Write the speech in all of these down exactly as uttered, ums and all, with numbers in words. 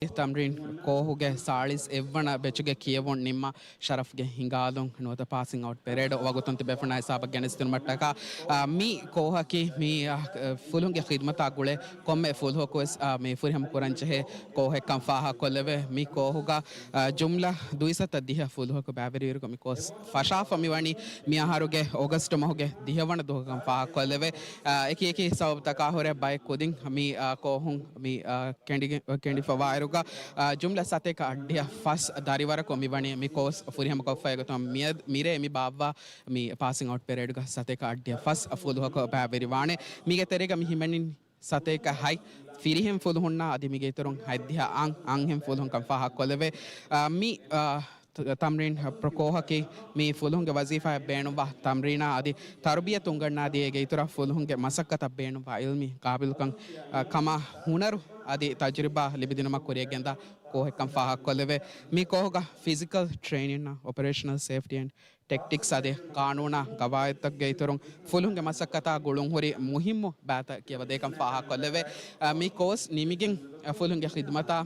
ތަމްރީން ކޯހުގެ ސާޅީސް އެއްވަނަ ބެޗުގެ ކިޔެވުން ނިންމާ ޝަރަފްގެ ހިނގާލުން ނުވަތަ ޕާސިން އައުޓް ޕެރޭޑް ވަގުތުން ތިބޭފުޅުންނާ ހިސާބަށް ގެނެސްދިނުމަށްޓަކާ، އާ، މި ކޯހަކީ މި، އާ، ފުލުހުންގެ ޚިދްމަތާ ގުޅޭ ކޮންމެ ފުލުހަކުވެސް، އާ، މި ފުރިހަމަ ކުރަންޖެހޭ ކޯހެއްކަން ފާހަގަކޮށްލެވޭ. މި ކޯހުގަ، އާ، ޖުމްލަ ދުއިސައްތަ ދިހަ ފުލުހަކު ބައިވެރިވިއިރުގަ މި ކޯސް ފަށާފަ މިވަނީ މި އަހަރުގެ އޮގަސްޓު މަހުގެ ދިހަވަނަ ދުވަހުކަން ފާހަގަކޮށްލެވޭ. އާ، އެކި އެކި ސަބަބުތަކާ ހުރެ ބައެއް ކުދިން މި، އާ، ކޯހުން މި، އާ، ކެނޑިގެ-، ކެނޑިފަވާއިރުގަ، އާ، ޖުމްލަ ސަތޭކަ އަށްޑިހަ ފަސް ދަރިވަރަކު މިވަނީ މި ކޯސް ފުރިހަމަކޮށްފައި ގޮތުން މިއަދު މިރޭ މި ބާއްވާ މި ޕާސިން އައުޓް ޕެރޭޑްގަ ސަތޭކަ އަށްޑިހަ ފަސް ފުލުހަކު ބައިވެރިވާނެ. މީގެ ތެރޭގަ މި ހިމެނިން ސަތޭކަ ހަތް ފިރިހެން ފުލުހުންނާ އަދި މީގެ އިތުރުން ހަތްދިހަ އަށް އަށްހެން ފުލުހުންކަން ފާހަގަކޮށްލެވޭ. އާ، މި، އާ، ތަ-، ތަމްރީން ކޯހަކީ މި ފުލުހުންގެ ވަޒީފާއަށް ބޭނުންވާ ތަމްރީނާ އަދި ތަރުބިޔަތު އުނގަންނާދިޔައީގެ އިތުރަށް ފުލުހުންގެ މަސައްކަތަށް ބޭނުންވާ އިލްމީ ޤާބިލުކަން، އާ، ކަމާ ހުނަރު އަދި ތަޖުރިބާ ލިބިދިނުމަށް ކުރިޔަށްގެންދާ ކޯހެއްކަން ފާހަގަކޮށްލެވޭ. މި ކޯހުގަ ފިޒިކަލް ޓްރެއިނިންއާ އޮޕަރޭޝަނަލް ސޭފްޓީ އެންޑް ޓެކްޓިކްސް އަދި ޤާނޫނާ ގަވާއިދުތަކުގެ އިތުރުން ފުލުހުންގެ މަސައްކަތާ ގުޅުން ހުރި މުހިއްމު ބައިތައް ކިޔަވަދޭކަން ފާހަގަކޮށްލެވޭ. އަ، މި ކޯސް ނިމިގެން، އަ، ފުލުހުންގެ ޚިދުމަތާ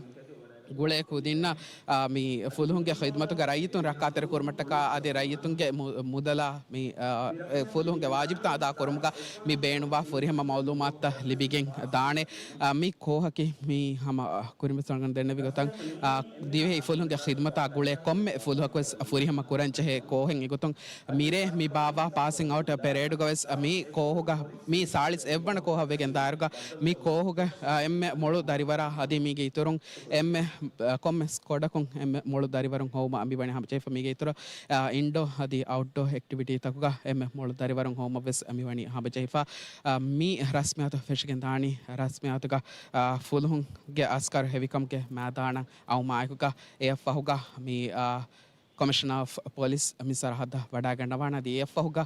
ގުޅޭ ކުދިންނަށް، އަ، މި ފުލުހުންގެ ޚިދުމަތުގެ ރައްޔިތުން ރައްކާތެރި ކުރުމަށްޓަކާ އަދި ރައްޔިތުންގެ މު-، މުދަލާ މި، އަ، އެ ފުލުހުންގެ ވާޖިބުތައް އަދާކުރުމުގަ މި ބޭނުންވާ ފުރިހަމަ މައުލޫމާތުތައް ލިބިގެން ދާނެ. އަ، މި ކޯހަކީ މި ހަމަ، އަ، ކުރިންވެސް އަޅުގަނޑު ދެންނެވި ގޮތަށް، އަ، ދިވެހި ފުލުހުންގެ ޚިދުމަތާ ގުޅޭ ކޮންމެ ފުލުހަކުވެސް ފުރިހަމަ ކުރަންޖެހޭ ކޯހެއް އެގޮތުން މިރޭ މި ބާއްވާ ޕާސިން އައުޓް ޕެރޭޑުގަވެސް މި ކޯހުގަ މި ސާޅީސް އެއްވަނަ ކޯހަށް ވެގެން ދާއިރުގަ މި ކޯހުގަ، އަ، އެންމެ މޮޅު ދަރިވަރާ އަދި މީގެ އިތުރުން އެންމެ، އަ، ކޮންމެ ސްކޮޑަކުން އެންމެ މޮޅު ދަރިވަރުން ހޮވުމަށް މިވަނީ ހަމަޖެހިފަ. މީގެ އިތުރަށް، އަ، އިންޑޯ އަދި އައުޓްޑޯ އެކްޓިވިޓީތަކުގަ އެންމެ މޮޅު ދަރިވަރުން ހޮވުމަށްވެސް މިވަނީ ހަމަޖެހިފަ. އަ، މި ރަސްމިއްޔާތު ފެށިގެން ދާނީ ރަސްމިއްޔާތުގަ، އަ، ފުލުހުންގެ އަސްކަރު ހެވިކަމުގެ މައިދާނަށް އައުމާއެކުގަ އެއަށްފަހުގަ މި، އަ، ކޮމިޝަނަރ އޮފް ޕޮލިސް މި ސަރަހައްދަށް ވަޑައިގަންނަވާނެ. އަދި އެއަށްފަހުގަ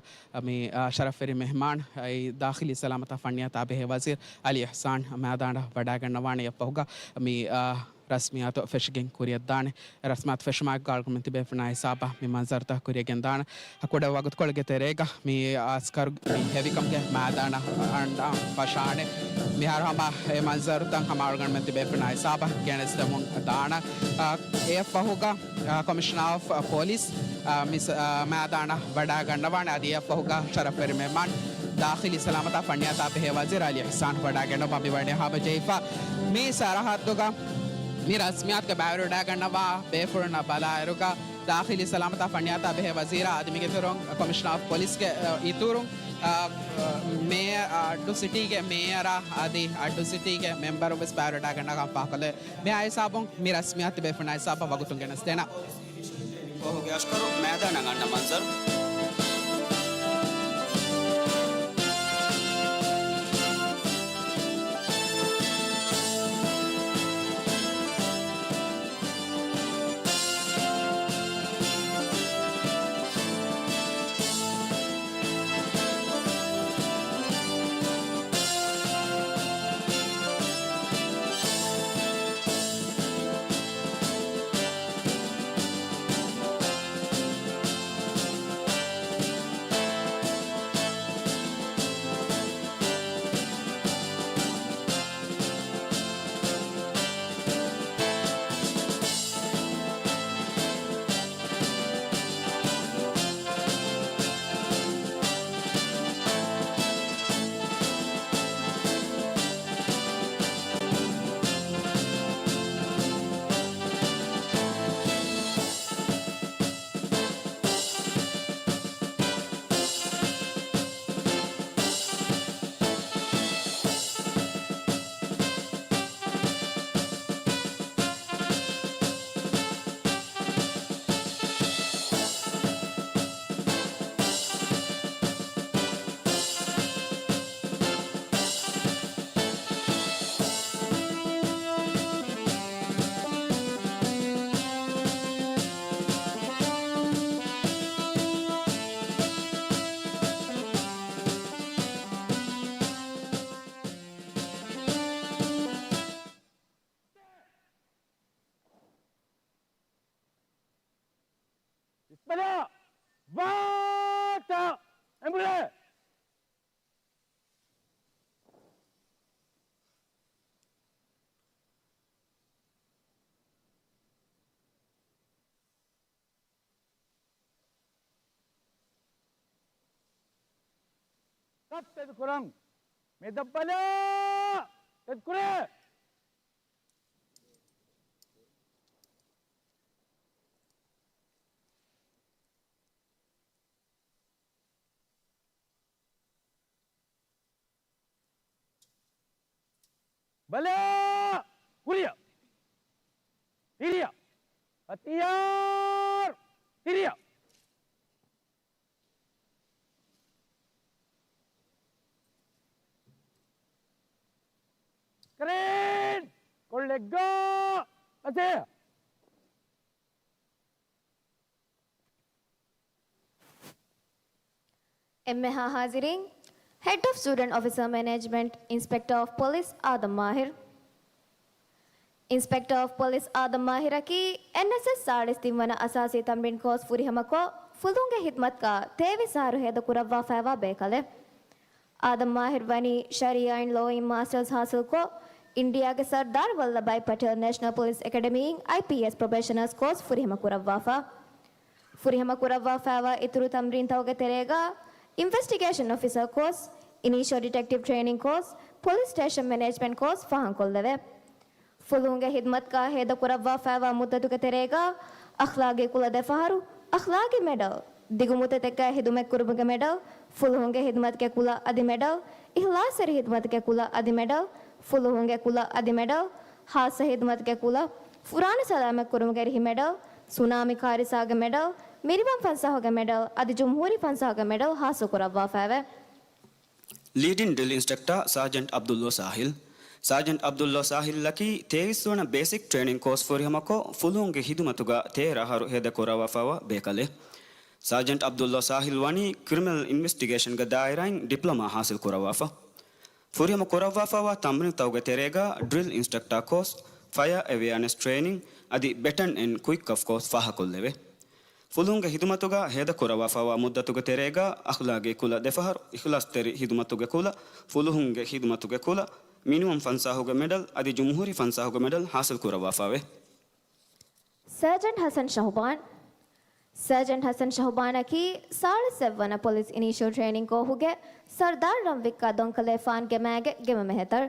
މި، އާ، ޝަރަފްވެރި މެހްމާން އައި ދާޚިލީ ސަލާމަތާ ފަންނިޔާތާ ބެހޭ ވަޒީރު އަލީ އިޙްސާން މައިދާނަށް ވަޑައިގަންނަވާނެ. އެއަށްފަހުގަ މި، އާ، ރަސްމިއްޔާތު ފެށިގެން ކުރިއަށްދާނެ. ރަސްމިއްޔާތު ފެށުމާއެކުގަ އަޅުގަނޑުމެން ތިބޭފުޅުންނާ ހިސާބަށް މި މަންޒަރުތައް ކުރިއަށް ގެންދާނެ. ކުޑަ ވަގުތުކޮޅެއްގެ ތެރޭގަ މި އަސްކަރު މި ހެވިކަމުގެ މައިދާނަށް އަންނަން ފަށާނެ. މިހާރު ހަމަ އެ މަންޒަރުތައް ހަމަ އަޅުގަނޑުމެން ތިބޭފުޅުންނާ ހިސާބަށް ގެނެސްދެމުން ދާނަން. އާ، އެއަށްފަހުގަ، އާ، ކޮމިޝަނަރ އޮފް ޕޮލިސް، އާ، މި ސ-، އާ، މައިދާނަށް ވަޑައިގަންނަވާނެ. އަދި އެއަށްފަހުގަ ޝަރަފްވެރި މެހްމާން ދާޚިލީ ސަލާމަތާ ފަންނިޔާތާ ބެހޭ ވަޒީރު އަލީ އިޙްސާން ވަޑައިގަންނަވާ މިވަނީ ހަމަޖެހިފަ. މި ސަރަހައްދުގަ މި ރަސްމިއްޔާތުގެ ބައިވެރިވަޑައިގަންނަވާ ބޭފުޅުންނަށް ބަލާއިރުގަ، ދާޚިލީ ސަލާމަތާ ފަންނިޔާތާ ބެހޭ ވަޒީރާ އަދި މީގެ އިތުރުން ކޮމިޝަނަރ އޮފް ޕޮލިސްގެ، އަ، އިތުރުން، އަ، މޭ-، އަ، އައްޑޫ ސިޓީގެ މޭޔަރާ އަދި އައްޑޫ ސިޓީގެ މެމްބަރުން ވެސް ބައިވެރިވަޑައިގަންނަވާ ކަން ފާހަގަކޮށްލެވޭ. މި ހިސާބުން މި ރަސްމިއްޔާތު ތިބޭފުޅުންނާ ހިސާބަށް ވަގުތުން ގެނެސްދޭނަން. ކޯހުގެ އަސްކަރު މައިދާނަށް އަންނަ މަންޒަރު. އިސްބަލާ! ވާޓަށް އެނބުރޭ! ސައްތެދު ކުރަން. މެދަށްބަލާ! ތެދުކުރޭ! ބަލާ! ކުރިއަށް! ތިރިއަށް! ހަތިޔާރު! ތިރިއަށް! ކްރޭން! ކޮށްލެއްގާ! އަތޭ! އެންމެހާ ހާޒިރީން، Head of Student Officer Management, Inspector of Police އާދަމް މާހިރު. އިންސްޕެކްޓަ އޮފް ޕޮލިސް އާދަމް މާހިރަކީ އެންއެސްއެސް ސާޅީސް ތިންވަނަ އަސާސީ ތަމްރީން ކޯސް ފުރިހަމަކޮށް، ފުލުހުންގެ ހިދުމަތުގަ ތޭވީސް އަހަރު ހޭދަކުރައްވާފައިވާ ބޭކަލެއް. އާދަމް މާހިރު ވަނީ ޝަރީއާއިން ލޯއިން މާސްޓަރސް ހާސިލްކޮށް، އިންޑިއާގެ ސަރްދާރް ވައްލަބާއި ޕަޓޭލް ނޭޝަނަލް ޕޮލިސް އެކަޑަމީއިން އައިޕީއެސް ޕްރޮބޭޝަނަރސް ކޯސް ފުރިހަމަކުރައްވާފަ. ފުރިހަމަކުރައްވާފައިވާ އިތުރު ތަމްރީންތަކުގެ ތެރޭގަ އިންވެސްޓިގޭޝަން އޮފިސަރ ކޯސް، އިނީޝިއަލް ޑިޓެކްޓިވް ޓްރޭނިން ކޯސް، ޕޮލިސް ސްޓޭޝަން މެނޭޖްމަންޓް ކޯސް ފާހަގަކޮށްލެވޭ. ފުލުހުންގެ ހިދުމަތުގަ ހޭދަކުރައްވާފައިވާ މުއްދަތުގެ ތެރޭގަ އަޚްލާގީ ކުލަ ދެފަހަރު، އަޚްލާގީ މެޑަލް، ދިގު މުއްދަތެއްގައި ހިދުމަތްކުރުމުގެ މެޑަލް، ފުލުހުންގެ ހިދުމަތުގެ ކުލަ އަދި މެޑަލް، އިޚްލާޞްތެރި ހިދުމަތުގެ ކުލަ އަދި މެޑަލް، ފުލުހުންގެ ކުލަ އަދި މެޑަލް، ޚާއްޞަ ހިދުމަތުގެ ކުލަ، ފުރާނަ ސަލާމަތްކުރުމުގެ އެރިހި މެޑަލް، ސުނާމީ ކާރިސާގެ މެޑަލް، މިނިވަން ފަންސާހުގެ މެޑަލް އަދި ޖުމްހޫރީ ފަންސާހުގެ މެޑަލް ޙާޞިލްކުރައްވާފައެވެ. ލީޑިން ޑްރިލް އިންސްޓްރަކްޓާ ސާޖެންޓް ޢަބްދުﷲ ސާހިލް. ސާޖެންޓް ޢަބްދުﷲ ސާހިލްއަކީ ތޭވީސް ވަނަ ބޭސިކް ޓްރޭނިން ކޯސް ފުރިހަމަކޮށް، ފުލުހުންގެ ހިދުމަތުގަ ތޭރަ އަހަރު ހޭދަކުރައްވާފައިވާ ބޭކަލެއް. ސާޖެންޓް ޢަބްދުﷲ ސާހިލް ވަނީ ކްރިމިނަލް އިންވެސްޓިގޭޝަންގެ ދާއިރާއިން ޑިޕްލޮމާ ޙާޞިލް ކުރައްވާފަ. ފުރިހަމަ ކުރައްވާފައިވާ ތަމްރީނުތަކުގެ ތެރޭގަ ޑްރިލް އިންސްޓްރަކްޓާ ކޯސް، ފަޔާ އެވެއާނެސް ޓްރޭނިން އަދި ބެޓަން އެންޑް ކުއިކް އޮފް ކޯސް ފާހަގަކޮށްލެވޭ. ފުލުހުންގެ ހިދުމަތުގަ ހޭދަކުރައްވާފައިވާ މުއްދަތުގެ ތެރޭގަ އަޚްލާގީ ކުލަ ދެފަހަރު، އިޚްލާޞްތެރި ހިދުމަތުގެ ކުލަ، ފުލުހުންގެ ހިދުމަތުގެ ކުލަ، މިނިވަން ފަންސާހުގެ މެޑަލް އަދި ޖުމްހޫރީ ފަންސާހުގެ މެޑަލް ޙާޞިލް ކުރައްވާފައެވެ. ސާޖެންޓް ޙަސަން ޝަހުބާން. ސާޖެންޓް ޙަސަން ޝަހުބާނަކީ ސާޅީސް އެއްވަނަ ޕޮލިސް އިނީޝަލް ޓްރޭނިން ކޯހުގެ ސަރްދާރް ރަންވިއްކާ ދޮންކަލޭފާންގެ މާގެ ގެމަ މެހެތަރު.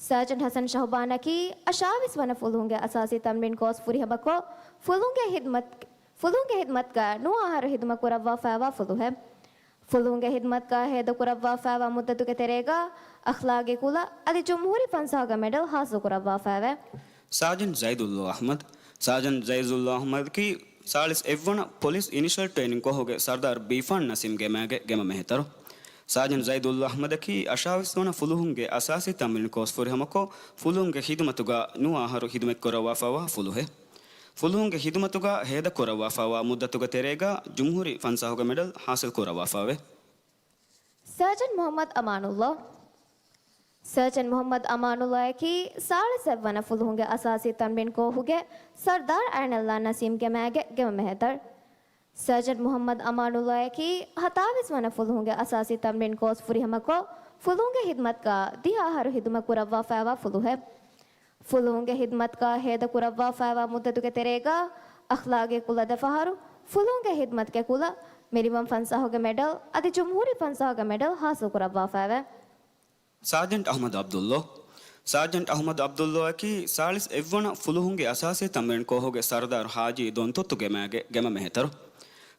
ސާޖެންޓް ޙަސަން ޝަހުބާނަކީ އަށާވީސް ވަނަ ފުލުހުންގެ އަސާސީ ތަމްރީން ކޯސް ފުރިހަމަކޮށް، ފުލުހުންގެ ހިދުމަތް، ފުލުހުންގެ ހިދުމަތުގަ ނުވަ އަހަރު ހިދުމަތް ކުރައްވާފައިވާ ފުލުހެއް. ފުލުހުންގެ ހިދުމަތުގަ ހޭދަކުރައްވާފައިވާ މުއްދަތުގެ ތެރޭގަ އަޚްލާގީ ކުލަ އަދި ޖުމްހޫރީ ފަންސާހުގެ މެޑަލް ޙާޞިލްކުރައްވާފައެވެ. ސާޖެންޓް ޒައިދުﷲ އަޙްމަދު. ސާޖެންޓް ޒައިދުﷲ އަޙްމަދަކީ ސާޅީސް އެއްވަނަ ޕޮލިސް އިނީޝަލް ޓްރޭނިން ކޯހުގެ ސަރްދާރް ބީފާން ނަސީމްގެ މާގެ ގެމަ މެހެތަރު. ސާޖެންޓް ޒައިދުﷲ އަޙްމަދަކީ އަށާވީސް ވަނަ ފުލުހުންގެ އަސާސީ ތަމްރީން ކޯސް ފުރިހަމަކޮށް، ފުލުހުންގެ ހިދުމަތުގަ ނުވަ އަހަރު ހިދުމަތްކުރައްވާފައިވާ ފުލުހެއް. ފުލުހުންގެ ހިދުމަތުގަ ހޭދަކުރައްވާފައިވާ މުއްދަތުގެ ތެރޭގަ ޖުމްހޫރީ ފަންސާހުގެ މެޑަލް ޙާޞިލްކުރައްވާފައެވެ. ސާޖެންޓް މުޙައްމަދު އަމާނުﷲ. ސާޖެންޓް މުޙައްމަދު އަމާނުﷲއަކީ ސާޅީސް އެއްވަނަ ފުލުހުންގެ އަސާސީ ތަމްރީން ކޯހުގެ ސަރްދާރް އައިނައްލާ ނަސީމްގެ މާގެ ގެމަ މެހެތަރު. ސާޖެންޓް މުޙައްމަދު އަމާނުﷲއަކީ ހަތާވީސް ވަނަ ފުލުހުންގެ އަސާސީ ތަމްރީން ކޯސް ފުރިހަމަކޮށް، ފުލުހުންގެ ހިދުމަތުގަ ދިހަ އަހަރު ހިދުމަތް ކުރައްވާފައިވާ ފުލުހެއް. ފުލުހުންގެ ހިދުމަތުގަ ހޭދަކުރައްވާފައިވާ މުއްދަތުގެ ތެރޭގަ އަޚްލާގީ ކުލަ ދެފަހަރު، ފުލުހުންގެ ހިދުމަތުގެ ކުލަ، މިނިވަން ފަންސާހުގެ މެޑަލް އަދި ޖުމްހޫރީ ފަންސާހުގެ މެޑަލް ޙާޞިލްކުރައްވާފައެވެ. ސާޖެންޓް އަޙްމަދު ޢަބްދުﷲ. ސާޖެންޓް އަޙްމަދު ޢަބްދުﷲއަކީ ސާޅީސް އެއްވަނަ ފުލުހުންގެ އަސާސީ ތަމްރީން ކޯހުގެ ސަރްދާރު ޙާޖީ ދޮންތުއްތުގެ މާގެ ގެމަ މެހެތަރު.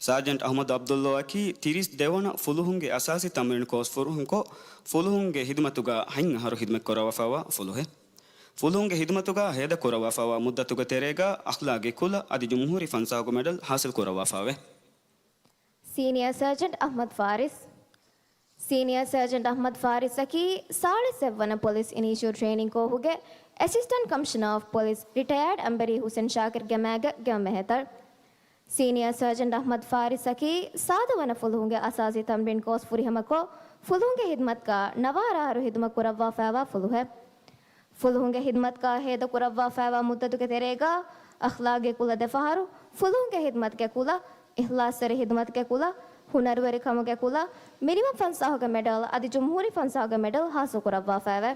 ސާޖެންޓް އަޙްމަދު ޢަބްދުﷲއަކީ ތިރީސް ދެވަނަ ފުލުހުންގެ އަސާސީ ތަމްރީން ކޯސް ފުރިހަމަކޮށް، ފުލުހުންގެ ހިދުމަތުގަ ހަތް އަހަރު ހިދުމަތްކުރައްވާފައިވާ ފުލުހެއް. ފުލުހުންގެ ހިދުމަތުގަ ހޭދަކުރައްވާފައިވާ މުއްދަތުގެ ތެރޭގަ އަޚްލާގީ ކުލަ އަދި ޖުމްހޫރީ ފަންސާހުގެ މެޑަލް ޙާޞިލްކުރައްވާފައެވެ. ސީނިއާ ސާޖެންޓް އަޙްމަދު ފާރިސް. ސީނިއާ ސާޖެންޓް އަޙްމަދު ފާރިސްއަކީ ސާޅީސް އެއްވަނަ ޕޮލިސް އިނީޝަލް ޓްރޭނިން ކޯހުގެ އެސިސްޓެންޓް ކަމިޝަނަރ އޮފް ޕޮލިސް ރިޓަޔާޑް އަނބަރީ ޙުސެން ޝާކިރްގެ މާގެ ގެމަ މެހެތަރު. ސީނިއާ ސާޖެންޓް އަޙްމަދު ފާރިސްއަކީ ސާދަ ވަނަ ފުލުހުންގެ އަސާސީ ތަމްރީން ކޯސް ފުރިހަމަކޮށް، ފުލުހުންގެ ހިދުމަތުގަ ނަވާރަ އަހަރު ހިދުމަތް ކުރައްވާފައިވާ ފުލުހެއް. ފުލުހުންގެ ހިދުމަތުގަ ހޭދަކުރައްވާފައިވާ މުއްދަތުގެ ތެރޭގަ އަޚްލާގީ ކުލަ ދެފަހަރު، ފުލުހުންގެ ހިދުމަތުގެ ކުލަ، އިޚްލާޞްތެރި ހިދުމަތުގެ ކުލަ، ހުނަރުވެރިކަމުގެ ކުލަ، މިނިވަން ފަންސާހުގެ މެޑަލް އަދި ޖުމްހޫރީ ފަންސާހުގެ މެޑަލް ޙާޞިލްކުރައްވާފައެވެ.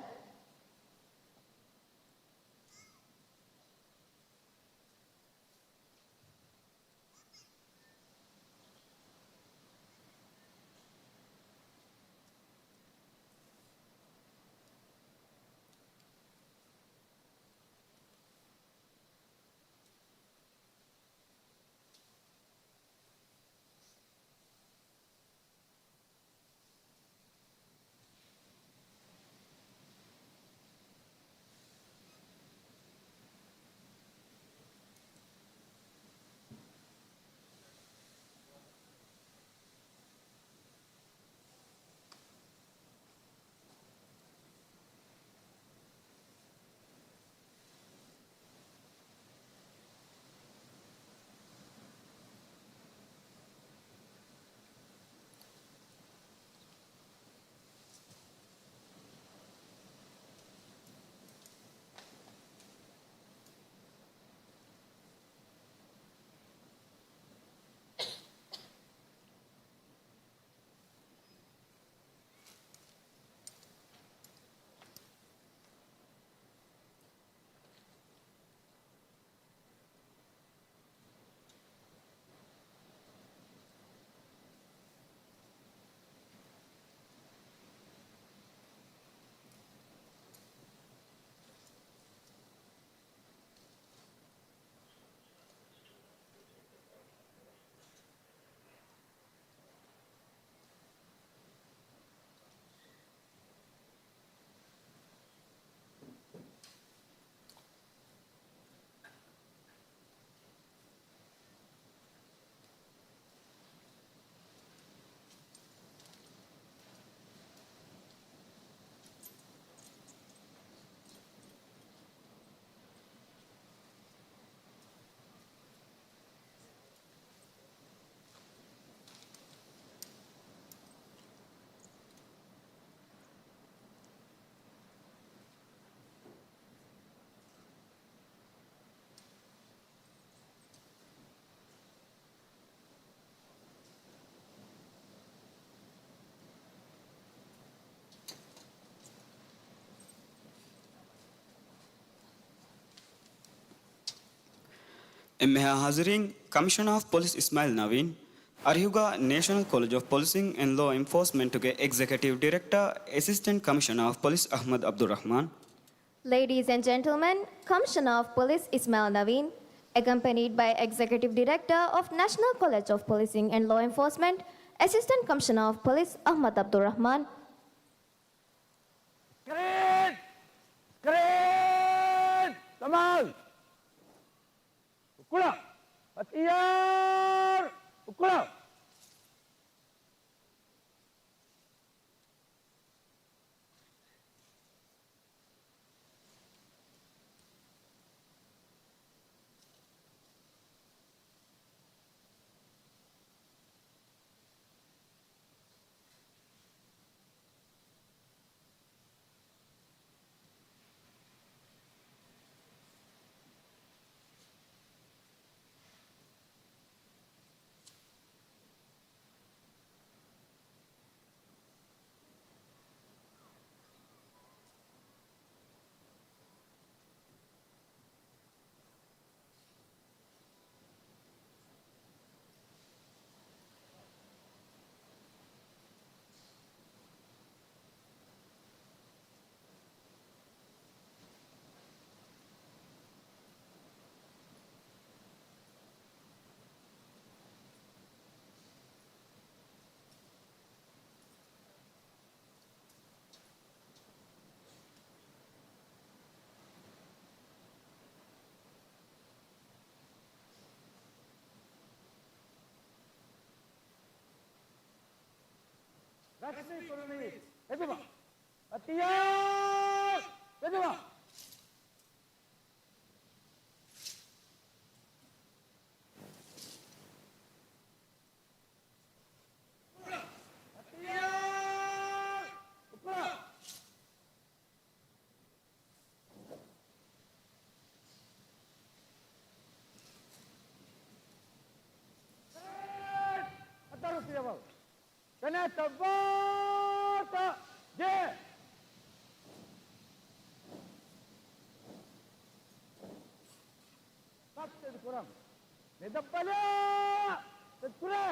އެންމެހާ ހާޒިރީން، ކަމިޝަނާ އޮފް ޕޮލިސް އިސްމާއިލް ނަވީން، އަރިހުގަ ނޭޝަނަލް ކޮލެޖް އޮފް ޕޮލިސިން އެންޑް ލޯ އެންފޯސްމަންޓުގެ އެގްޒެކެޓިވް ޑިރެކްޓަރ، އެސިސްޓެންޓް ކަމިޝަނާ އޮފް ޕޮލިސް އަޙްމަދު ޢަބްދުއްރަޙްމާން. Ladies and gentlemen, Commissioner of Police Ismail Naveen, accompanied by Executive Director of National College of Policing and Law Enforcement, Assistant Commissioner of Police Ahmad Abdul Rahman. ކްރޭން! ކްރޭން! ސަމާލް! އުކުޅަ! ހަތިޔާރު! އުކުޅަ! ރަސްމީ ކުރުނީ ހެދުމަށް. އަތިޔާ ހެދުމަށް. ކެނެތަށް ވޯޓަށް ޖެ. ކައްތެދު ކުރަން. މެދަށް ބަލާ. ތެދުކުރޭ.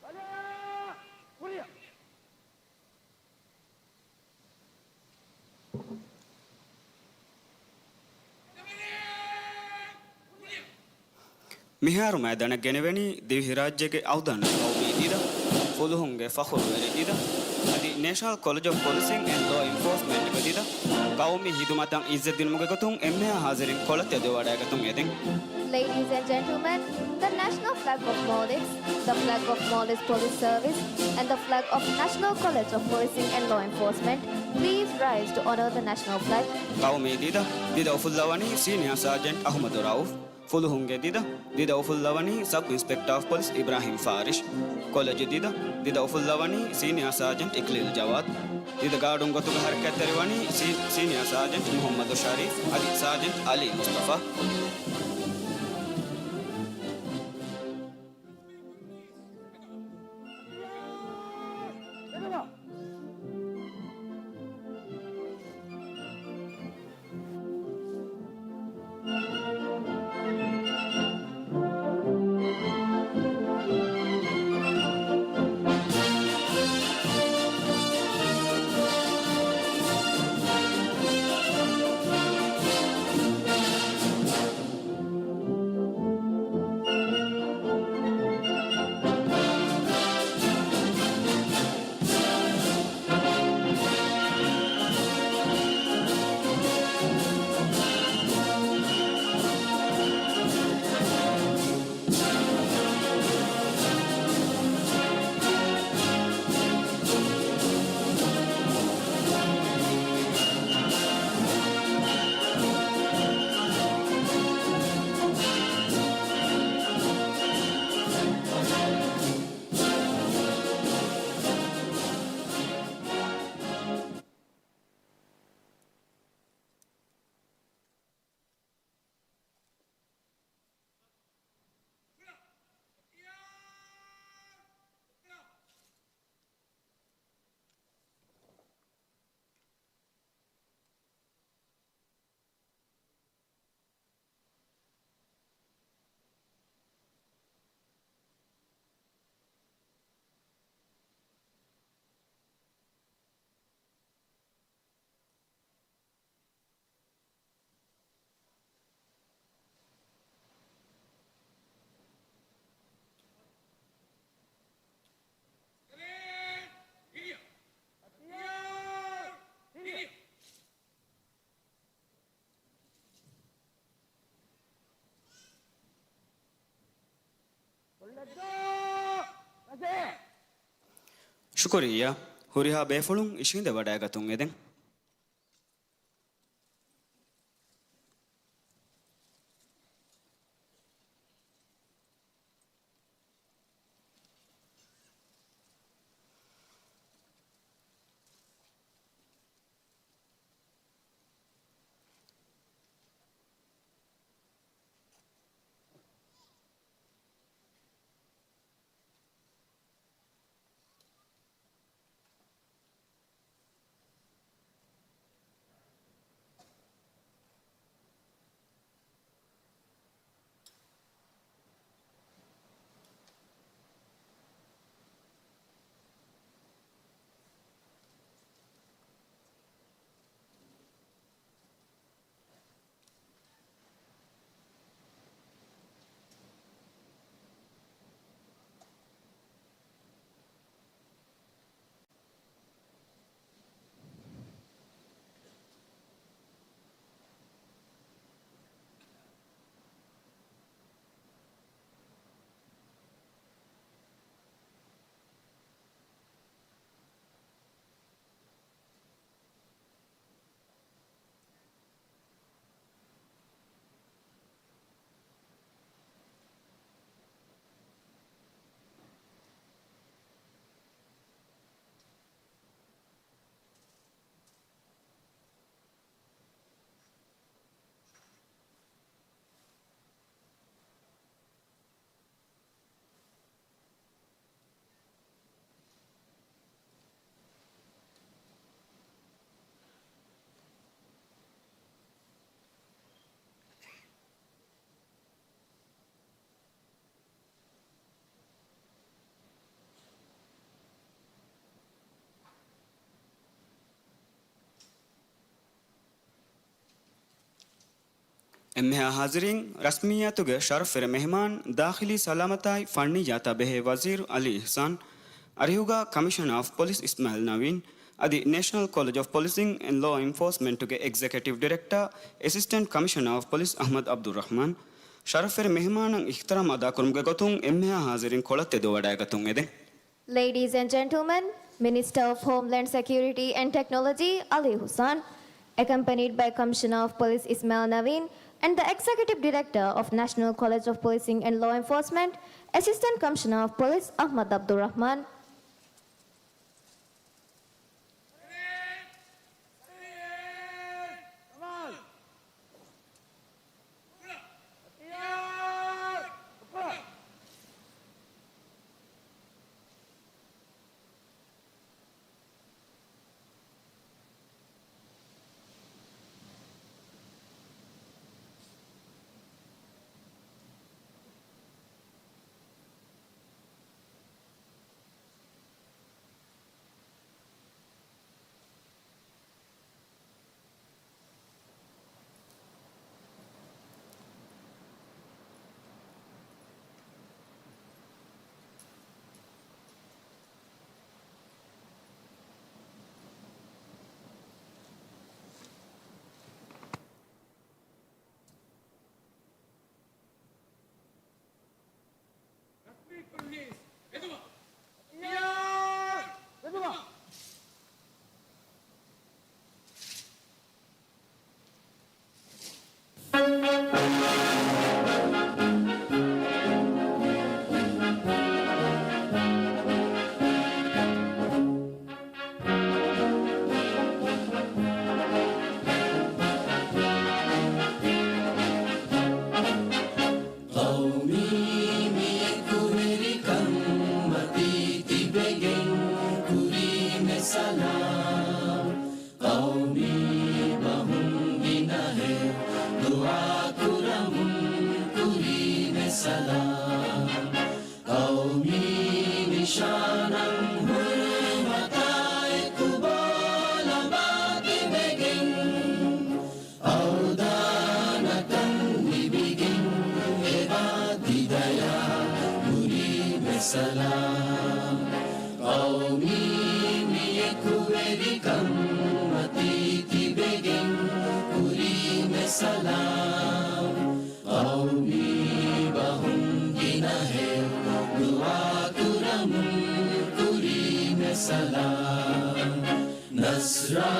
ބަލާ. ކުރިއަށް. މިހާރު މައިދާނަށް ގެނެވެނީ ދިވެހިރާއްޖޭގެ އަވުދާން ގައުމީ ދިދަ، ފުލުހުންގެ ފަޚުރުވެރި ދިދަ، އަދި ނޭޝަނަލް ކޮލެޖް އޮފް ޕޮލިސިން އެންޑް ލޯ އެންފޯސްމަންޓްގެ ދިދަ، ގައުމީ ހިދުމަތަށް އިއްޒަތް ދިނުމުގެ ގޮތުން އެންމެހާ ހާޒިރިން ކޮޅަށް ތެދުވެވަޑައިގަތުން އެދެން. Ladies and gentlemen, the national flag of Maldives, the flag of Maldives Police Service, and the flag of National College of Policing and Law Enforcement, please rise to honor the national flag. ގައުމީ ދިދަ، ދިދަ އުފުއްލަވަނީ ސީނިއާ ސާޖެންޓް އަޙްމަދު ރައޫފް. ފުލުހުންގެ ދިދަ، ދިދަ އުފުއްލަވަނީ ސަބް އިންސްޕެކްޓަރ އޮފް ޕޮލިސް އިބްރާހިމް ފާރިޝް. ކޮލެޖު ދިދަ، ދިދަ އުފުއްލަވަނީ ސީނިއާ ސާޖެންޓް އިކްލީލް ޖަވާދް. ދިދަ ގާޑުން ގޮތުގަ ހަރަކާތްތެރިވަނީ ސީ-، ސީނިއާ ސާޖެންޓް މުޙައްމަދު ޝަރީފް އަދި ސާޖެންޓް އަލީ މުސްތަފާ. ޝުކުރިއްޔާ. ހުރިހާ ބޭފުޅުން އިށީނދެވަޑައިގަތުން އެދެން. އެންމެހާ ހާޒިރީން، ރަސްމިއްޔާތުގެ ޝަރަފްވެރި މެހެމާން، ދާޚިލީ ސަލާމަތާއި ފަންނިއްޔާތާ ބެހޭ ވަޒީރު އަލީ އިޙްސާން، އަރިހުގަ ކަމިޝަނާ އޮފް ޕޮލިސް އިސްމާއިލް ނަވީން، އަދި ނޭޝަނަލް ކޮލެޖް އޮފް ޕޮލިސިން އެންޑް ލޯ އެންފޯސްމަންޓުގެ އެގްޒެކެޓިވް ޑިރެކްޓާ، އެސިސްޓެންޓް ކަމިޝަނާ އޮފް ޕޮލިސް އަޙްމަދު އަބްދުއްރަޙްމާން. ޝަރަފްވެރި މެހެމާނަށް އިޙްތިރާމް އަދާކުރުމުގެ ގޮތުން އެންމެހާ ހާޒިރީން ކޮޅަށް ތެދުވަޑައިގަތުން އެދެން. Ladies and gentlemen, Minister of Homeland Security and Technology, Ali Hussain, accompanied by Commissioner of Police Ismail Naveen and the Executive Director of National College of Policing and Law Enforcement, Assistant Commissioner of Police Ahmad Abdul Rahman. ޤައުމީ މިއެކުވެރިކަން މަތީ ތިބެގެން ކުރީމެ ސަލާމް. ޤައުމީ ބަހުން ގިނަހެއް ދުޢާ ކުރަމުން ކުރީމެ ސަލާމް. ޤައުމީ ނިޝާނަށް ހުރިމަތާ އެކު ބޯލަމާ ތިބެގެން އަޅުދާނަކަން ލިބިގެން އެބާ ތިދަޔާ ހުރީމެ ސަލާމް. ޤައުމީ މިއެކުވެރިކަން މަތީ ތިބެގެން ކުރީމެ ސަލާމް. ޤައުމީ ބަހުން ގިނަހެއް ދުޢާ ކުރަމުން ކުރީމެ ސަލާމް. ނަޞްރާ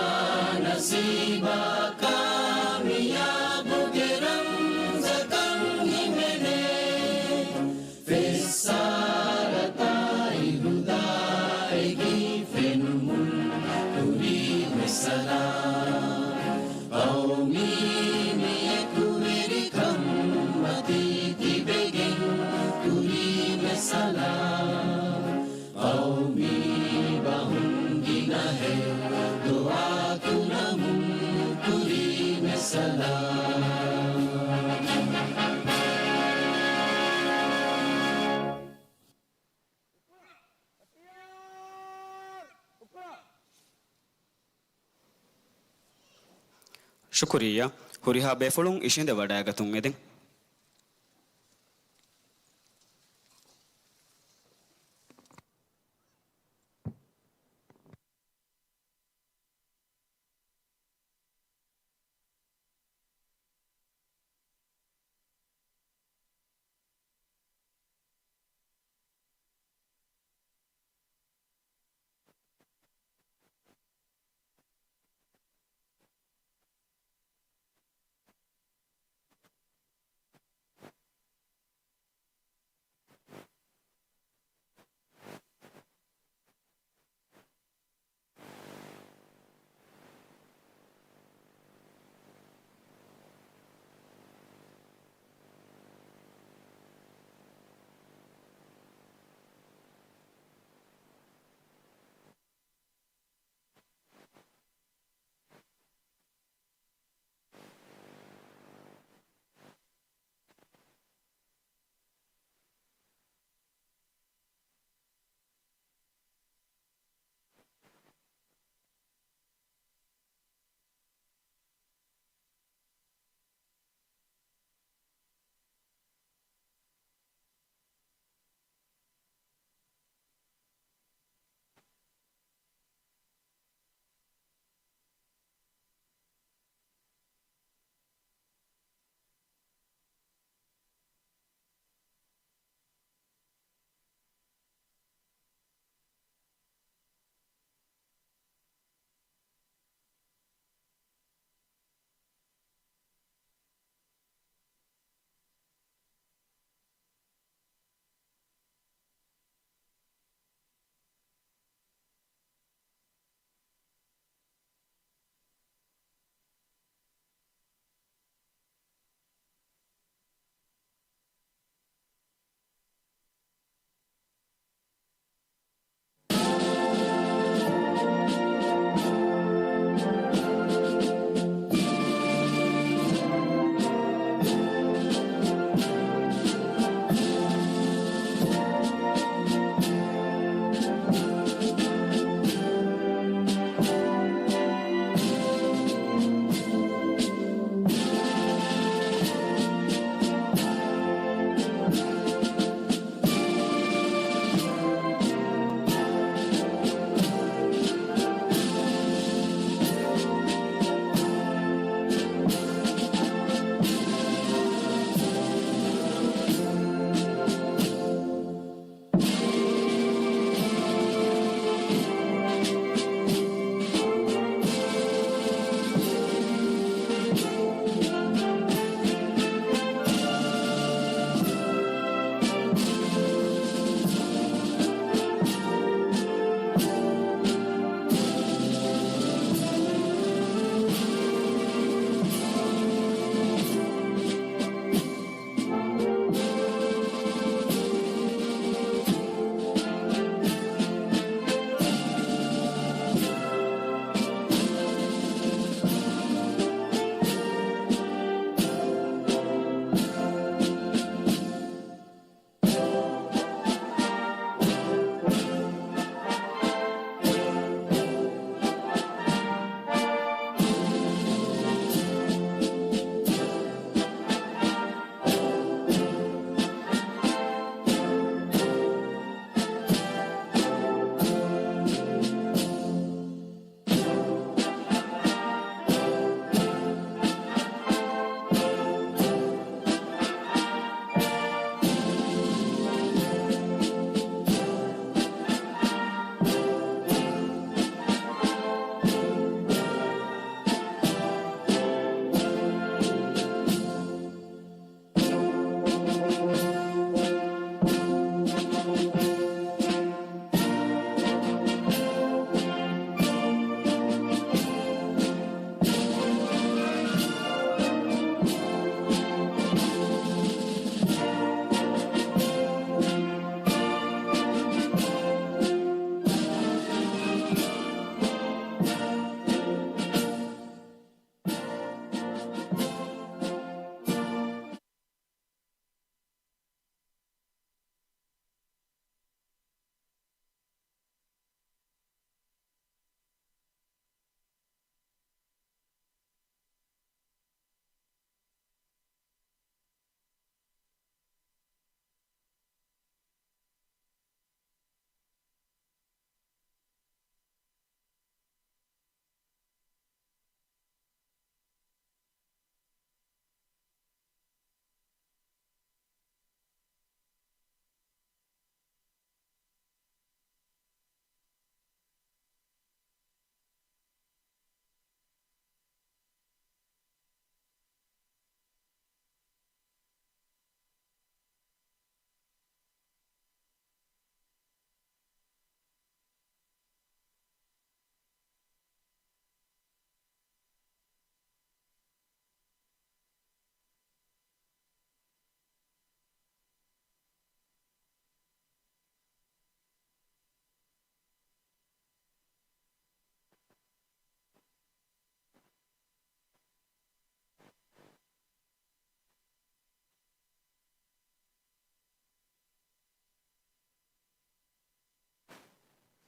ނަސީބާ ކާމިޔާބުގެ ރަމްޒަކަށް ހިމެނޭ. ފެއްސާރަތާއި ހުދާއެކީ ފެނުމުން ކުރީމެ ސަލާމް. ޤައުމީ މި އެކުވެރިކަން މަތީ ތިބެގެން ކުރީމެ ސަލާމް. ޤައުމީ ބަހުން ގިނަހެއް ދުޢާ ކުރަމުން ކުރީމެ ސަލާމް. ޝުކުރިއްޔާ. ހުރިހާ ބޭފުޅުން އިށީނދެ ވަޑައިގަތުން އެދެން.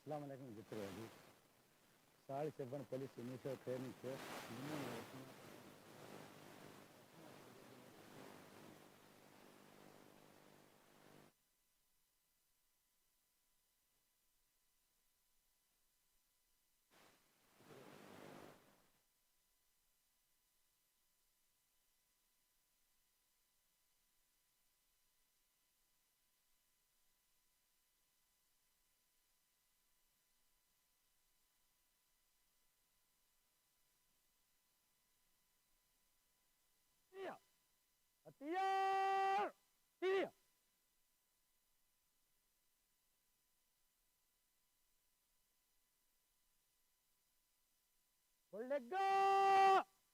އައްސަލާމު ޢަލައިކުމް ގިތަރު ވަޒީރު. ސާޅީސް އެއްވަނަ ޕޮލިސް އިނީޝަލް ޓްރޭނިން ކޯސް ނިމުނު އަތިޔާ! އަތިޔާ! ކޮއްލެއްގާ!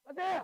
އަތިޔާ!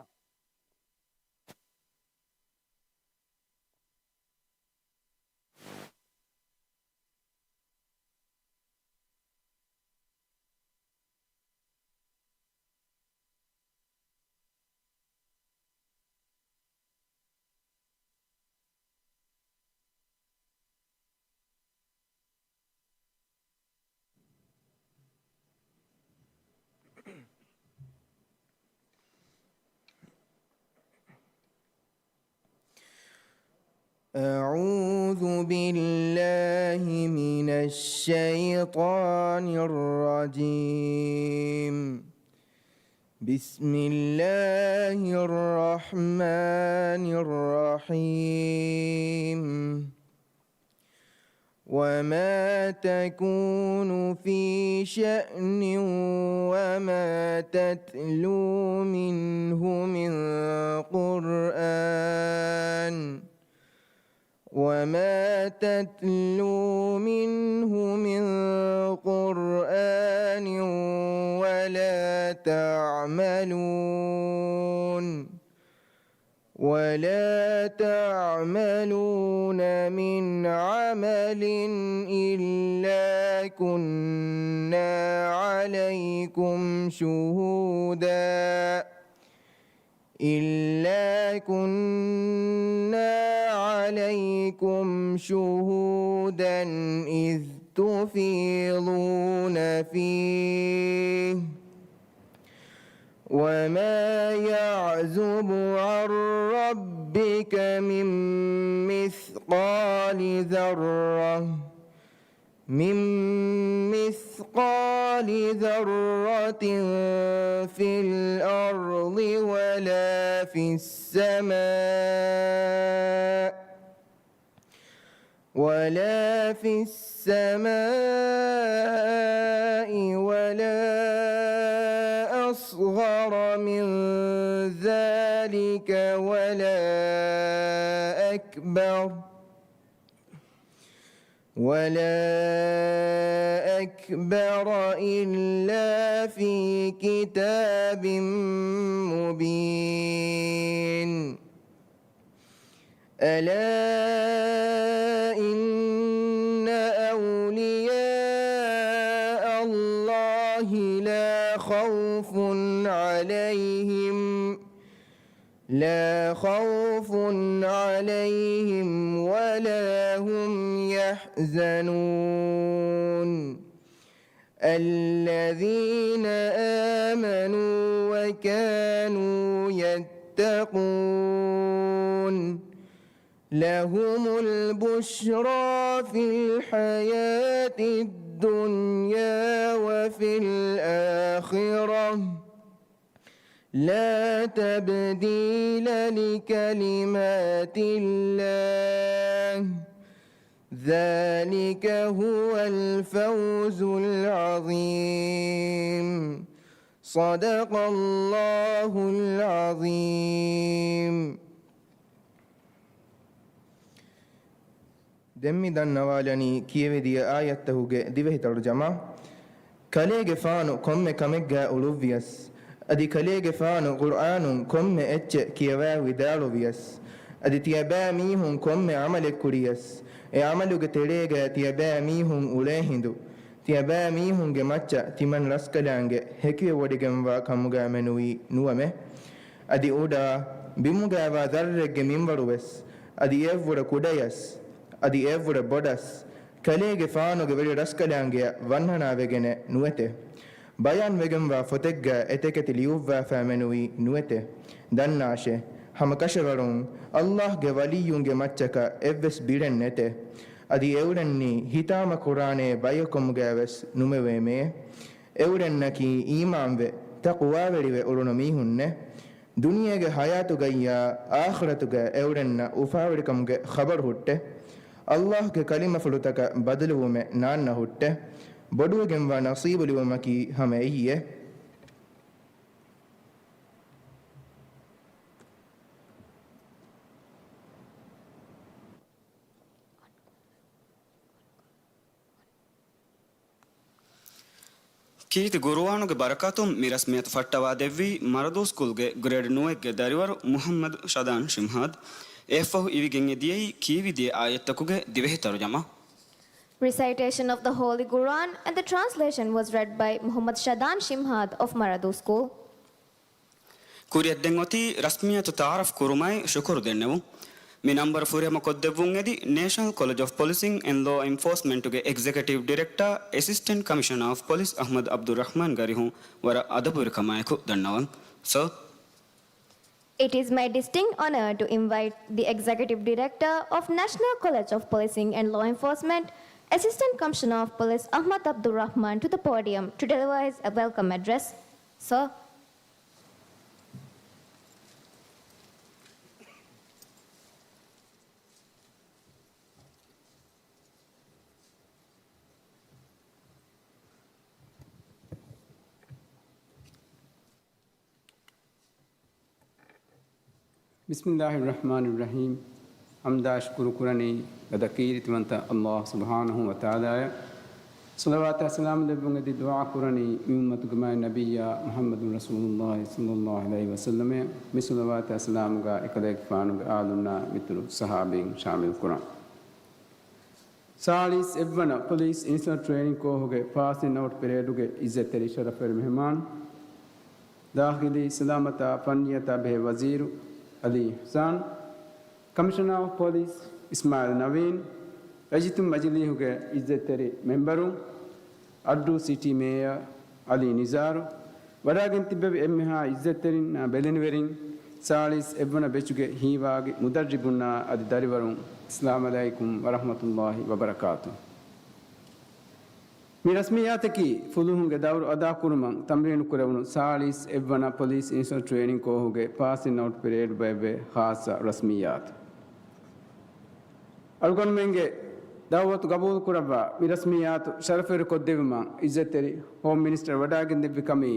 أعوذ بالله من الشيطان الرجيم. بسم الله الرحمن الرحيم. وما تكون في شأن وما تتلو منه من قرآن، وما تتلو منه من قرآن ولا تعملون ولا تعملون من عمل إلا كنا عليكم شهودا، إلا كنا عليكم شهودا إذ تفيضون فيه، وما يعزب عن ربك من مثقال ذرة، من مثقال ذرة في الأرض ولا في السماء، ولا في السماء ولا أصغر من ذلك ولا أكبر، ولا أكبر إلا في كتاب مبين. ألا إن أولياء الله لا خوف عليهم، لا خوف عليهم ولا هم يحزنون. الذين آمنوا وكانوا يتقون. لهم البشرى في الحياة الدنيا وفي الآخرة. لا تبديل لكلمات الله. ذلك هو الفوز العظيم. صدق الله العظيم. ދެން މި ދަންނަވާލަނީ ކިޔެވިދިޔަ އާޔަތްތަކުގެ ދިވެހި ތަރުޖަމާ. ކަލޭގެފާނު ކޮންމެ ކަމެއްގާ އުޅުއްވިޔަސް، އަދި ކަލޭގެފާނު ޤުރްއާނުން ކޮންމެ އެއްޗެއް ކިޔަވާ ވިދާޅުވިޔަސް، އަދި ތިޔަބައިމީހުން ކޮންމެ ޢަމަލެއް ކުރިޔަސް، އެ ޢަމަލުގެ ތެރޭގާ ތިޔަބައިމީހުން އުޅޭ ހިނދު، ތިޔަބައިމީހުންގެ މައްޗަށް ތިމަން ރަސްކަލާނގެ ހެކިވެވޮޑިގެންވާ ކަމުގާ މެނުވީ ނުވަމެ. އަދި އުޑާ ބިމުގާވާ ޛައްރެއްގެ މިންވަރުވެސް، އަދި އެއަށްވުރެ ކުޑަޔަސް، އަދި އެއަށްވުރެ ބޮޑަސް، ކަލޭގެފާނުގެ ވެރި ރަސްކަލާނގެއަށް ވަންހަނާވެގެނެއް ނުވެތެ. ބަޔާންވެގެންވާ ފޮތެއްގަ އެތަކެތި ލިޔުއްވާފައި މެނުވީ ނުވެތެ. ދަންނާށޭ! ހަމަ ކަށަވަރުން ﷲ ގެ ވަލިއްޔުންގެ މައްޗަކަށް އެއްވެސް ބިޑެއް ނެތެ. އަދި އެއުޅެންނީ ހިތާމަ ކުރާނޭ ބަޔަކު ކަމުގައިވެސް ނުމެވޭމޭ. އެއުޅެންނަކީ އީމާންވެ، ތަޤްވާވެރިވެ އުޅުނު މީހުންނޭ. ދުނިޔޭގެ ޙަޔާތުގައްޔާ އާޚިރަތުގަ އެއުޅެންނަށް އުފާވެރިކަމުގެ ޚަބަރު ހުއްޓޭ. ﷲ ގެ ކަލިމަފުޅުތަކަށް ބަދަލުވުމެއް ނާންނަ ހުއްޓޭ. ބޮޑުވެގެންވާ ނަޞީބު ލިބުމަކީ ހަމަ އެއީއޭ. ކީރިތި ޤުރުއާނުގެ ބަރަކާތުން މި ރަސްމިއްޔާތު ފައްޓަވާދެއްވީ މަރަދޫ ސްކޫލްގެ ގްރޭޑް ނުވައެއްގެ ދަރިވަރު މުޙައްމަދު ޝަދާން ޝިމްހާދު. އެއަށްފަހު އިވިގެން އެދިޔައީ ކީވިދިޔަ އާޔަތްތަކުގެ ދިވެހި ތަރުޖަމާ. Recitation of the Holy Quran and the translation was read by Muhammad Shadan Shimhad of Maradu School. ކުރިއަށް ދެން އޮތީ ރަސްމިއްޔާތު ތަޢާރަފް ކުރުމާއި ޝުކުރު ދެންނެވުން. މި ނަންބަރު ފުރިހަމަ ކޮށްދެއްވުން އެދި ނޭޝަނަލް ކޮލެޖް އޮފް ޕޮލިސިން އެންޑް ލޯ އެންފޯސްމަންޓުގެ އެގްޒެކެޓިވް ޑިރެކްޓާ، އެސިސްޓެންޓް ކަމިޝަނާ އޮފް ޕޮލިސް އަޙްމަދު އަބްދުއްރަޙްމާން ގަރިހުން ވަރަށް އަދަބުވެރިކަމާއެކު ދަންނަވަން. ސަރ. It is my distinct honor to invite the Executive Director of National College of Policing and Law Enforcement, Assistant Commissioner of Police Ahmad Abdul Rahman to the podium to deliver his welcome address. Sir. ބިސްމިއްލާހިއްރަޙްމާނިއްރަޙީމް. ޙަމްދާ ޝުކުރު ކުރަނީ އެދަ ކީރިތިވަންތަ ﷲ ސުބްޙާނަހޫ ވަތަޢާލާއަށް. ޞަލަވާތާ ސަލާމް ދެއްވުން އެދި ދުޢާ ކުރަނީ މި އުއްމަތުގެ މާތް ނަބިއްޔާ މުޙައްމަދު ރަސޫލުﷲ ޞައްލަﷲ ޢަލައިހި ވަސައްލަމަށް. މި ޞަލަވާތާ ސަލާމުގަ އެކަލޭގެފާނުގެ އާލުންނާ މިތުރު ޞަޙާބީން ޝާމިލް ކުރަން. ސާޅީސް އެއްވަނަ ޕޮލިސް އިންސްޓްރަކްޓަރ ޓްރޭނިން ކޯހުގެ ޕާސިން އައުޓް ޕެރޭޑުގެ އިއްޒަތްތެރި ޝަރަފުވެރި މެހެމާން، ދާޚިލީ ސަލާމަތާ ފަންނިޔަތާ ބެހޭ ވަޒީރު އަލީ އިޙްސާން، ކަމިޝަނާ އޮފް ޕޮލިސް އިސްމާޢީލް ނަވީން، ރައްޔިތުން މަޖިލީހުގެ އިއްޒަތްތެރި މެމްބަރުން، އައްޑޫ ސިޓީ މޭޔަރ އަލީ ނިޒާރު، ވަޑާގެން ތިއްބެވި އެންމެހާ އިއްޒަތްތެރިންނާ ބެލެނިވެރިން، ސާޅީސް އެއްވަނަ ބެޗުގެ ހީވާގި މުދައްރިބުންނާ އަދި ދަރިވަރުން، އައްސަލާމް ޢަލައިކުމް ވަރަޙްމަތުﷲ ވަބަރަކާތު. މި ރަސްމިއްޔާތަކީ ފުލުހުންގެ ދައުރު އަދާކުރުމަށް ތަމްރީނު ކުރެވުނު ސާޅީސް އެއްވަނަ ޕޮލިސް އިންސްޓްރަކްޓަރ ޓްރޭނިން ކޯހުގެ ޕާސިން އައުޓް ޕެރޭޑް ބައެއްވޭ ޚާއްޞަ ރަސްމިއްޔާތު. އަޅުގަނޑުމެންގެ ދަޢުވަތު ގަބޫލުކުރައްވާ މި ރަސްމިއްޔާތު ޝަރަފުވެރިކޮށްދެއްވުމަށް އިއްޒަތްތެރި ހޯމް މިނިސްޓަރ ވަޑާގެންދެއްވި ކަމީ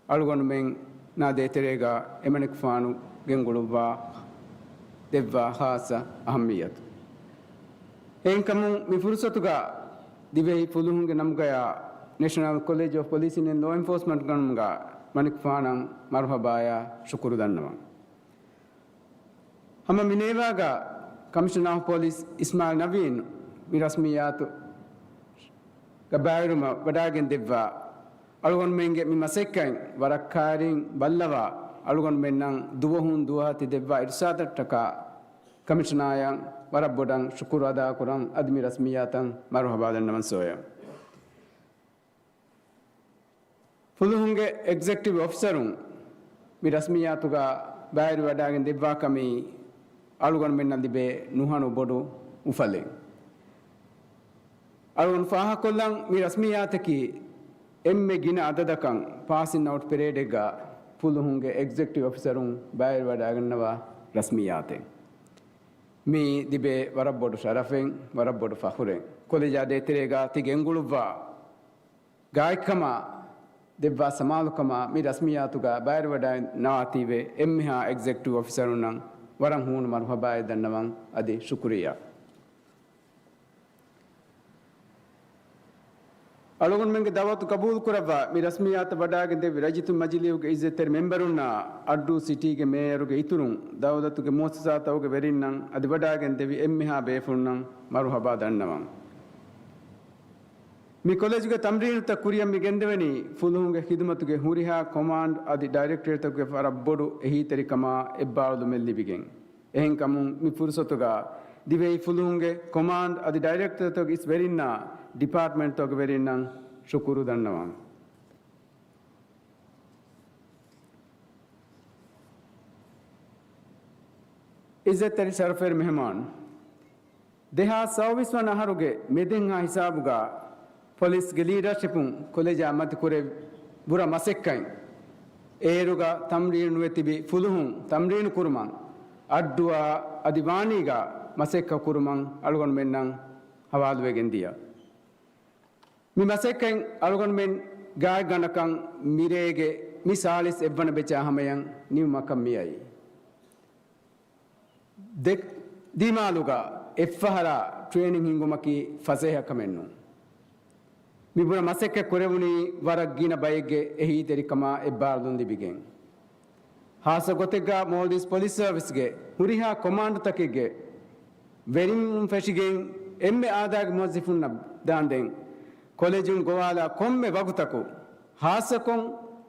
އަޅުގަނޑުމެންނާ ދޭތެރޭގަ އެމަނިކުފާނު ގެންގުޅުއްވާ ދެއްވާ ޚާއްޞަ އަހައްމިއްޔަތު. އެހެންކަމުން މި ފުރުޞަތުގަ ދިވެހި ފުލުހުންގެ ނަމުގަޔާ ނޭޝަނަލް ކޮލެޖް އޮފް ޕޮލިސިން އެންޑް ލޯ އެންފޯސްމަންޓް ގަނުމުގަ މަނިކުފާނަށް މަރުޙަބާޔާ ޝުކުރު ދަންނަވަން. ހަމަ މި ނޭވާގަ ކަމިޝަނާ އޮފް ޕޮލިސް އިސްމާޢީލް ނަވީން މި ރަސްމިއްޔާތުގަ ބައިވެރިވުމަށް ވަޑާގެން ދެއްވާ އަޅުގަނޑުމެންގެ މި މަސައްކަތް ވަރަށް ކައިރިން ބައްލަވާ، އަޅުގަނޑުމެންނަށް ދުވަހުން ދުވަހަށް ތި ދެއްވާ އިރުޝާދަށްޓަކާ ކަމިޝަނާއަށް ވަރަށް ބޮޑަށް ޝުކުރު އަދާކުރަން، އަދި މި ރަސްމިއްޔާތަށް މަރުޙަބާ ދަންނަވަން ސޯޔަށް. ފުލުހުންގެ އެގްޒެކެޓިވް އޮފިސަރުން މި ރަސްމިއްޔާތުގަ ބައިވެރިވަޑާގެން ދެއްވާ ކަމީ އަޅުގަނޑުމެންނަށް ލިބޭ ނުހަނު ބޮޑު އުފަލެއް. އަޅުގަނޑު ފާހަގަކޮށްލަން މި ރަސްމިއްޔާތަކީ އެންމެ ގިނަ އަދަދަކަށް ޕާސިން އައުޓް ޕެރޭޑެއްގަ ފުލުހުންގެ އެގްޒެކެޓިވް އޮފިސަރުން ބައިވެރިވަޑާގަންނަވާ ރަސްމިއްޔާތެއް. މި ލިބޭ ވަރަށް ބޮޑު ޝަރަފެއް، ވަރަށް ބޮޑު ފަޚުރެއް. ކޮލެޖާ ދޭތެރޭގަ ތި ގެންގުޅުއްވާ ގާތްކަމާ ދެއްވާ ސަމާލުކަމާ މި ރަސްމިއްޔާތުގަ ބައިވެރިވަޑައިންނަވާތީވެ އެންމެހާ އެގްޒެކެޓިވް އޮފިސަރުންނަށް ވަރަށް ހޫނު މަރުޙަބާއެއް ދަންނަވަން އަދި ޝުކުރިއްޔާ. އަޅުގަނޑުމެންގެ ދަޢުވަތު ގަބޫލުކުރައްވާ މި ރަސްމިއްޔާތަށް ވަޑާގެން ދެއްވި ރައްޔިތުން މަޖިލީހުގެ އިއްޒަތްތެރި މެމްބަރުންނާ އައްޑޫ ސިޓީގެ މޭޔަރުގެ އިތުރުން ދައުލަތުގެ މުއައްސަސާތަކުގެ ވެރިންނަށް އަދި ވަޑާގެން ދެވި އެންމެހާ ބޭފުޅުންނަށް މަރުޙަބާ ދަންނަވަން. މި ކޮލެޖުގެ ތަމްރީނުތައް ކުރިއަށް މި ގެންދެވެނީ ފުލުހުންގެ ޚިދުމަތުގެ ހުރިހާ ކޮމާންޑް އަދި ޑައިރެކްޓަރުތަކުގެ ވަރަށް ބޮޑު އެހީތެރިކަމާ އެއްބާރުލުމެއް ލިބިގެން. އެހެންކަމުން މި ފުރުޞަތުގަ ދިވެހި ފުލުހުންގެ ކޮމާންޑް އަދި ޑައިރެކްޓަރތަކުގެ އިސް ވެރިންނާ ޑިޕާޓްމަންޓްތަކުގެ ވެރިންނަށް ޝުކުރު ދަންނަވަން. އިއްޒަތްތެރި ޝަރަފުވެރި މެހެމާން، ދެހާސް ސައުވީސް ވަނަ އަހަރުގެ މެދެންހާ ހިސާބުގަ ޕޮލިސްގެ ލީޑަރޝިޕުން ކޮލެޖާ މަތިކުރެ ބުރަ މަސައްކަތް، އޭރުގަ ތަމްރީނުވެ ތިބި ފުލުހުން ތަމްރީނު ކުރުމަށް އައްޑުއާ އަދި ވާނީގަ މަސައްކަތް ކުރުމަށް އަޅުގަނޑުމެންނަށް ހަވާލުވެގެން ދިޔަ. މި މަސައްކަތް އަޅުގަނޑުމެން ގާތްގަނޑަކަށް މިރޭގެ މި ސާޅީސް އެއްވަނަ ބެޗާ ހަމަޔަށް ނިމުމަކަށް މިއައީ. ދެ، ދިމާލުގަ އެއްފަހަރާ ޓްރޭނިން ހިންގުމަކީ ފަސޭހަ ކަމެއް ނޫން. މި ބުރަ މަސައްކަތް ކުރެވުނީ ވަރަށް ގިނަ ބައެއްގެ އެހީތެރިކަމާ އެއްބާރުލުން ލިބިގެން. ހާއްސަ ގޮތެއްގަ މޯލްޑިވްސް ޕޮލިސް ސަރވިސްގެ ހުރިހާ ކޮމާންޑުތަކެއްގެ ވެރިން ފެށިގެން އެންމެ އާދައިގެ މުވައްޒަފުންނަށް ދާންދެން ކޮލެޖުން ގޮވާލާ ކޮންމެ ވަގުތަކު، ހާއްސަކޮށް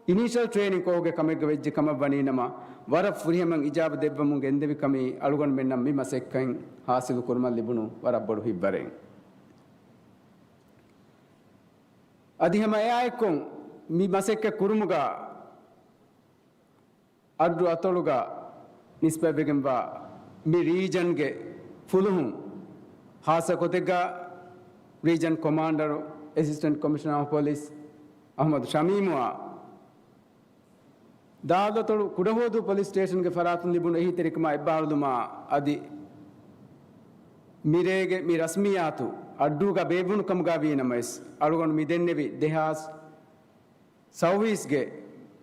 އިނީޝަލް ޓްރޭނިން ކޯހުގެ ކަމެއްގަ ވެއްޖެ ކަމަށް ވަނީނަމަ، ވަރަށް ފުރިހަމައިން އިޖާބަ ދެއްވަމުން ގެންދެވި ކަމީ އަޅުގަނޑުމެންނަށް މި މަސައްކަތް ހާސިލު ކުރުމަށް ލިބުނު ވަރަށް ބޮޑު ހިތްވަރެއް. އަދި ހަމަ އެއާއެއްކޮށް މި މަސައްކަތް ކުރުމުގަ އައްޑު އަތޮޅުގަ ނިސްބަތްވެގެންވާ މި ރީޖަންގެ ފުލުހުން، ހާއްސަ ގޮތެއްގަ ރީޖަން ކޮމާންޑަރު، އެސިސްޓެންޓް ކޮމިޝަނަރ އޮފް ޕޮލިސް އަހްމަދު ޝަމީމުއާ، ދާލުއަތޮޅު ކުޑަހުވަދޫ ޕޮލިސް ސްޓޭޝަންގެ ފަރާތުން ލިބުނު އެހީތެރިކަމާ އެއްބާރުލުމާ އަދި މިރޭގެ މި ރަސްމިއްޔާތު އައްޑޫގަ ބޭއްވުނު ކަމުގަ ވީނަމަވެސް، އަޅުގަނޑު މި ދެންނެވި ދެހާސް ސައުވީސްގެ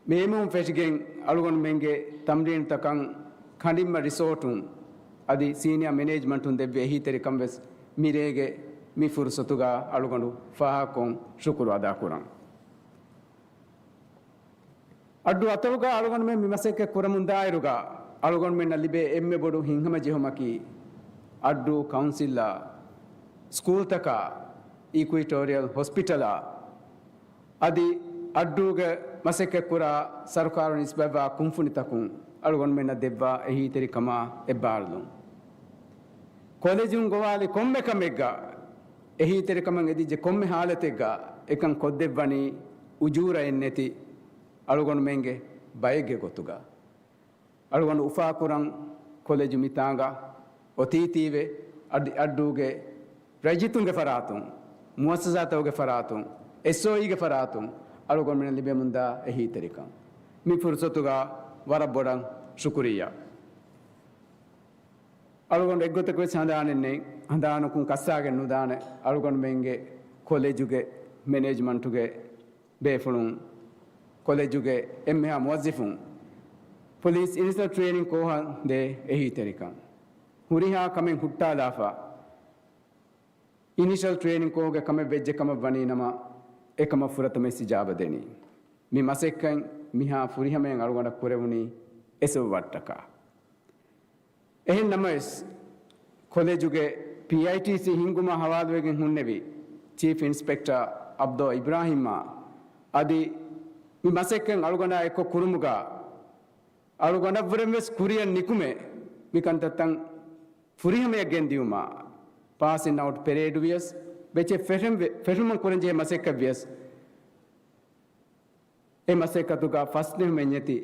މޭ މަހުން ފެށިގެން އަޅުގަނޑުމެންގެ ތަމްރީނުތަކަށް ކަނޑިންމަ ރިސޯޓުން އަދި ސީނިއާ މެނޭޖްމަންޓުން ދެއްވި އެހީތެރިކަން ވެސް މިރޭގެ މި ފުރުސަތުގަ އަޅުގަނޑު ފާހަގަކޮށް ޝުކުރު އަދާކުރަން. އައްޑު އަތޮޅުގަ އަޅުގަނޑުމެން މި މަސައްކަތް ކުރަމުން ދާއިރުގަ އަޅުގަނޑުމެންނަށް ލިބޭ އެންމެ ބޮޑު ހިތްހަމަޖެހުމަކީ އައްޑޫ ކައުންސިލްއާ، ސްކޫލްތަކާ، އީކުއިޓޯރިއަލް ހޮސްޕިޓަލާ، އަދި އައްޑޫގެ މަސައްކަތްކުރާ ސަރުކާރު ނިސްބަތްވާ ކުންފުނިތަކުން އަޅުގަނޑުމެންނަށް ދެއްވާ އެހީތެރިކަމާ އެއްބާރުލުން. ކޮލެޖުން ގޮވާލި ކޮންމެ ކަމެއްގަ، އެހީތެރިކަމަށް އެދިއްޖެ ކޮންމެ ހާލަތެއްގަ އެކަން ކޮށްދެއްވަނީ އުޖޫރައެއް ނެތި އަޅުގަނޑުމެންގެ ބައެއްގެ ގޮތުގަ. އަޅުގަނޑު އުފާކުރަން ކޮލެޖު މިތާނގަ އޮތީތީވެ އައްޑި އައްޑޫގެ ރައްޔިތުންގެ ފަރާތުން، މުއައްސަސާތަކުގެ ފަރާތުން، އެސްއޯއީގެ ފަރާތުން އަޅުގަނޑުމެން ލިބެމުންދާ އެހީތެރިކަން. މި ފުރުސަތުގަ ވަރަށް ބޮޑަށް ޝުކުރިއްޔާ. އަޅުގަނޑު އެއްގޮތަކަށް ވެސް ހަނދާނެއް ނެތް، ހަނދާނަކުން ކައްސާގެން ނުދާނެ. އަޅުގަނޑުމެންގެ ކޮލެޖުގެ މެނޭޖްމަންޓުގެ ބޭފުޅުން، ކޮލެޖުގެ އެންމެހާ މުވައްޒިފުން، ޕޮލިސް އިނިޝަލް ޓްރޭނިން ކޯހަށް ދޭ އެހީތެރިކަން. ހުރިހާ ކަމެއް ހުއްޓާލާފަ، އިނިޝަލް ޓްރޭނިން ކޯހުގެ ކަމެއް ވެއްޖެ ކަމަށް ވަނީ ނަމަ، އެކަމަށް ފުރަތަމަ އިސްތިޖާބަ ދެނީ. މި މަސައްކަތް މިހާ ފުރިހަމައިން އަޅުގަނޑަށް ކުރެވުނީ އެ ސަބަބަށްޓަކާ. އެހެން ނަމަވެސް، ކޮލެޖުގެ ޕީއައިޓީސީ ހިންގުމާ ހަވާލުވެގެން ހުންނެވި ޗީފް އިންސްޕެކްޓަރ އަބްދޯ އިބްރާހިމްއާ އަދި މި މަސައްކަތް އަޅުގަނޑާ އެއްކޮށް ކުރުމުގަ އަޅުގަނޑަށްވުރެން ވެސް ކުރިއަށް ނިކުމެ މި ކަންތައްތައް ފުރިހަމަޔަށް ގެންދިއުމާ، ޕާސިން އައުޓް ޕެރޭޑު ވިޔަސް، ބެޗެއް ފެށެން ވެ-، ފެށުމަށް ކުރަންޖެހޭ މަސައްކަތް ވިޔަސް، އެ މަސައްކަތުގަ ފަސްޖެހުމެއް ނެތި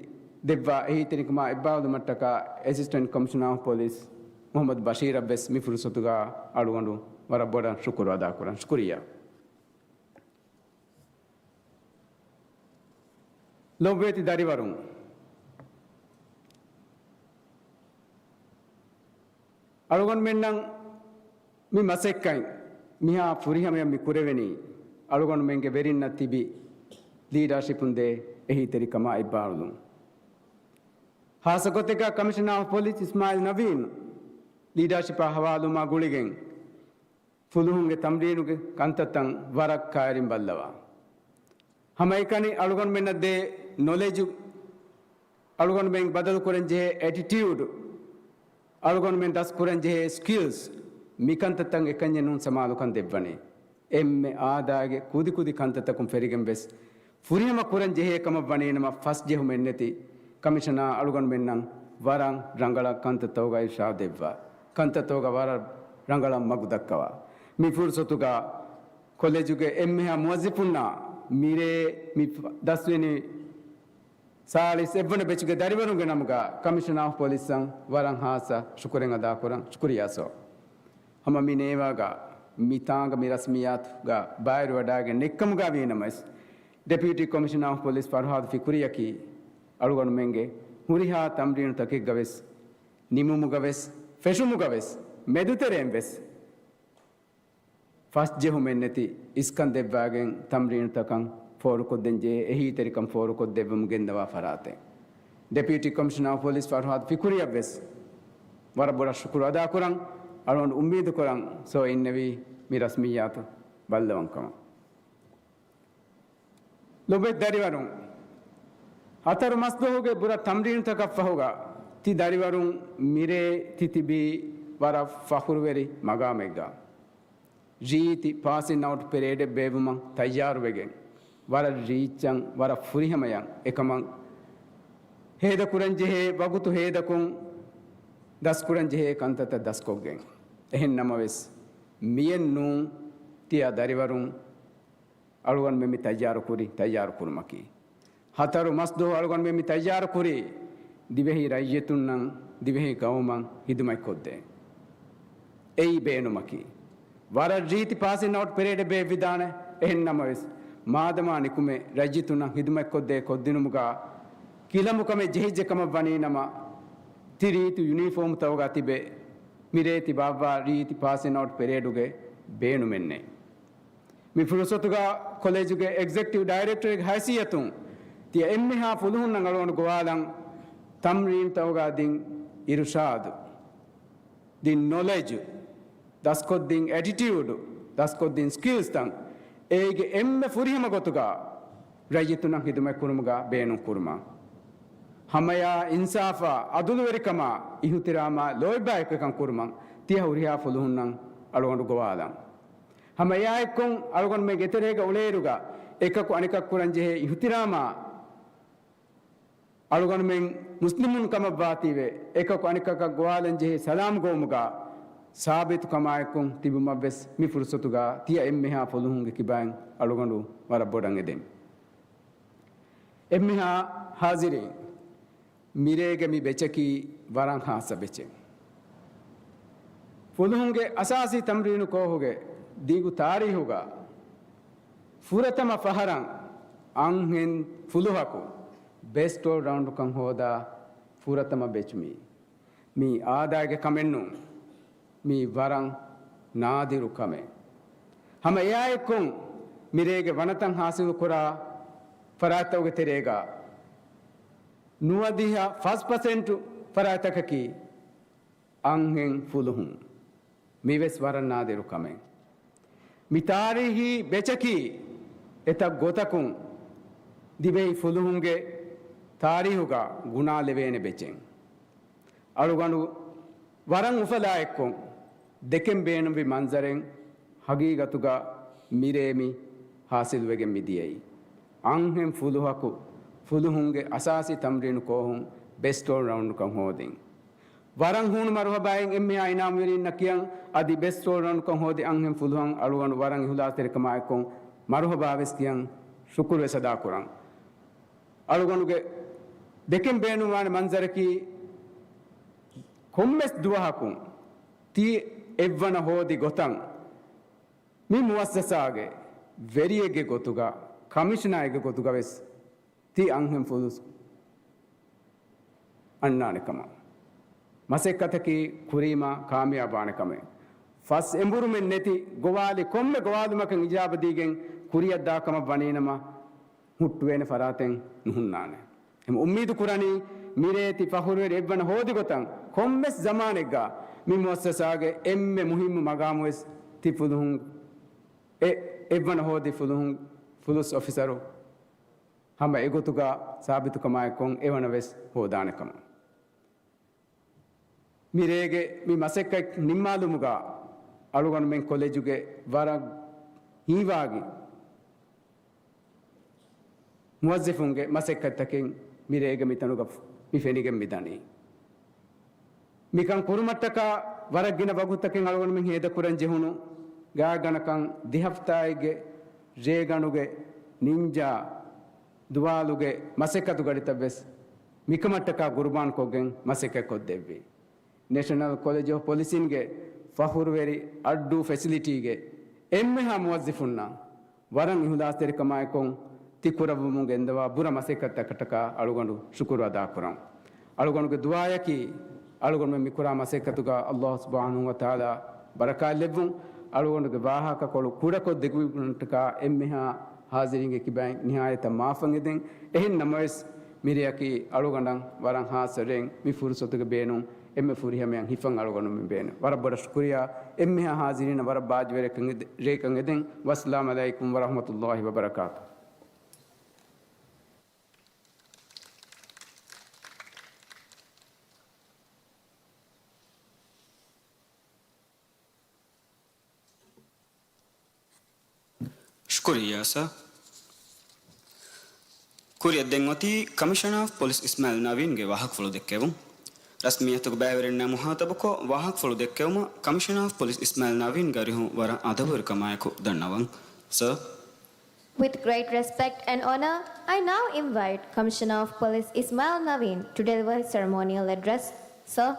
ދެއްވާ އެހީތެރިކަމާ އެއްބާރުލުމަށްޓަކާ އެސިސްޓެންޓް ކޮމިޝަނަރ އޮފް ޕޮލިސް މުހައްމަދު ބަޝީރަށް ވެސް މި ފުރުސަތުގަ އަޅުގަނޑު ވަރަށް ބޮޑަށް ޝުކުރު އަދާކުރަން. ޝުކުރިއްޔާ. ލޮބުވެތި ދަރިވަރުން، އަޅުގަނޑުމެންނަށް މި މަސައްކަތް މިހާ ފުރިހަމަޔަށް މި ކުރެވެނީ، އަޅުގަނޑުމެންގެ ވެރިންނަށް ތިބި ލީޑާޝިޕުން ދޭ އެހީތެރިކަމާ އެއްބާރުލުން. ހާއްސަ ގޮތެއްގަ ކަމިޝަނާ އޮފް ޕޮލިސް އިސްމާއިލް ނަވީން ލީޑާޝިޕާ ހަވާލުވުމާ ގުޅިގެން، ފުލުހުންގެ ތަމްރީނުގެ ކަންތައްތައް ވަރަށް ކައިރިން ބައްލަވާ. ހަމައެކަނި އަޅުގަނޑުމެންނަށް ދޭ ނޮލެޖު، އަޅުގަނޑުމެން ބަދަލުކުރަންޖެހޭ އެޓިޓިއުޑް، އަޅުގަނޑުމެން ރަސްކުރަންޖެހޭ ސްކިލްސް، މިކަންތައްތައް އެކަންޏެއް ނޫން ސަމާލުކަން ދެއްވަނީ. އެންމެ އާދައިގެ ކުދިކުދި ކަންތައްތަކުން ފެށިގެން ވެސް، ފުރިހަމަ ކުރަން ޖެހޭ ކަމަށް ވަނީނަމަ، ފަސްޖެހުމެއް ނެތި ކަމިޝަނާ އަޅުގަނޑުމެންނަށް ވަރަށް ރަނގަޅަށް ކަންތައްތަކުގަ އިރްޝާދު ދެއްވާ. ކަންތައްތަކުގަ ވަރަށް ރަނގަޅަށް މަގު ދައްކަވާ. މި ފުރުސަތުގަ ކޮލެޖުގެ އެންމެހާ މުވައްޒިފުންނާ މިރޭ މި ދަސްވެނި ސާޅީސް އެއްވަނަ ބެޗުގެ ދަރިވަރުންގެ ނަމުގަ ކަމިޝަނާ އޮފް ޕޮލިސްއަށް ވަރަށް ހާއްސަ ޝުކުރެއް އަދާކުރަން. ޝުކުރިއްޔާ ސޯ. ހަމަ މި ނޭވާގަ މި ތާނގަ މި ރަސްމިއްޔާތުގަ ބައިވެރިވަޑައިގެން ނެއްކަމުގަ ވީނަމަވެސް، ޑެޕިއުޓީ ކޮމިޝަނާ އޮފް ޕޮލިސް ފަރުހާދު ފިކުރިއަކީ އަޅުގަނޑުމެންގެ ހުރިހާ ތަމްރީނުތަކެއްގަވެސް، ނިމުމުގަވެސް، ފެށުމުގަވެސް، މެދުތެރެއިން ވެސް ފަސްޖެހުމެއްނެތި އިސްކަން ދެއްވާގެން ތަމްރީނުތަކަށް ފޯރުކޮށްދޭންޖެހޭ އެހީތެރިކަން ފޯރުކޮށްދެއްވަމުން ގެންދަވާ ފަރާތެއް. ޑެޕިއުޓީ ކޮމިޝަނާ އޮފް ޕޮލިސް ފަރުހާދު ފިކުރިއަށްވެސް ވަރަށް ބޮޑަށް ޝުކުރު އަދާކުރަން. އަޅުގަނޑު އުއްމީދުކުރަން ސޯ އިންނެވީ މި ރަސްމިއްޔާތު ބައްލަވަންކަމަށް. ލޮބުވެތި ދަރިވަރުން، ހަތަރު މަސްދުވަހުގެ ބުރަ ތަމްރީނުތަކަށްފަހުގަ ތި ދަރިވަރުން މިރޭ ތި ތިބީ ވަރަށް ފަޚުރުވެރި މަގާމެއްގަ. ރީތި ޕާސިން އައުޓް ޕެރޭޑެއް ބޭއްވުމަށް ތައްޔާރުވެގެން، ވަރަށް ރީއްޗަށް ވަރަށް ފުރިހަމަޔަށް އެކަމަށް ހޭދަކުރަންޖެހޭ ވަގުތު ހޭދަކޮށް، ދަސްކުރަންޖެހޭ ކަންތައްތައް ދަސްކޮށްގެން. އެހެން ނަމަވެސް، މިއެއް ނޫން ތިޔަ ދަރިވަރުން އަޅުގަނޑުމެން މި ތައްޔާރުކުރި، ތައްޔާރުކުރުމަކީ. ހަތަރު މަސްދުވަހު އަޅުގަނޑުމެން މި ތައްޔާރުކުރީ ދިވެހި ރައްޔިތުންނަށް، ދިވެހި ގައުމަށް ހިދުމަތްކޮށްދޭން. އެއީ ބޭނުމަކީ. ވަރަށް ރީތި ޕާސިން އައުޓް ޕެރޭޑެއް ބޭއްވިދާނެ. އެހެން ނަމަވެސް، މާދަމާ ނިކުމެ ރައްޔިތުންނަށް ހިދުމަތްކޮށްދޭ ކޮށްދިނުމުގަ ކިލަނބުކަމެއް ޖެހިއްޖެ ކަމަށް ވަނީނަމަ، ތި ރީތި ޔުނީފޯމުތަކުގަ ތިބެ މިރޭ ތި ބާއްވާ ރީތި ޕާސިން އައުޓް ޕެރޭޑުގެ ބޭނުމެއްނެތް. މި ފުރުސަތުގަ ކޮލެޖުގެ އެގްޒެކްޓިވް ޑައިރެކްޓަރެއްގެ ހައިސިއްޔަތުން ތިޔަ އެންމެހާ ފުލުހުންނަށް އަޅުގަނޑު ގޮވާލަން، ތަމްރީނުތަކުގަ ދިން އިރުޝާދު، ދިން ނޮލެޖު، ދަސްކޮށްދިން އެޓިޓިއުޑު، ދަސްކޮށްދިން ސްކިލްސްތައް، އޭގެ އެންމެ ފުރިހަމަ ގޮތުގަ ރައްޔިތުންނަށް ހިދުމަތްކުރުމުގަ ބޭނުންކުރުމަށް. ހަމައެއާ އިންސާފާ، އަދުލުވެރިކަމާ، އިހުތިރާމާ، ލޯތްބާއެއްކޮށް އެކަން ކުރުމަށް ތިޔަ ހުރިހާ ފުލުހުންނަށް އަޅުގަނޑު ގޮވާލަން. ހަމަ އެއާއެއްކޮށް، އަޅުގަނޑުމެން ގެތެރޭގަ އުޅޭއިރުގަ އެކަކު އަނެކަކަށް ކުރަންޖެހޭ އިހުތިރާމާ، އަޅުގަނޑުމެން މުސްލިމުން ކަމަށްވާތީވެ، އެކަކު އަނެކަކަށް ގޮވާލަންޖެހޭ ސަލާމް ގޮވުމުގަ ސާބިތުކަމާއެކު ތިބުމަށްވެސް މި ފުރުސަތުގަ ތިޔަ އެންމެހާ ފުލުހުންގެ ކިބައިން އަޅުގަނޑު ވަރަށް ބޮޑަށް އެދެން. އެންމެހާ ހާޒިރީން، މިރޭގެ މި ބެޗަކީ ވަރަށް ހާއްސަ ބެޗެއް. ފުލުހުންގެ އަސާސީ ތަމްރީނު ކޯހުގެ ދިގު ތާރީހުގަ ފުރަތަމަ ފަހަރަށް އަންހެން ފުލުހަކު ބެސްޓް އޯލް ރައުންޑްކަން ހޯދާ ފުރަތަމަ ބެޗު މީ. މީ އާދައިގެ ކަމެއްނޫން. މީ ވަރަށް ނާދިރު ކަމެއް. ހަމަ އެއާއެއްކޮށް، މިރޭގެ ވަނަތައް ހާސިލުކުރާ ފަރާތްތަކުގެ ތެރޭގަ ނުވަދިހަ ފަސް ޕަސެންޓު ފަރާތްތަކަކީ އަންހެން ފުލުހުން. މިވެސް ވަރަށް ނާދިރު ކަމެއް. މި ތާރީހީ ބެޗަކީ އެތައް ގޮތަކުން ދިވެހި ފުލުހުންގެ ތާރީހުގަ ގުނާލެވޭނެ ބެޗެއް. އަޅުގަނޑު ވަރަށް އުފަލާއެއްކޮށް، ދެކެން ބޭނުންވި މަންޒަރެއް ހަގީގަތުގަ މިރޭ މި ހާސިލުވެގެން މިދިޔައީ. އަންހެން ފުލުހަކު ފުލުހުންގެ އަސާސީ ތަމްރީނު ކޯހުން ބެސްޓް އޯލް ރައުންޑްކަން ހޯދިން. ވަރަށް ހޫނު މަރުހަބާއެއް އެންމެހާ އިނާމުވެރީންނަށް ކިޔަން. އަދި ބެސްޓް އޯލް ރައުންޑްކަން ހޯދި އަންހެން ފުލުހަން އަޅުގަނޑު ވަރަށް އިހުލާސްތެރިކަމާއެކު މަރުހަބާވެސް ކިޔަން، ޝުކުރުވެސް އަދާކުރަން. އަޅުގަނޑުގެ ދެކެން ބޭނުންވާނެ މަންޒަރަކީ، ކޮންމެސް ދުވަހަކުން ތި އެއްވަނަ ހޯދި ގޮތަށް މި މުއައްސަސާގެ ވެރިއެއްގެ ގޮތުގަ، ކަމިޝަނާއެއްގެ ގޮތުގަވެސް ތި އަންހެން ފުލުސް އަންނާނެ ކަމަށް. މަސައްކަތަކީ ކުރީމާ ކާމިޔާބުވާނެ ކަމެއް. ފަސް އެނބުރުމެއް ނެތި ގޮވާލި ކޮންމެ ގޮވާލުމަކަށް އިޖާބަދީގެން ކުރިއަށްދާ ކަމަށް ވަނީނަމަ، ހުއްޓުވޭނެ ފަރާތެއް ނުހުންނާނެ. އެހެން އުއްމީދު ކުރަނީ، މިރޭ ތި ފަޚުރުވެރި އެއްވަނަ ހޯދި ގޮތަށް ކޮންމެސް ޒަމާނެއްގަ މި މުއައްސަސާގެ އެންމެ މުހިއްމު މަގާމުވެސް ތި ފުލުހުން އެ އެއްވަނަ ހޯދި ފުލުހުން ފުލުސް އޮފިސަރު ހަމަ އެގޮތުގަ ސާބިތުކަމާއެކު އެވަނަވެސް ހޯދާނެ ކަމަށް. މިރޭގެ މި މަސައްކަތް ނިންމާލުމުގަ އަޅުގަނޑުމެން ކޮލެޖުގެ ވަރަށް ހީވާގި މުވައްޒިފުންގެ މަސައްކަތްތަކެއް މިރޭގެ މިތަނުގަ މި ފެނިގެން މިދަނީ. މިކަން ކުރުމަށްޓަކާ ވަރަށް ގިނަ ވަގުތުތަކެއް އަޅުގަނޑުމެން ހޭދަކުރަން ޖެހުނު ގާތްގަނޑަކަށް ދެ ހަފްތާއެއްގެ ރޭގަނޑުގެ ނިންޖާ ދުވާލުގެ މަސައްކަތު ގަޑިތައް ވެސް މިކަމަށްޓަކާ ގުރުބާންކޮށްގެން މަސައްކަތް ކޮށްދެއްވި. ނޭޝަނަލް ކޮލެޖް އޮފް ޕޮލިސިންގެ ފަޚުރުވެރި އައްޑޫ ފެސިލިޓީގެ އެންމެހާ މުވައްޒިފުންނަށް ވަރަށް އިހުލާސްތެރިކަމާއެކު ތި ކުރައްވަމުން ގެންދަވާ ބުރަ މަސައްކަތްތަކަށްޓަކާ އަޅުގަނޑު ޝުކުރު އަދާކުރަން. އަޅުގަނޑުގެ ދުޢާޔަކީ، އަޅުގަނޑުމެން މިކުރާ މަސައްކަތުގަ ﷲ ސުބްޙާނަހޫ ވަތަޢާލާ ބަރަކާތްލެއްވުން. އަޅުގަނޑުގެ ވާހަކަކޮޅު ކުޑަކޮށް ދެކުވުމަށްޓަކާ އެންމެހާ ހާޒިރީންގެ ކިބައިން ނިހާޔަތަށް މާފަށް އެދެން. އެހެން ނަމަވެސް، މިރެއަކީ އަޅުގަނޑަށް ވަރަށް ހާއްސަ ރެއެއް. މި ފުރުޞަތުގެ ބޭނުން އެންމެ ފުރިހަމަޔަށް ހިފަން އަޅުގަނޑުމެން ބޭނުން. ވަރަށް ބޮޑަށް ޝުކުރިއްޔާ. އެންމެހާ ހާޒިރީންނަށް ވަރަށް ބާއްޖަވެރި ރެއަކަށް އެދެ-، ރެއަކަށް އެދެން. ވައްސަލާމް ޢަލައިކުމް ވަރަޙްމަތުﷲި ވަބަރަކާތުހު. ޝުކުރިއްޔާ ސާ. ކުރިއަށް ދެން އޮތީ ކަމިޝަނާ އޮފް ޕޮލިސް އިސްމާއިލް ނަވީންގެ ވާހަކަފުޅު ދެއްކެވުން. ރަސްމިއްޔަތުގެ ބައިވެރިންނާ މުޚާޠަބުކޮށް، ވާހަކަފުޅު ދެއްކެވުމަށް ކަމިޝަނާ އޮފް ޕޮލިސް އިސްމާއިލް ނަވީންގެ އަރިހުން ވަރަށް އަދަބުވެރިކަމާއެކު ދަންނަވަން. ސާ. With great respect and honor, I now invite Commissioner of Police Ismail Naveen to deliver his ceremonial address. Sir.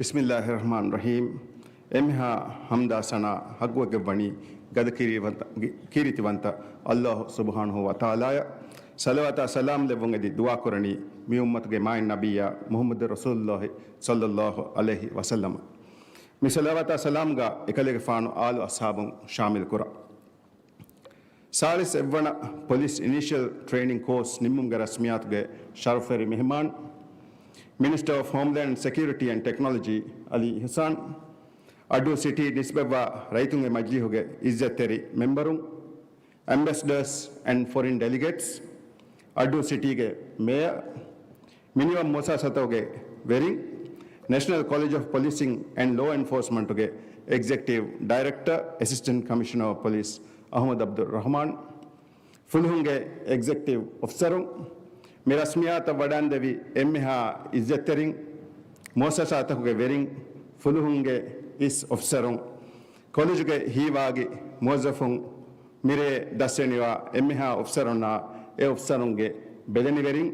ބިސްމިއްލާހި ރަޙްމާނި ރަޙީމް. އެންމެހާ ޙަމްދާ ސަނާ ޙައްޤުވެގެންވަނީ ގަދަ ކީރިވަންތަ-، ކީރިތިވަންތަ ﷲ ސުބްޙާނަހޫ ވަތަޢާލާއަށް. ޞަލަވާތާ ސަލާމް ލެއްވުން އެދި ދުޢާކުރަނީ މި އުއްމަތުގެ މާތް ނަބިއްޔާ މުޙައްމަދު ރަސޫލުﷲ ޞައްލަﷲ ޢަލައިހި ވަސައްލަމަ. މި ޞަލަވާތާ ސަލާމްގަ އެކަލޭގެފާނު އާލު އަޞްޙާބުން ޝާމިލް ކުރަން. ސާޅީސް އެއްވަނަ ޕޮލިސް އިނީޝިއަލް ޓްރެއިނިން ކޯސް ނިންމުމުގެ ރަސްމިއްޔާތުގެ ޝަރަފްވެރި މެހެމާން، މިނިސްޓަރ އޮފް ހޯމްލޭންޑް ސެކިއުރިޓީ އެންޑް ޓެކްނޮލޮޖީ އަލީ އިޙްސާން، އައްޑޫ ސިޓީ ނިސްބަތްވާ ރައްޔިތުންގެ މަޖިލީހުގެ އިއްޒަތްތެރި މެމްބަރުން، އެމްބެސެޑާސް އެންޑް ފޮރިން ޑެލިގޭޓްސް، އައްޑޫ ސިޓީގެ މޭޔަރ، މިނިވަން މުއައްސަސާތަކުގެ ވެރިން، ނޭޝަނަލް ކޮލެޖް އޮފް ޕޮލިސިން އެންޑް ލޯ އެންފޯސްމަންޓުގެ އެގްޒެކެޓިވް ޑައިރެކްޓަރ، އެސިސްޓެންޓް ކަމިޝަނަރ އޮފް ޕޮލިސް އަޙްމަދު ޢަބްދުއްރަޙްމާން، ފުލުހުންގެ އެގްޒެކެޓިވް އޮފިސަރުން، މި ރަސްމިއްޔާތަށް ވަޑައިންދެވި އެންމެހާ އިއްޒަތްތެރިން، މުއައްސަސާތަކުގެ ވެރިން، ފުލުހުންގެ އިސް އޮފިސަރުން، ކޮލެޖުގެ ހީވާގި މުވައްޒަފުން، މިރޭ ދަސްވެނިވާ އެންމެހާ އޮފިސަރުންނާ އެ އޮފިސަރުންގެ ބެލެނިވެރިން،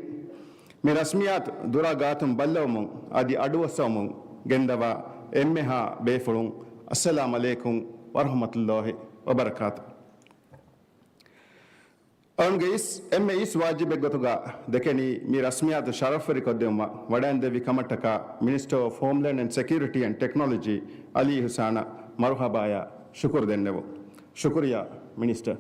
މި ރަސްމިއްޔާތު ދުރާ ގާތުން ބައްލަވަމުން އަދި އަޑުއައްސަވަމުން ގެންދަވާ އެންމެހާ ބޭފުޅުން، އައްސަލާމް ޢަލައިކުމް ވަރަޙްމަތުﷲި ވަބަރަކާތު. އަޅުގަނޑުގެ އިސް، އެންމެ އިސް ވާޖިބެއްގޮތުގަ ދެކެނީ މި ރަސްމިއްޔާތު ޝަރަފްވެރިކޮށްދިއުމަށް ވަޑައިންދެއްވި ކަމަށްޓަކާ މިނިސްޓަރ އޮފް ހޯމްލޭންޑް އެންޑް ސެކިއުރިޓީ އެންޑް ޓެކްނޮލޮޖީ އަލީ އިޙްސާނަށް މަރުޙަބާޔާ ޝުކުރު ދެންނެވުން. ޝުކުރިއްޔާ މިނިސްޓަރ.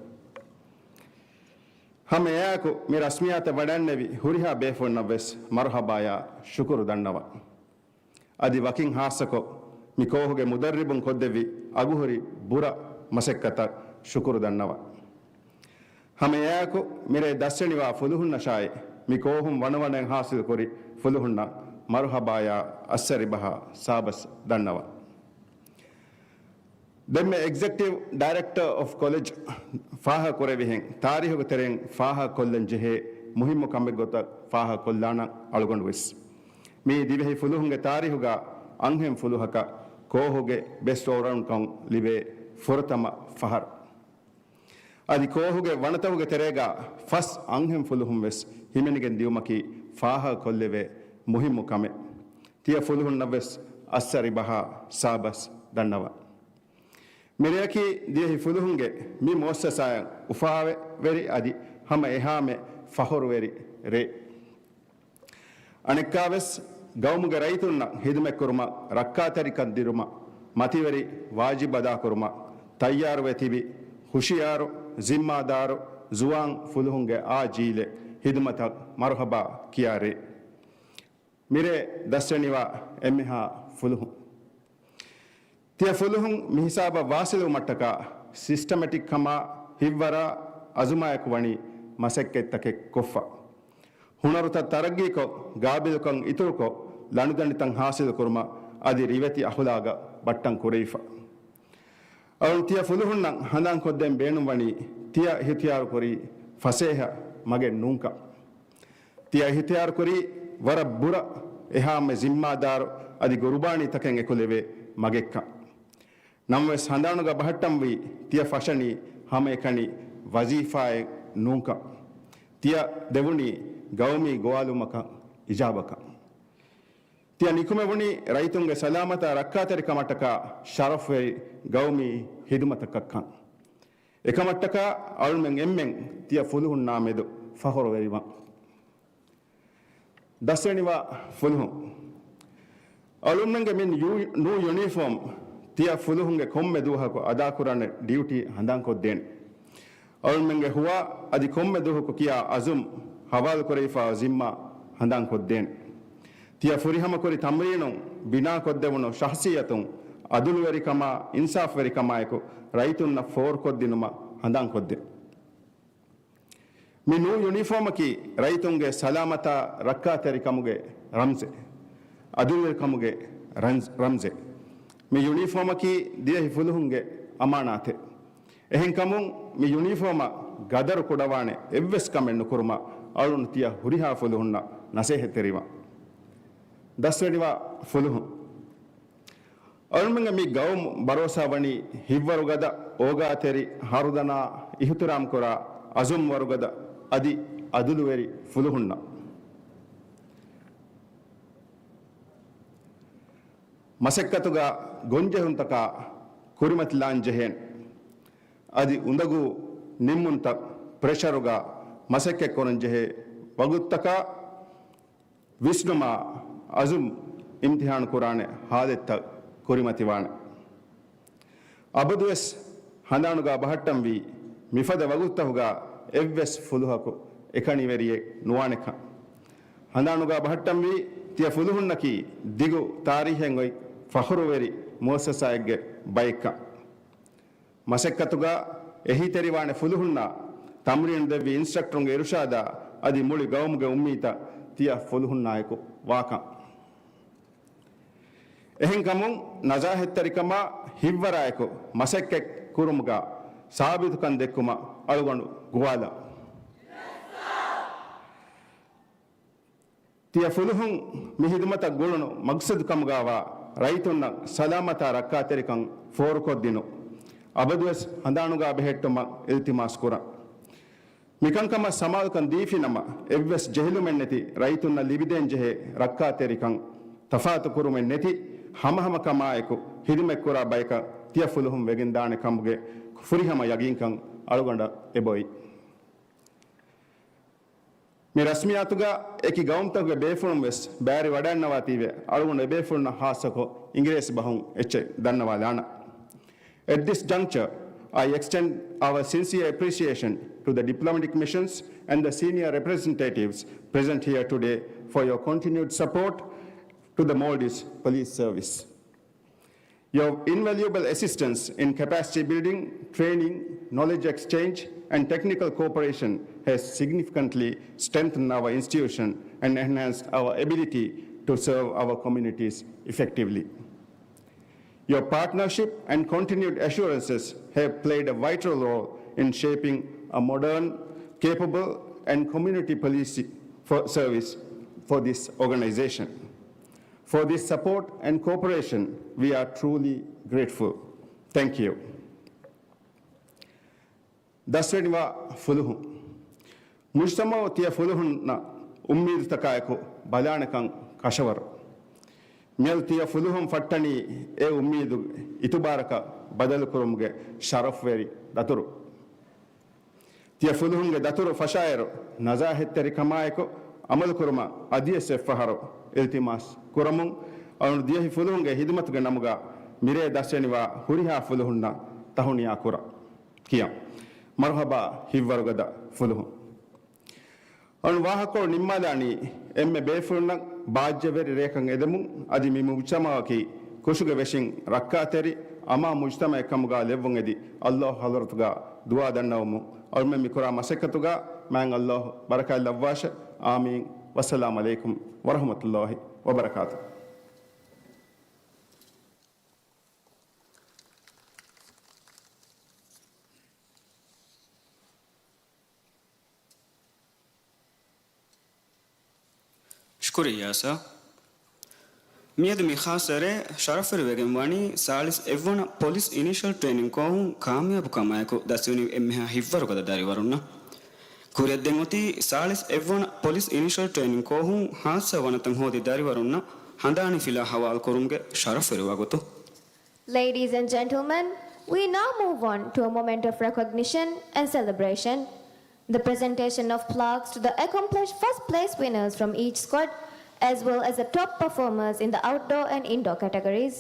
ހަމައެއާއެކު މި ރަސްމިއްޔާތަށް ވަޑައިންނެވި ހުރިހާ ބޭފުޅުންނަށްވެސް މަރުޙަބާޔާ ޝުކުރު ދަންނަވަން. އަދި ވަކިން ހާއްސަކޮށް، މި ކޯހުގެ މުދައްރިބުން ކޮށްދެއްވި އަގުހުރި ބުރަ މަސައްކަތަށް ޝުކުރު ދަންނަވަން. ހަމައެއާއެކު، މިރޭ ދަސްވެނިވާ ފުލުހުންނަށާއި، މި ކޯހުން ވަނަވަނައިން ޙާޞިލްކުރި ފުލުހުންނަށް މަރުޙަބާޔާ އައްސަރިބަހާ ސާބަސް ދަންނަވަން. ދެންމެ އެގްޒެކެޓިވް ޑައިރެކްޓަރ އޮފް ކޮލެޖް ފާހަގަކުރެއްވިހެން، ތާރީހުގެ ތެރެއިން ފާހަގަކޮށްލަން ޖެހޭ މުހިއްމު ކަމެއްގޮތަށް ފާހަގަކޮށްލާނަން އަޅުގަނޑުވެސް. މީ ދިވެހި ފުލުހުންގެ ތާރީހުގަ އަންހެން ފުލުހަކަށް ކޯހުގެ ބެސްޓް އޯލްރައުންޑްކަން ލިބޭ ފުރަތަމަ ފަހަރު. އަދި ކޯހުގެ ވަނަތަކުގެ ތެރޭގަ ފަސް އަންހެން ފުލުހުން ވެސް ހިމެނިގެން ދިޔުމަކީ ފާހަގަކޮށްލެވޭ މުހިއްމު ކަމެއް. ތިޔަ ފުލުހުންނަށްވެސް އައްސަރިބަހާ ސާބަސް ދަންނަވަން. މިރެއަކީ ދިވެހި ފުލުހުންގެ މި މުއައްސަސާއަށް އުފާވެރި އަދި ހަމަ އެހާމެ ފަޚުރުވެރި ރެއެއް. އަނެއްކާވެސް، ގައުމުގެ ރައްޔިތުންނަށް ހިދުމަތްކުރުމަށް، ރައްކާތެރިކަން ދިރުމަށް، މަތިވެރި ވާޖިބު އަދާކުރުމަށް ތައްޔާރުވެ ތިބި، ހުޝިޔާރު، ޒިންމާދާރު، ޒުވާން ފުލުހުންގެ އާ ޖީލެއް ހިދުމަތަށް މަރުޙަބާ ކިޔާ ރެއެއް. މިރޭ ދަސްވެނިވާ އެންމެހާ ފުލުހުން. ތިޔަ ފުލުހުން މިހިސާބަށް ވާސިލުވުމަށްޓަކާ ސިސްޓަމެޓިކް ކަމާ ހިތްވަރާ އަޒުމާއެކު ވަނީ މަސައްކަތްތަކެއް ކޮށްފަ. ހުނަރުތައް ތަރައްގީކޮށް، ގާބިލުކަން އިތުރުކޮށް، ލަނޑުދަނޑިތައް ހާސިލުކުރުމަށް އަދި ރިވެތި އަހުލާގަށް ބައްޓަން ކުރެވިފަ. އަޅުން ތިޔަ ފުލުހުންނަށް ހަނދާންކޮށްދޭން ބޭނުންވަނީ، ތިޔަ އިހުތިޔާރުކުރީ ފަސޭހަ މަގެއް ނޫންކަން. ތިޔަ އިހުތިޔާރުކުރީ ވަރަށް ބުރަ، އެހާމެ ޒިންމާދާރު އަދި ގުރުބާނީތަކެއް އެކުލެވޭ މަގެއްކަން. ނަމަވެސް ހަނދާނުގަ ބަހައްޓަންވީ، ތިޔަ ފަށަނީ ހަމައެކަނި ވަޒީފާއެއް ނޫންކަން. ތިޔަ ދެވުނީ ގައުމީ ގޮވާލުމަކަށް އިޖާބަކަށް. ތިޔަ ނިކުމެވުނީ ރައްޔިތުންގެ ސަލާމަތާ ރައްކާތެރިކަމަށްޓަކާ ޝަރަފްވެރި ގައުމީ ހިދުމަތަކަށްކަން. އެކަމަށްޓަކާ އަޅުމެން އެންމެން ތިޔަ ފުލުހުންނާ މެދު ފަޚުރުވެރިވަން. ދަސްވެނިވާ ފުލުހުން. އަޅުމެންގެ މި ޔޫ-، ނޫ ޔުނީފޯމް ތިޔަ ފުލުހުންގެ ކޮންމެ ދުވަހަކު އަދާކުރާނެ ޑިއުޓީ ހަނދާންކޮށްދޭނެ. އަޅުމެންގެ ހުވާ އަދި ކޮންމެ ދުވަހަކު ކިޔާ އަޒުމް ހަވާލުކުރެވިފާ ޒިންމާ ހަނދާންކޮށްދޭނެ. ތިޔަ ފުރިހަމަކުރި ތަމްރީނުން ބިނާކޮށްދެވުނު ޝަހްސިއްޔަތުން އަދުލުވެރިކަމާ އިންސާފުވެރިކަމާއެކު ރައްޔިތުންނަށް ފޯރުކޮށްދިނުމަށް ހަނދާންކޮށްދޭނެ. މި ނޫ ޔުނީފޯމަކީ ރައްޔިތުންގެ ސަލާމަތާ ރައްކާތެރިކަމުގެ ރަމްޒެއް، އަދުލުވެރިކަމުގެ ރަންޒް-، ރަމްޒެއް. މި ޔުނީފޯމަކީ ދިވެހި ފުލުހުންގެ އަމާނާތެއް. އެހެންކަމުން މި ޔުނީފޯމަށް ގަދަރު ކުޑަވާނެ އެއްވެސް ކަމެއް ނުކުރުމަށް އަޅުން ތިޔަ ހުރިހާ ފުލުހުންނަށް ނަސޭހަތްތެރިވާ. ދަސްވެނިވާ ފުލުހުން. އަޅުމެންގެ މި ގައުމު ބަރޯސާ ވަނީ ހިތްވަރުގަދަ، އޯގާތެރި، ހަރުދަނާ، އިހުތިރާމްކުރާ، އަޒުމްވަރުގަދަ އަދި އަދުލުވެރި ފުލުހުންނަށް. މަސައްކަތުގަ ގޮންޖެހުންތަކާ ކުރިމަތިލާން ޖެހޭނެ. އަދި އުނދަގޫ ނިންމުންތައް ޕްރެޝަރުގަ މަސައްކަތްކުރަން ޖެހޭ ވަގުތުތަކާ ވިސްނުމާ އަޒުމް އިމްތިހާނު ކުރާނެ ހާލަތްތައް ކުރިމަތިވާނެ. އަބަދުވެސް ހަނދާނުގަ ބަހައްޓަންވީ މިފަދަ ވަގުތުތަކުގަ އެއްވެސް ފުލުހަކު އެކަނިވެރިއެއް ނުވާނެކަން. ހަނދާނުގަ ބަހައްޓަންވީ ތިޔަ ފުލުހުންނަކީ ދިގު ތާރީހެއް އޮތް ފަޚުރުވެރި މުއައްސަސާއެއްގެ ބައެއްކަން. މަސައްކަތުގަ އެހީތެރިވާނެ ފުލުހުންނާ، ތަމްރީނު ދެއްވި އިންސްޓްރަކްޓަރުންގެ އިރުޝާދާ އަދި މުޅި ގައުމުގެ އުއްމީދަށް ތިޔަ ފުލުހުންނާއެކު ވާކަން. އެހެންކަމުން ނަޒާހަތްތެރިކަމާ ހިތްވަރާއެކު މަސައްކަތް ކުރުމުގަ ސާބިތުކަން ދެއްކުމަށް އަޅުގަނޑު ގޮވާލަން. ތިޔަ ފުލުހުން މި ހިދުމަތަށް ގުޅުނު މަގްސަދު ކަމުގަވާ ރައްޔިތުންނަށް ސަލާމަތާ ރައްކާތެރިކަން ފޯރުކޮށްދިނުން އަބަދުވެސް ހަނދާނުގަ ބެހެއްޓުމަށް އިލްތިމާސް ކުރަން. މިކަންކަމަށް ސަމާލުކަން ދީފިނަމަ، އެއްވެސް ޖެހިލުމެއްނެތި ރައްޔިތުންނަށް ލިބިދޭންޖެހޭ ރައްކާތެރިކަން ތަފާތުކުރުމެއްނެތި ހަމަހަމަކަމާއެކު ހިދުމަތްކުރާ ބަޔަކަށް ތިޔަ ފުލުހުން ވެގެންދާނެ ކަމުގެ ފުރިހަމަ ޔަގީންކަން އަޅުގަނޑަށް އެބައޮތް. މި ރަސްމިއްޔާތުގަ އެކި ގައުމުތަކުގެ ބޭފުޅުން ވެސް ބައިވެރިވަޑައިގަންނަވާތީވެ، އަޅުގަނޑު އެބޭފުޅުންނަށް ހާއްސަކޮށް އިނގިރޭސި ބަހުން އެއްޗެއް ދަންނަވާލާނަން. At this juncture, I extend our sincere appreciation to the diplomatic missions and the senior representatives present here today for your continued support to the Maldives Police Service. Your invaluable assistance in capacity building, training, knowledge exchange, and technical cooperation has significantly strengthened our institution and enhanced our ability to serve our communities effectively. Your partnership and continued assurances have played a vital role in shaping a modern, capable, and community policy for service for this organization. For this support and cooperation, we are truly grateful. Thank you. ދަސްވެނިވާ ފުލުހުން. މުޖްތަމަޢު ތިޔަ ފުލުހުންނަށް އުއްމީދުތަކާއެކު ބަލާނެކަން ކަށަވަރު. މިއަދު ތިޔަ ފުލުހުން ފައްޓަނީ އެ އުއްމީދު އިތުބާރަކަށް ބަދަލުކުރުމުގެ ޝަރަފްވެރި ދަތުރު. ތިޔަ ފުލުހުންގެ ދަތުރު ފަށާއިރު، ނަޒާހަތްތެރިކަމާއެކު އަމަލުކުރުމަށް އަދިވެސް އެއްފަހަރު އިލްތިމާސް ކުރަމުން، އަޅުން ދިވެހި ފުލުހުންގެ ހިދުމަތުގެ ނަމުގަ މިރޭ ދަސްވެނިވާ ހުރިހާ ފުލުހުންނަށް ތަހުނިޔާ ކުރަން. ކިޔަން. މަރުހަބާ ހިތްވަރުގަދަ ފުލުހުން. އަޅުން ވާހަކަކޮޅު ނިންމާލާނީ އެންމެ ބޭފުޅުންނަށް ބާއްޖަވެރި ރެއަކަށް އެދެމުން، އަދި މި މުޖްތަމަޢަކީ ކުށުގެ ވެށިން ރައްކާތެރި އަމާ މުޖްތަމަޢެއް ކަމުގާ ލެއްވުން އެދި، ﷲ ޙަޟްރަތުގާ ދުޢާ ދަންނަވަމުން. އަޅުމެން މި ކުރާ މަސައްކަތުގާ މާތް ﷲ ބަރަކާތް ލައްވާށެ. އާމީން. ވައްސަލާމް ޢަލައިކުމް ވަރަޙްމަތުﷲ ވަބަރަކާތުހު. ޝުކުރިއްޔާ ސާ. މިއަދު މި ޚާއްޞަ ރޭ ޝަރަފުވެރިވެގެން ވަނީ ސާޅީސް އެއްވަނަ ޕޮލިސް އިނީޝަލް ޓްރޭނިން ކޯހުން ކާމިޔާބުކަމާއެކު ދަސްވެނިވި އެންމެހާ ހިތްވަރުގަދަ ދަރިވަރުންނަށް. ކުރިއަށްދެން އޮތީ ސާޅީސް އެއްވަނަ ޕޮލިސް އިނީޝަލް ޓްރޭނިން ކޯހުން ހާއްސަ ވަނަތައް ހޯދި ދަރިވަރުންނަށް ހަނދާނީ ފިލާ ހަވާލުކުރުމުގެ ޝަރަފުވެރި ވަގުތު. Ladies and gentlemen, we now move on to a moment of recognition and celebration, the presentation of plaques to the accomplished first place winners from each squad, as well as the top performers in the outdoor and indoor categories.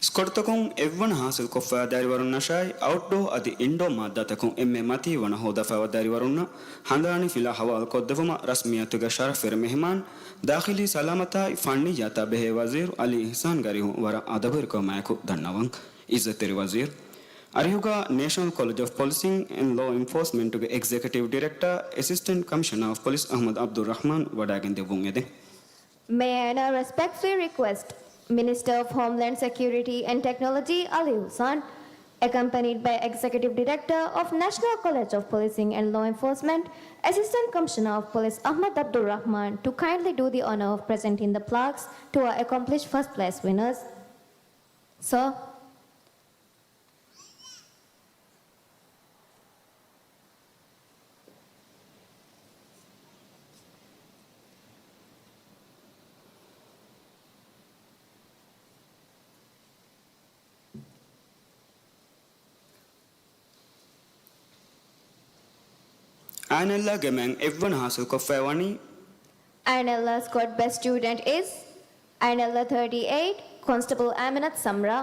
ސްކޮޑްތަކުން އެއްވަނަ ހާސިލްކޮށްފައިވާ ދަރިވަރުންނަށާއި، އައުޓްޑޯ އަދި އިންޑޯ މާއްދާތަކުން އެންމެ މަތީވަނަ ހޯދާފައިވާ ދަރިވަރުންނަށް ހަނދާނީ ފިލާ ހަވާލުކޮށްދެއްވުމަށް ރަސްމިއްޔާތުގެ ޝަރަފުވެރި މެހެމާން، ދާޚިލީ ސަލާމަތާއި ފަންނިއްޔާތާ ބެހޭ ވަޒީރު އަލީ އިޙްސާން ގަރީހުން ވަރަށް އަދަބުވެރިކަމާއެކު ދަންނަވަން. ޢިއްޒަތްތެރި ވަޒީރު އަރިހުގަ ނޭޝަނަލް ކޮލެޖް އޮފް ޕޮލިސިން އެންޑް ލޯ އެންފޯސްމަންޓުގެ އެގްޒެކެޓިވް ޑިރެކްޓާ، އެސިސްޓެންޓް ކަމިޝަނާ އޮފް ޕޮލިސް އަޙްމަދު ޢަބްދުއްރަޙްމާން ވަޑައިގެން ދެއްވުން އެދެން. May I now respectfully request Minister of Homeland Security and Technology Ali Husan, accompanied by Executive Director of National College of Policing and Law Enforcement, Assistant Commissioner of Police Ahmad Abdul Rahman, to kindly do the honor of presenting the plaques to our accomplished first place winners. Sir. އައިނަލްލާގެ މެން އެއްވަނަ ހާސިލްކޮށްފައި ވަނީ. އައިނަލްލާ squad best student is އައިނަލްލާ thirty-eight, Constable އާމިނަތު ސަމްރާ.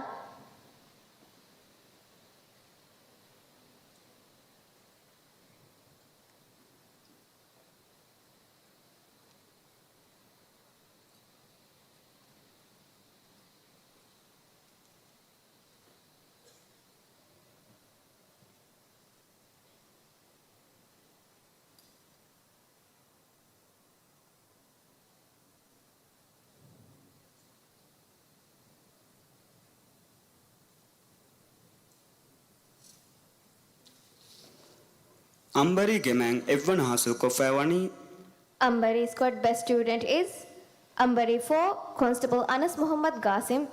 އަނބަރީގެ މެން އެއްވަނަ ހާސިލްކޮށްފައި ވަނީ. އަނބަރީ squad best student is އަނބަރީ four, Constable އަނަސް މުޙައްމަދު ގާސިމް.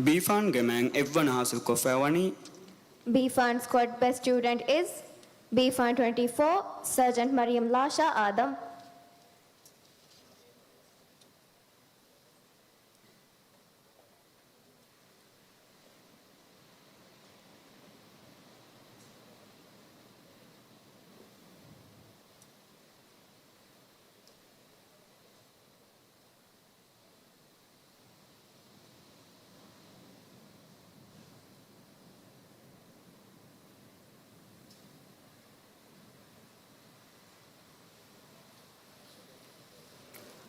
ބީފާންގެ މާތް އެއްވަނަ ހާސިލްކޮށްފައިވަނީ. ބީފާން squad best student is ބީފާން twenty-four, Sergeant މަރިޔަމް ލާޝާ އާދަމް.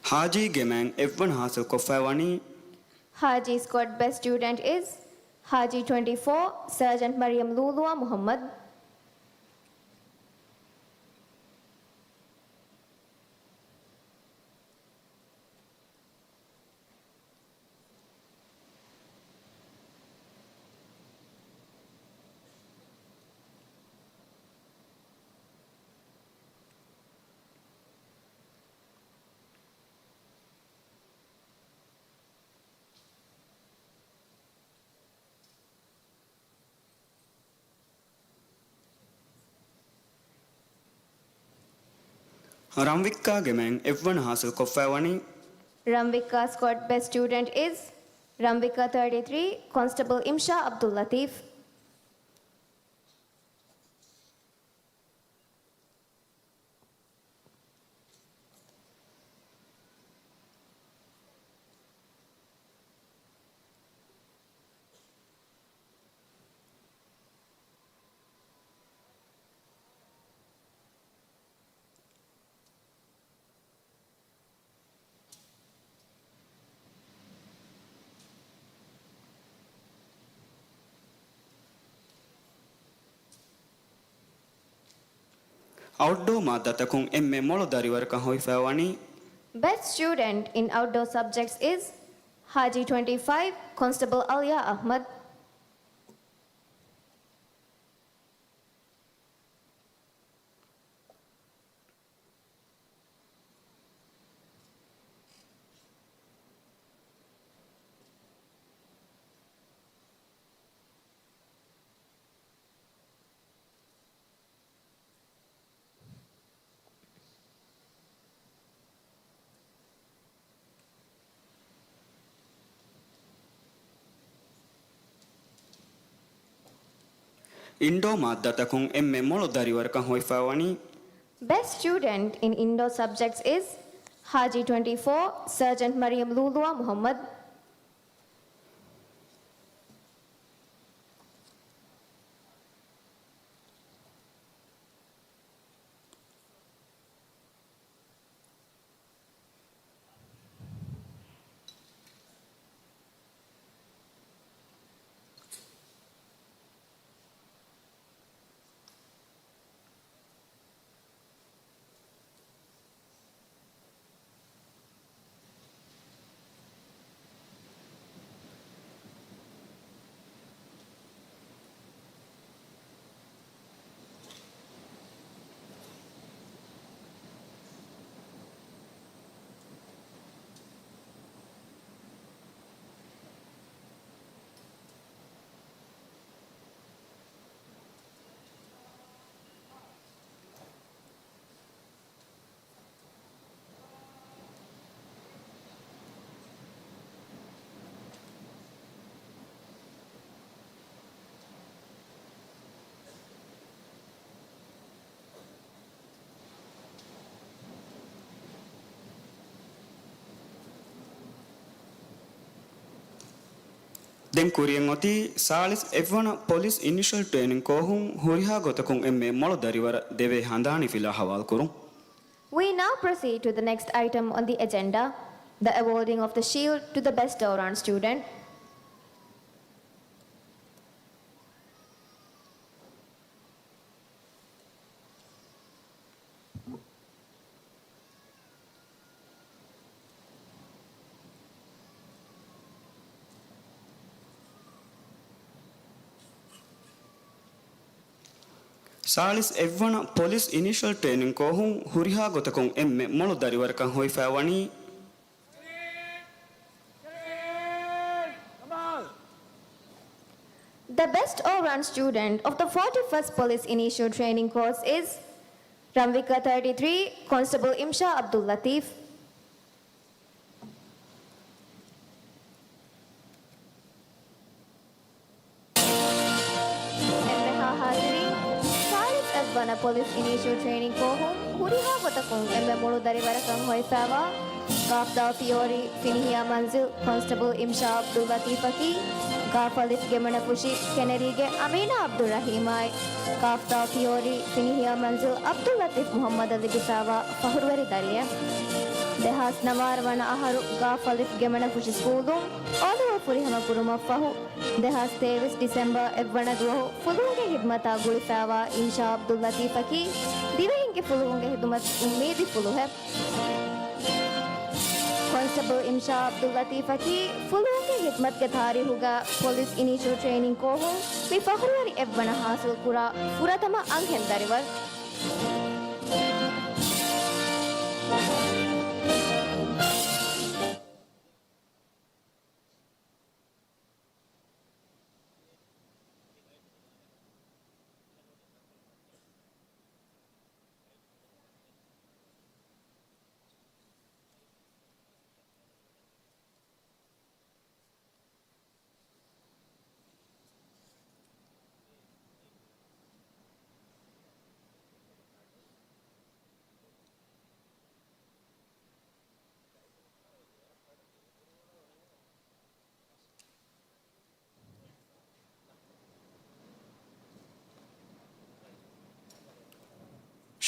ހާޖީގެ މާތް އެއްވަނަ ހާސިލްކޮށްފައިވަނީ. ހާޖީ squad best student is ހާޖީ twenty-four, Sergeant މަރިޔަމް ލޫލޫއާ މުހައްމަދު. ރަންވިއްކާގެ މާތް އެއްވަނަ ހާސިލްކޮށްފައިވަނީ. ރަންވިއްކާ squad best student is ރަންވިއްކާ thirty-three, Constable އިމްޝާ އަބްދުއްލަތީފް. އައުޓްޑޯ މާއްދާތަކުން އެންމެ މޮޅު ދަރިވަރަކަށް ހޮވިފައިވަނީ. Best student in outdoor subjects is ހާޖީ twenty-five, Constable އަލްޔާ އަޙްމަދު. އިންޑޯ މާއްދާތަކުން އެންމެ މޮޅު ދަރިވަރަކަށް ހޮވިފައިވަނީ. Best student in indoor subjects is ހާޖީ twenty-four, Sergeant މަރިޔަމް ލޫލޫއާ މުހައްމަދު. ދެން ކުރިއަށް އޮތީ ސާޅީސް އެއްވަނަ ޕޮލިސް އިނިޝަލް ޓްރޭނިން ކޯހުން ހުރިހާ ގޮތަކުން އެންމެ މޮޅު ދަރިވަރަށް ދެވޭ ހަނދާނީ ފިލާ ހަވާލުކުރުން. We now proceed to the next item on the agenda, the awarding of the shield to the best all-round student. ސާޅީސް އެއްވަނަ ޕޮލިސް އިނިޝަލް ޓްރޭނިން ކޯހުން ހުރިހާ ގޮތަކުން އެންމެ މޮޅު ދަރިވަރަކަށް ހޮވިފައިވަނީ. All-round student of the forty-first Police Initial Training Course is ރަންވިއްކަ thirty-three, Constable އިމްޝާ އަބްދުއްލަތީފް. އެންމެހާ ހާޒިރީން، ސާޅީސް އެއްވަނަ ޕޮލިސް އިނީޝިއަލް ޓްރޭނިން ކޯހުން ހުރިހާ ގޮތަކުން އެންމެ މޮޅު ދަރިވަރަކަށް ހޮވިފައިވާ، ގާފްދާ ފިޔޯރި ފިނިހިޔާ މަންޒިލް ކޮންސްޓަބަލް އިމްޝާ އަބްދުއްލަތީފަކީ، ގާފަލިފް ގެމަނަފުށި ކެނެރީގެ އަމީނާ އަބްދުއްރަހީމާއި، ގާފްދާ ފިޔޯރި ފިނިހިޔާ މަންޒިލް އަބްދުއްލަތީފް މުހައްމަދަށް ލިބިފައިވާ ފަހުރުވެރި ދަރިއެއް. ދެހާސް ނަވާރަ ވަނަ އަހަރު ގާފަލިފް ގެމަނަފުށި ސްކޫލުން އޯލެވެލް ފުރިހަމަ ކުރުމަށްފަހު، ދެހާސް ތޭވީސް ޑިސެމްބަރ އެއްވަނަ ދުވަހު ފުލުހުންގެ ހިދްމަތާ ގުޅިފައިވާ އިންޝާ އަބްދުއްލަތީފަކީ، ދިވެހިންގެ ފުލުހުންގެ ހިދުމަތް އުއްމީދި ފުލުހެއް. ކޮންސްޓަބަލް އިންޝާ އަބްދުއްލަތީފަކީ، ފުލުހުންގެ ހިދްމަތްގެ ތާރީހުގަ ޕޮލިސް އިނީޝިއަލް ޓްރޭނިން ކޯހުން މި ފަޚުރުވެރި އެއްވަނަ ހާސިލް ކުރާ ފުރަތަމަ އަންހެން ދަރިވަރު.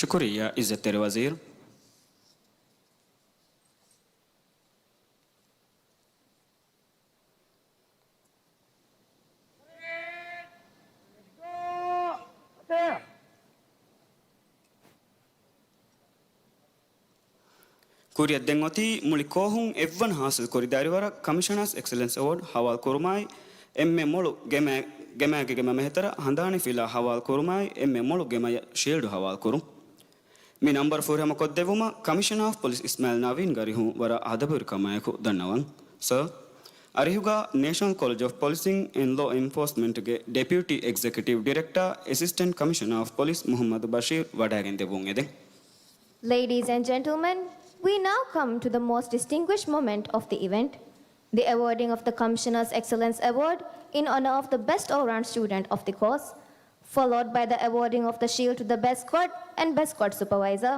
ޝުކުރިއްޔާ، އިއްޒަތްތެރި ވަޒީރު. ކުރިއަށް ދެން އޮތީ މުޅި ކޯހުން އެއްވަނަ ހާސިލްކުރި ދަރިވަރަށް ކަމިޝަނާސް އެކްސެލެންސް އެވޯޑް ހަވާލު ކުރުމާއި، އެންމެ މޮޅު ގެމަ-، ގެމާގެ ގެމަ މެހެތަރަށް ހަނދާނީ ފިލާ ހަވާލު ކުރުމާއި، އެންމެ މޮޅު ގެމަޔަށް ޝީލްޑު ހަވާލު ކުރުން. މި ނަންބަރު ފުރިހަމަ ކޮށްދެއްވުމަށް ކަމިޝަނާ އޮފް ޕޮލިސް އިސްމާއިލް ނަވީން ގަރިހުން ވަރަށް އަދަބުވެރިކަމާއެކު ދަންނަވަން. ސަރ، އަރިހުގަ ނޭޝަނަލް ކޮލެޖް އޮފް ޕޮލިސިން އެންޑް ލޯ އެންފޯސްމަންޓްގެ ޑެޕިއުޓީ އެގްޒެކެޓިވް ޑިރެކްޓާ، އެސިސްޓެންޓް ކަމިޝަނާ އޮފް ޕޮލިސް މުހައްމަދު ބަޝީރް ވަޑައިގެން ދެއްވުން އެދެން. Ladies and gentlemen, we now come to the most distinguished moment of the event, the awarding of the Commissioner's Excellence Award in honor of the best all-round student of the course, followed by the awarding of the shield to the best squad and best squad supervisor.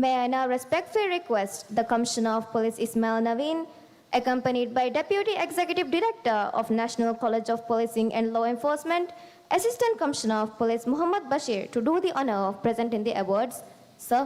May I now respectfully request the Commissioner of Police Ismail Naveen, accompanied by Deputy Executive Director of National College of Policing and Law Enforcement, Assistant Commissioner of Police Muhammad Bashir, to do the honor of presenting the awards. Sir.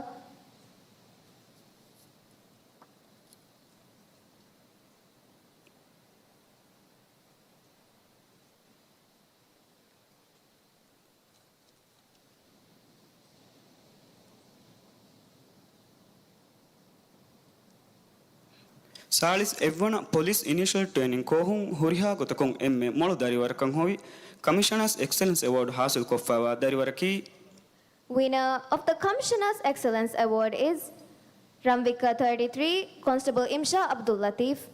ސާޅީސް އެއްވަނަ ޕޮލިސް އިނީޝަލް ޓްރޭނިން ކޯހުން ހުރިހާ ގޮތަކުން އެންމެ މޮޅު ދަރިވަރަކަށް ހޮވި ކަމިޝަނާސް އެކްސެލެންސް އެވޯޑް ހާސިލް ކޮށްފައިވާ ދަރިވަރަކީ، Winner of the Commissioner's Excellence Award is ރަންވިއްކަ thirty-three, Constable އިމްޝާ އަބްދުއްލަތީފް.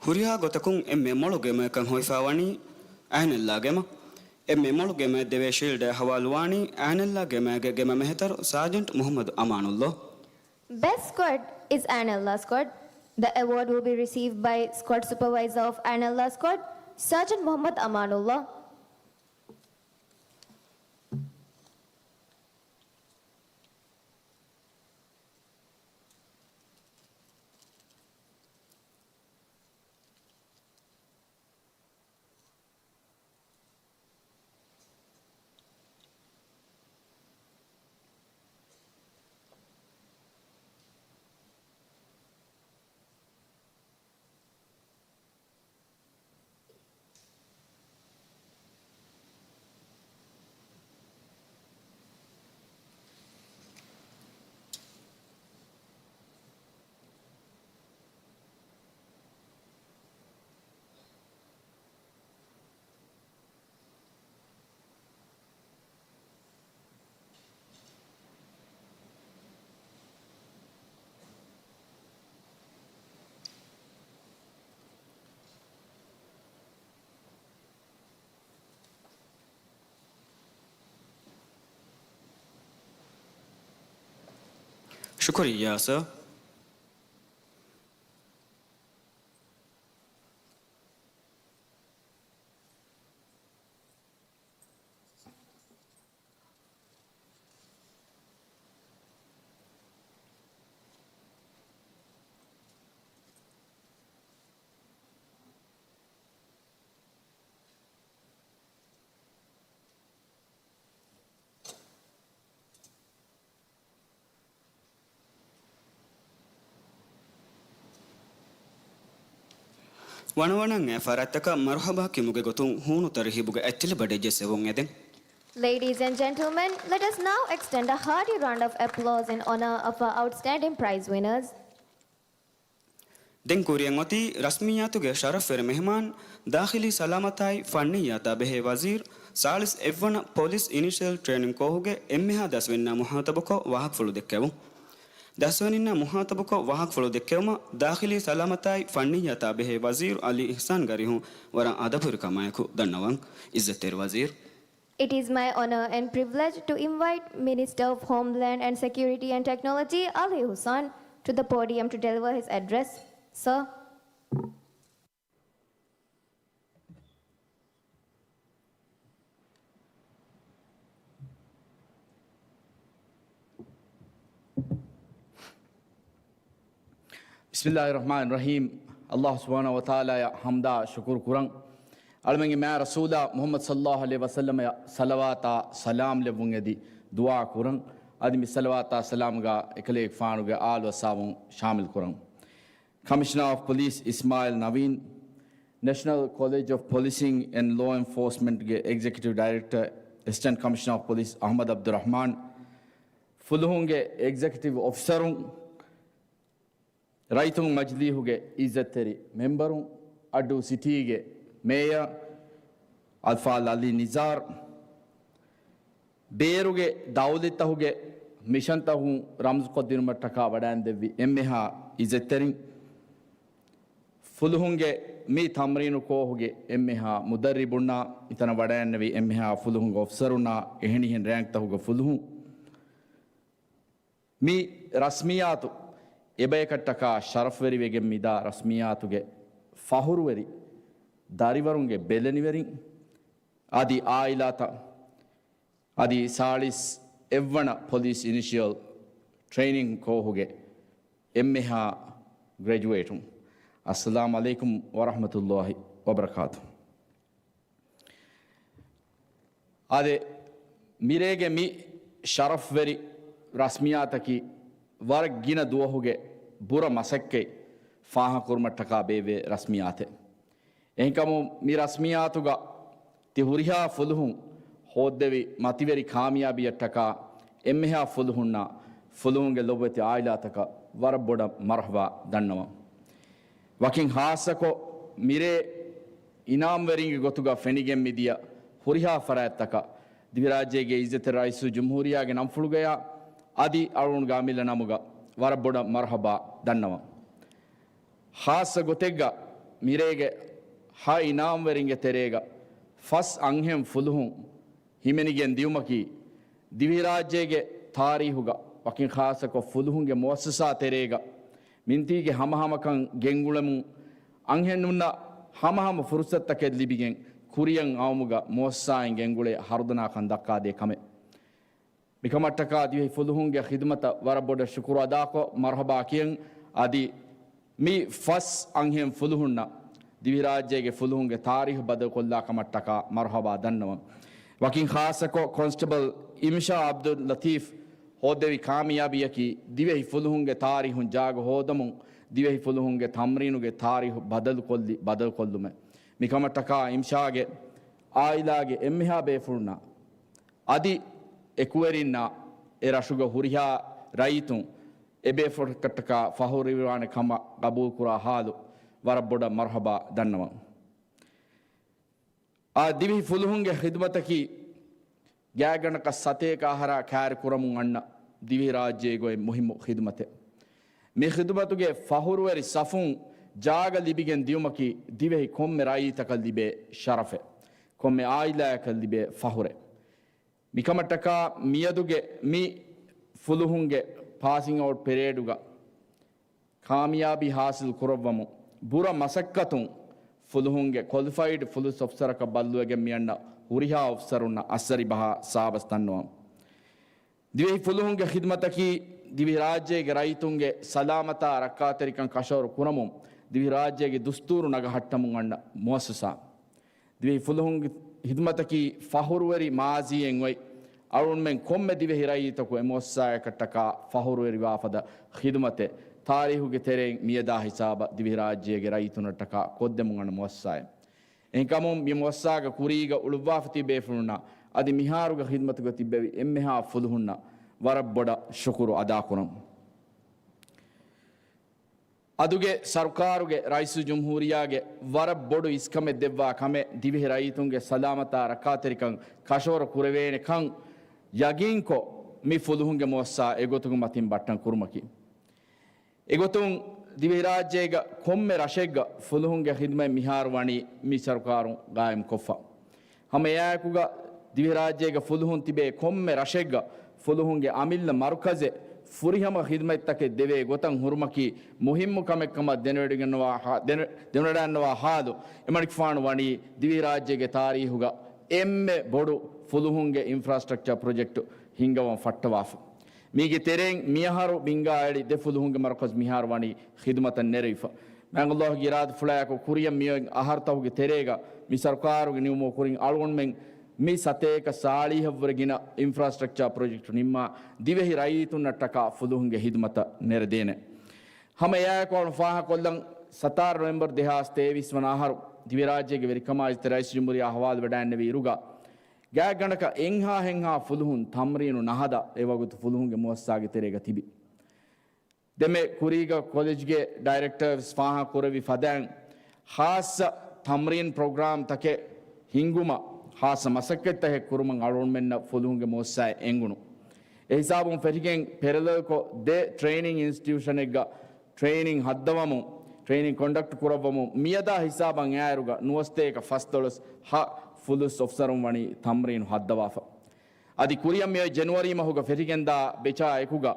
ހުރިހާ ގޮތަކުން އެންމެ މޮޅު ގެމަޔަކަށް ހޮވިފައިވަނީ އައިނައްލާ ގެމަށް. އެންމެ މޮޅު ގެމަޔަށް ދެވޭ ޝީލްޑާ ހަވާލުވާނީ އައިނައްލާ ގެމަޔަގެ ގެމަ މެހެތަރު ސާޖެންޓް މުހައްމަދު އަމާނުއްލޯ. Best squad is Ainullah squad. The award will be received by squad supervisor of Ainullah squad, Sergeant Muhammad Amanullah. ޝުކުރިއްޔާ، ސާ. ވަނަވަނަން އެ ފަރާތްތަކަށް މަރުހަބާ ކިމުގެ ގޮތުން ހޫނު ތަރުހީބުގެ އަތްތިލަބަޑެއް ޖެއްސެވުން އެދެން. Ladies and gentlemen, let us now extend a hearty round of applause in honor of our outstanding prize winners. ދެން ކުރިއަށް އޮތީ ރަސްމިއްޔާތުގެ ޝަރަފްވެރި މެހެމާން، ދާޚިލީ ސަލާމަތާއި ފަންނިއްޔާތާ ބެހޭ ވަޒީރު، ސާޅީސް އެއްވަނަ ޕޮލިސް އިނިޝިއަލް ޓްރޭނިން ކޯހުގެ އެންމެހާ ދަސްވެންޏާ މުހާތަބުކޮށް ވާހަކަފުޅު ދެއްކެވުން. ދަސްވެންޏާ މުހާތަބުކޮށް ވާހަކަފުޅު ދެއްކެވުމަށް ދާޚިލީ ސަލާމަތާއި ފަންނިއްޔާތާ ބެހޭ ވަޒީރު އަލީ އިޙްސާން ގަރީހުން ވަރަށް އަދަބުހުރި ކަމާއެކު ދަންނަވަން. އިއްޒަތްތެރި ވަޒީރު. It is my honor and privilege to invite Minister of Homeland and Security and Technology, Ali Hussain, to the podium to deliver his address. Sir. ބިސްމިއްލާހި ރަޙްމާނި ރަޙީމް. ﷲ ސުބްޙާނަހޫ ވަތަޢާލާއަށް ޙަމްދާ ޝުކުރު ކުރަން. އަޅަމެންގެ މާތް ރަސޫލާ މުޙައްމަދު ޞައްލައްލާހު ޢަލައިހި ވަސައްލަމައަށް ޞަލަވާތާ ސަލާމް ލެއްވުން އެދި ދުޢާ ކުރަން. އަދި މި ޞަލަވާތާ ސަލާމްގަ އެކަލޭގެފާނުގެ އާލު އަޞްޙާބުން ޝާމިލް ކުރަން. ކަމިޝަނާ އޮފް ޕޮލިސް އިސްމާޢީލް ނަވީން، ނެޝަނަލް ކޮލެޖް އޮފް ޕޮލިސިން އެންޑް ލޯ އެންފޯސްމަންޓްގެ އެގްޒެކެޓިވް ޑައިރެކްޓަރ، އެސިސްޓެންޓް ކަމިޝަނާ އޮފް ޕޮލިސް އަޙްމަދު ޢަބްދުއްރަޙްމާން، ފުލުހުންގެ އެގްޒެކެޓިވް އޮފިސަރުން، ރައްޔިތުން މަޖިލީހުގެ އިއްޒަތްތެރި މެމްބަރުން، އައްޑޫ ސިޓީގެ މޭޔަރ އަލްފާޟިލް ޢަލީ ނިޒާރް، ބޭރުގެ ދައުލަތްތަކުގެ މިޝަންތަކުން ރަމްޒުކޮށްދިނުމަށްޓަކާ ވަޑައިންދެއްވި އެންމެހާ އިއްޒަތްތެރިން، ފުލުހުންގެ މި ތަމްރީނު ކޯހުގެ އެންމެހާ މުދައްރިބުންނާ، އެތަނަށް ވަޑައިންނެވި އެންމެހާ ފުލުހުންގެ އޮފިސަރުންނާ، އެހެނިހެން ރޭންކްތަކުގެ ފުލުހުން، މި ރަސްމިއްޔާތު އެބަޔަކަށްޓަކާ ޝަރަފްވެރިވެގެން މިދާ ރަސްމިއްޔާތުގެ ފަޚުރުވެރި ދަރިވަރުންގެ ބެލެނިވެރިން، އަދި އާއިލާތައް، އަދި ސާޅީސް އެއްވަނަ ޕޮލިސް އިނިޝިއަލް ޓްރޭނިން ކޯހުގެ އެންމެހާ ގްރެޖުއޭޓުން، އައްސަލާމު ޢަލައިކުމް ވަރަޙްމަތުﷲ ވަބަރަކާތު. އާދެ، މިރޭގެ މި ޝަރަފްވެރި ރަސްމިއްޔާތަކީ ވަރަށް ގިނަ ދުވަހުގެ ބުރަ މަސައްކަތް ފާހަގަކުރުމަށްޓަކާ ބޭއްވޭ ރަސްމިއްޔާތެއް. އެހެންކަމުން މި ރަސްމިއްޔާތުގަ ތި ހުރިހާ ފުލުހުން ހޯއްދެވި މަތިވެރި ކާމިޔާބީއަށްޓަކާ އެންމެހާ ފުލުހުންނާ ފުލުހުންގެ ލޮބުވެތި އާއިލާތަކަށް ވަރަށް ބޮޑަށް މަރްޙަބާ ދަންނަވަން. ވަކިން ހާއްސަކޮށް މިރޭ އިނާމްވެރިންގެ ގޮތުގަ ފެނިގެން މިދިޔަ ހުރިހާ ފަރާތްތަކަށް ދިވެހިރާއްޖޭގެ އިއްޒަތްތެރި ރައީސުލްޖުމްހޫރިއްޔާގެ ނަންފުޅުގަޔާ އަދި އަޅުގަނޑުގެ އަމިއްލަ ނަމުގަ ވަރަށް ބޮޑަށް މަރްޙަބާ ދަންނަވަން. ޚާއްޞަ ގޮތެއްގަ މިރޭގެ ހަ އިނާމްވެރިންގެ ތެރޭގަ ފަސް އަންހެން ފުލުހުން ހިމެނިގެން ދިއުމަކީ، ދިވެހިރާއްޖޭގެ ތާރީހުގަ ވަކިން ޚާއްޞަކޮށް ފުލުހުންގެ މުއައްސަސާ ތެރޭގަ މިންތީގެ ހަމަހަމަކަން ގެންގުޅެމުން، އަންހެނުންނަށް ހަމަހަމަ ފުރުސަތުތަކެއް ލިބިގެން ކުރިޔަށް އައުމުގަ މުއައްސަސާއިން ގެންގުޅޭ ހަރުދަނާކަން ދައްކާދޭ ކަމެއް. މިކަމަށްޓަކާ ދިވެހި ފުލުހުންގެ ޚިދުމަތަށް ވަރަށް ބޮޑަށް ޝުކުރު އަދާކޮށް، މަރުޙަބާ ކިޔަން. އަދި މި ފަސް އަންހެން ފުލުހުންނަށް ދިވެހިރާއްޖޭގެ ފުލުހުންގެ ތާރީހު ބަދަލުކޮށްލާ ކަމަށްޓަކާ މަރުޙަބާ ދަންނަވަން. ވަކިން ޚާއްޞަކޮށް، ކޮންސްޓަބަލް އިމްޝާ އަބްދުލް ލަތީފް ހޯއްދެވި ކާމިޔާބީއަކީ، ދިވެހި ފުލުހުންގެ ތާރީހުން ޖާގަ ހޯދަމުން، ދިވެހި ފުލުހުންގެ ތަމްރީނުގެ ތާރީހު ބަދަލުކޮށްލި، ބަދަލުކޮށްލުމެއް. މިކަމަށްޓަކާ އިމްޝާގެ އާއިލާގެ އެންމެހާ ބޭފުޅުންނާ އަދި އެކުވެރިންނާ އެ ރަށުގެ ހުރިހާ ރައްޔިތުން އެބޭފުޅަކަށްޓަކާ ފަހުރުވެރިވާނެ ކަމަށް ގަބޫލުކުރާ ހާލު ވަރަށް ބޮޑަށް މަރުޙަބާ ދަންނަވަން. އާ، ދިވެހި ފުލުހުންގެ ޚިދުމަތަކީ ގާތްގަނޑަކަށް ސަތޭކަ އަހަރާ ކާރި ކުރަމުން އަންނަ ދިވެހިރާއްޖޭގެ އޮތް މުހިއްމު ޚިދުމަތެއް. މި ޚިދުމަތުގެ ފަހުރުވެރި ސަފުން ޖާގަ ލިބިގެން ދިއުމަކީ ދިވެހި ކޮންމެ ރައްޔިތަކަށް ލިބޭ ޝަރަފެއް، ކޮންމެ އާއިލާއަކަށް ލިބޭ ފަހުރެއް. މިކަމަށްޓަކާ މިއަދުގެ މި ފުލުހުންގެ ޕާސިން އައުޓް ޕެރޭޑުގަ ކާމިޔާބީ ހާސިލް ކުރައްވަމުން، ބުރަ މަސައްކަތުން ފުލުހުންގެ ކޮލިފައިޑް ފުލުސް އޮފިސަރަކަށް ބައްލުވެގެން މިއަންނަ ހުރިހާ އޮފިސަރުންނަށް އައްސަރި ބަހާ ސާބަސް ދަންނަވަން. ދިވެހި ފުލުހުންގެ ޚިދުމަތަކީ ދިވެހިރާއްޖޭގެ ރައްޔިތުންގެ ސަލާމަތާ ރައްކާތެރިކަން ކަށަވަރު ކުރަމުން، ދިވެހިރާއްޖޭގެ ދުސްތޫރު ނަގަހައްޓަމުން އަންނަ މުއައްސަސާ. ދިވެހި ފުލުހުންގެ ޚިދުމަތަކީ ފަހުރުވެރި މާޒީއެއް އޮތް އަޅުގަނޑުމެން ކޮންމެ ދިވެހި ރައްޔިތަކު އެ މުއައްސަސާއަކަށްޓަކާ ފަހުރުވެރިވާފަދަ ޚިދުމަތެއް ތާރީހުގެ ތެރެއިން މިއަދާ ހިސާބަށް ދިވެހިރާއްޖޭގެ ރައްޔިތުންނަށްޓަކާ ކޮށްދެމުން އަންނަ މުއައްސަސާއެއް. އެހެންކަމުން މި މުއައްސަސާގެ ކުރީގަ އުޅުއްވާފަ ތިބި ބޭފުޅުންނަށް އަދި މިހާރުގެ ޚިދުމަތުގަ ތިއްބެވި އެންމެހާ ފުލުހުންނަށް ވަރަށް ބޮޑަށް ޝުކުރު އަދާކުރަން. އަދުގެ ސަރުކާރުގެ ރައީސުލްޖުމްހޫރިއްޔާގެ ވަރަށް ބޮޑު އިސްކަމެއް ދެއްވާ ކަމެއް ދިވެހި ރައްޔިތުންގެ ސަލާމަތާ ރައްކާތެރިކަން ކަށަވަރު ކުރެވޭނެ ކަން ޔަގީންކޮށް، މި ފުލުހުންގެ މުއައްސަސާ އެގޮތުގެ މަތިން ބައްޓަން ކުރުމަކީ. އެގޮތުން ދިވެހިރާއްޖޭގަ ކޮންމެ ރަށެއްގަ ފުލުހުންގެ ޚިދުމަތް މިހާރު ވަނީ މި ސަރުކާރުން ގާއިމްކޮށްފަ. ހަމަ އެއާއެކުގަ ދިވެހިރާއްޖޭގަ ފުލުހުން ތިބޭ ކޮންމެ ރަށެއްގަ ފުލުހުންގެ އަމިއްލަ މަރުކަޒެއް ފުރިހަމަ ޚިދުމަތްތަކެއް ދެވޭ ގޮތަށް ހުރުމަކީ މުހިއްމު ކަމެއް ކަމަށް ދެނެވޮޑިގަންނަވާ ހާ-، ދެނެ-، ދެނެވޮޑިގަންނަވާ ހާލު އެމަނިކުފާނު ވަނީ ދިވެހިރާއްޖޭގެ ތާރީހުގަ އެންމެ ބޮޑު ފުލުހުންގެ އިންފްރާސްޓްރަކްޗާ ޕްރޮޖެކްޓު ހިންގަވަން ފައްޓަވާފަ. މީގެ ތެރެއިން މިއަހަރު ބިންގާ އެޅި ދެ ފުލުހުންގެ މަރުކަޒު މިހާރު ވަނީ ޚިދުމަތަށް ނެރެވިފަ. މާތް ﷲގެ އިރާދަފުޅާއެކު ކުރިއަށް މިއޮތް އަހަރުތަކުގެ ތެރޭގަ މި ސަރުކާރުގެ ނިމުމުގެ ކުރިން އަޅުގަނޑުމެން މި ސަތޭކަ ސާޅީހަށްވުރެ ގިނަ އިންފްރާސްޓްރަކްޗާ ޕްރޮޖެކްޓު ނިންމާ ދިވެހި ރައްޔިތުންނަށްޓަކާ ފުލުހުންގެ ޚިދުމަތަށް ނެރެދޭނެ. ހަމަ އެއާއެކު އަޅުން ފާހަގަކޮށްލަން، ސަތާރަ ނޮވެމްބަރު ދެހާސް ތޭވީސް ވަނަ އަހަރު ދިވެހިރާއްޖޭގެ ވެރިކަމާ އިއްޒަތްތެރި ރައީސުލްޖުމްހޫރިއްޔާ ހަވާލުވެވަޑައިގެންނެވި އިރުގަ، ގާތްގަނޑަކަށް އެންހާ ހެންހާ ފުލުހުން ތަމްރީނު ނަހަދާ އެވަގުތު ފުލުހުންގެ މުއައްސަސާގެ ތެރޭގަ ތިބި. ދެންމެ ކުރީގަ ކޮލެޖްގެ ޑައިރެކްޓަރ ވެސް ފާހަގަ ކުރެއްވި ފަދައިން، ޚާއްޞަ ތަމްރީން ޕްރޮގްރާމް ތަކެއް ހިންގުމަށް، ޚާއްޞަ މަސައްކަތްތަކެއް ކުރުމަށް އަޅުގަނޑުމެންނަށް ފުލުހުންގެ މުއައްސަސާއިން އެނގުނު. އެ ހިސާބުން ފެށިގެން ޕެރަލަލްކޮށް ދެ ޓްރެއިނިން އިންސްޓިޓިއުޝަނެއްގަ ޓްރެއިނިން ހައްދަވަމުން، ޓްރެއިނިން ކޮންޑަކްޓް ކުރައްވަމުން، މިއަދާ ހިސާބަށް އާއިރުގަ ނުވަސަތޭކަ ފަސްދޮޅަސް ހަ ފުލުސް އޮފިސަރުން ވަނީ ތަމްރީނު ހައްދަވާފަ. އަދި ކުރިއަށް މިއޮތް ޖެނުއަރީ މަހުގަ ފެށިގެންދާ ބެޗާ އެކުގަ،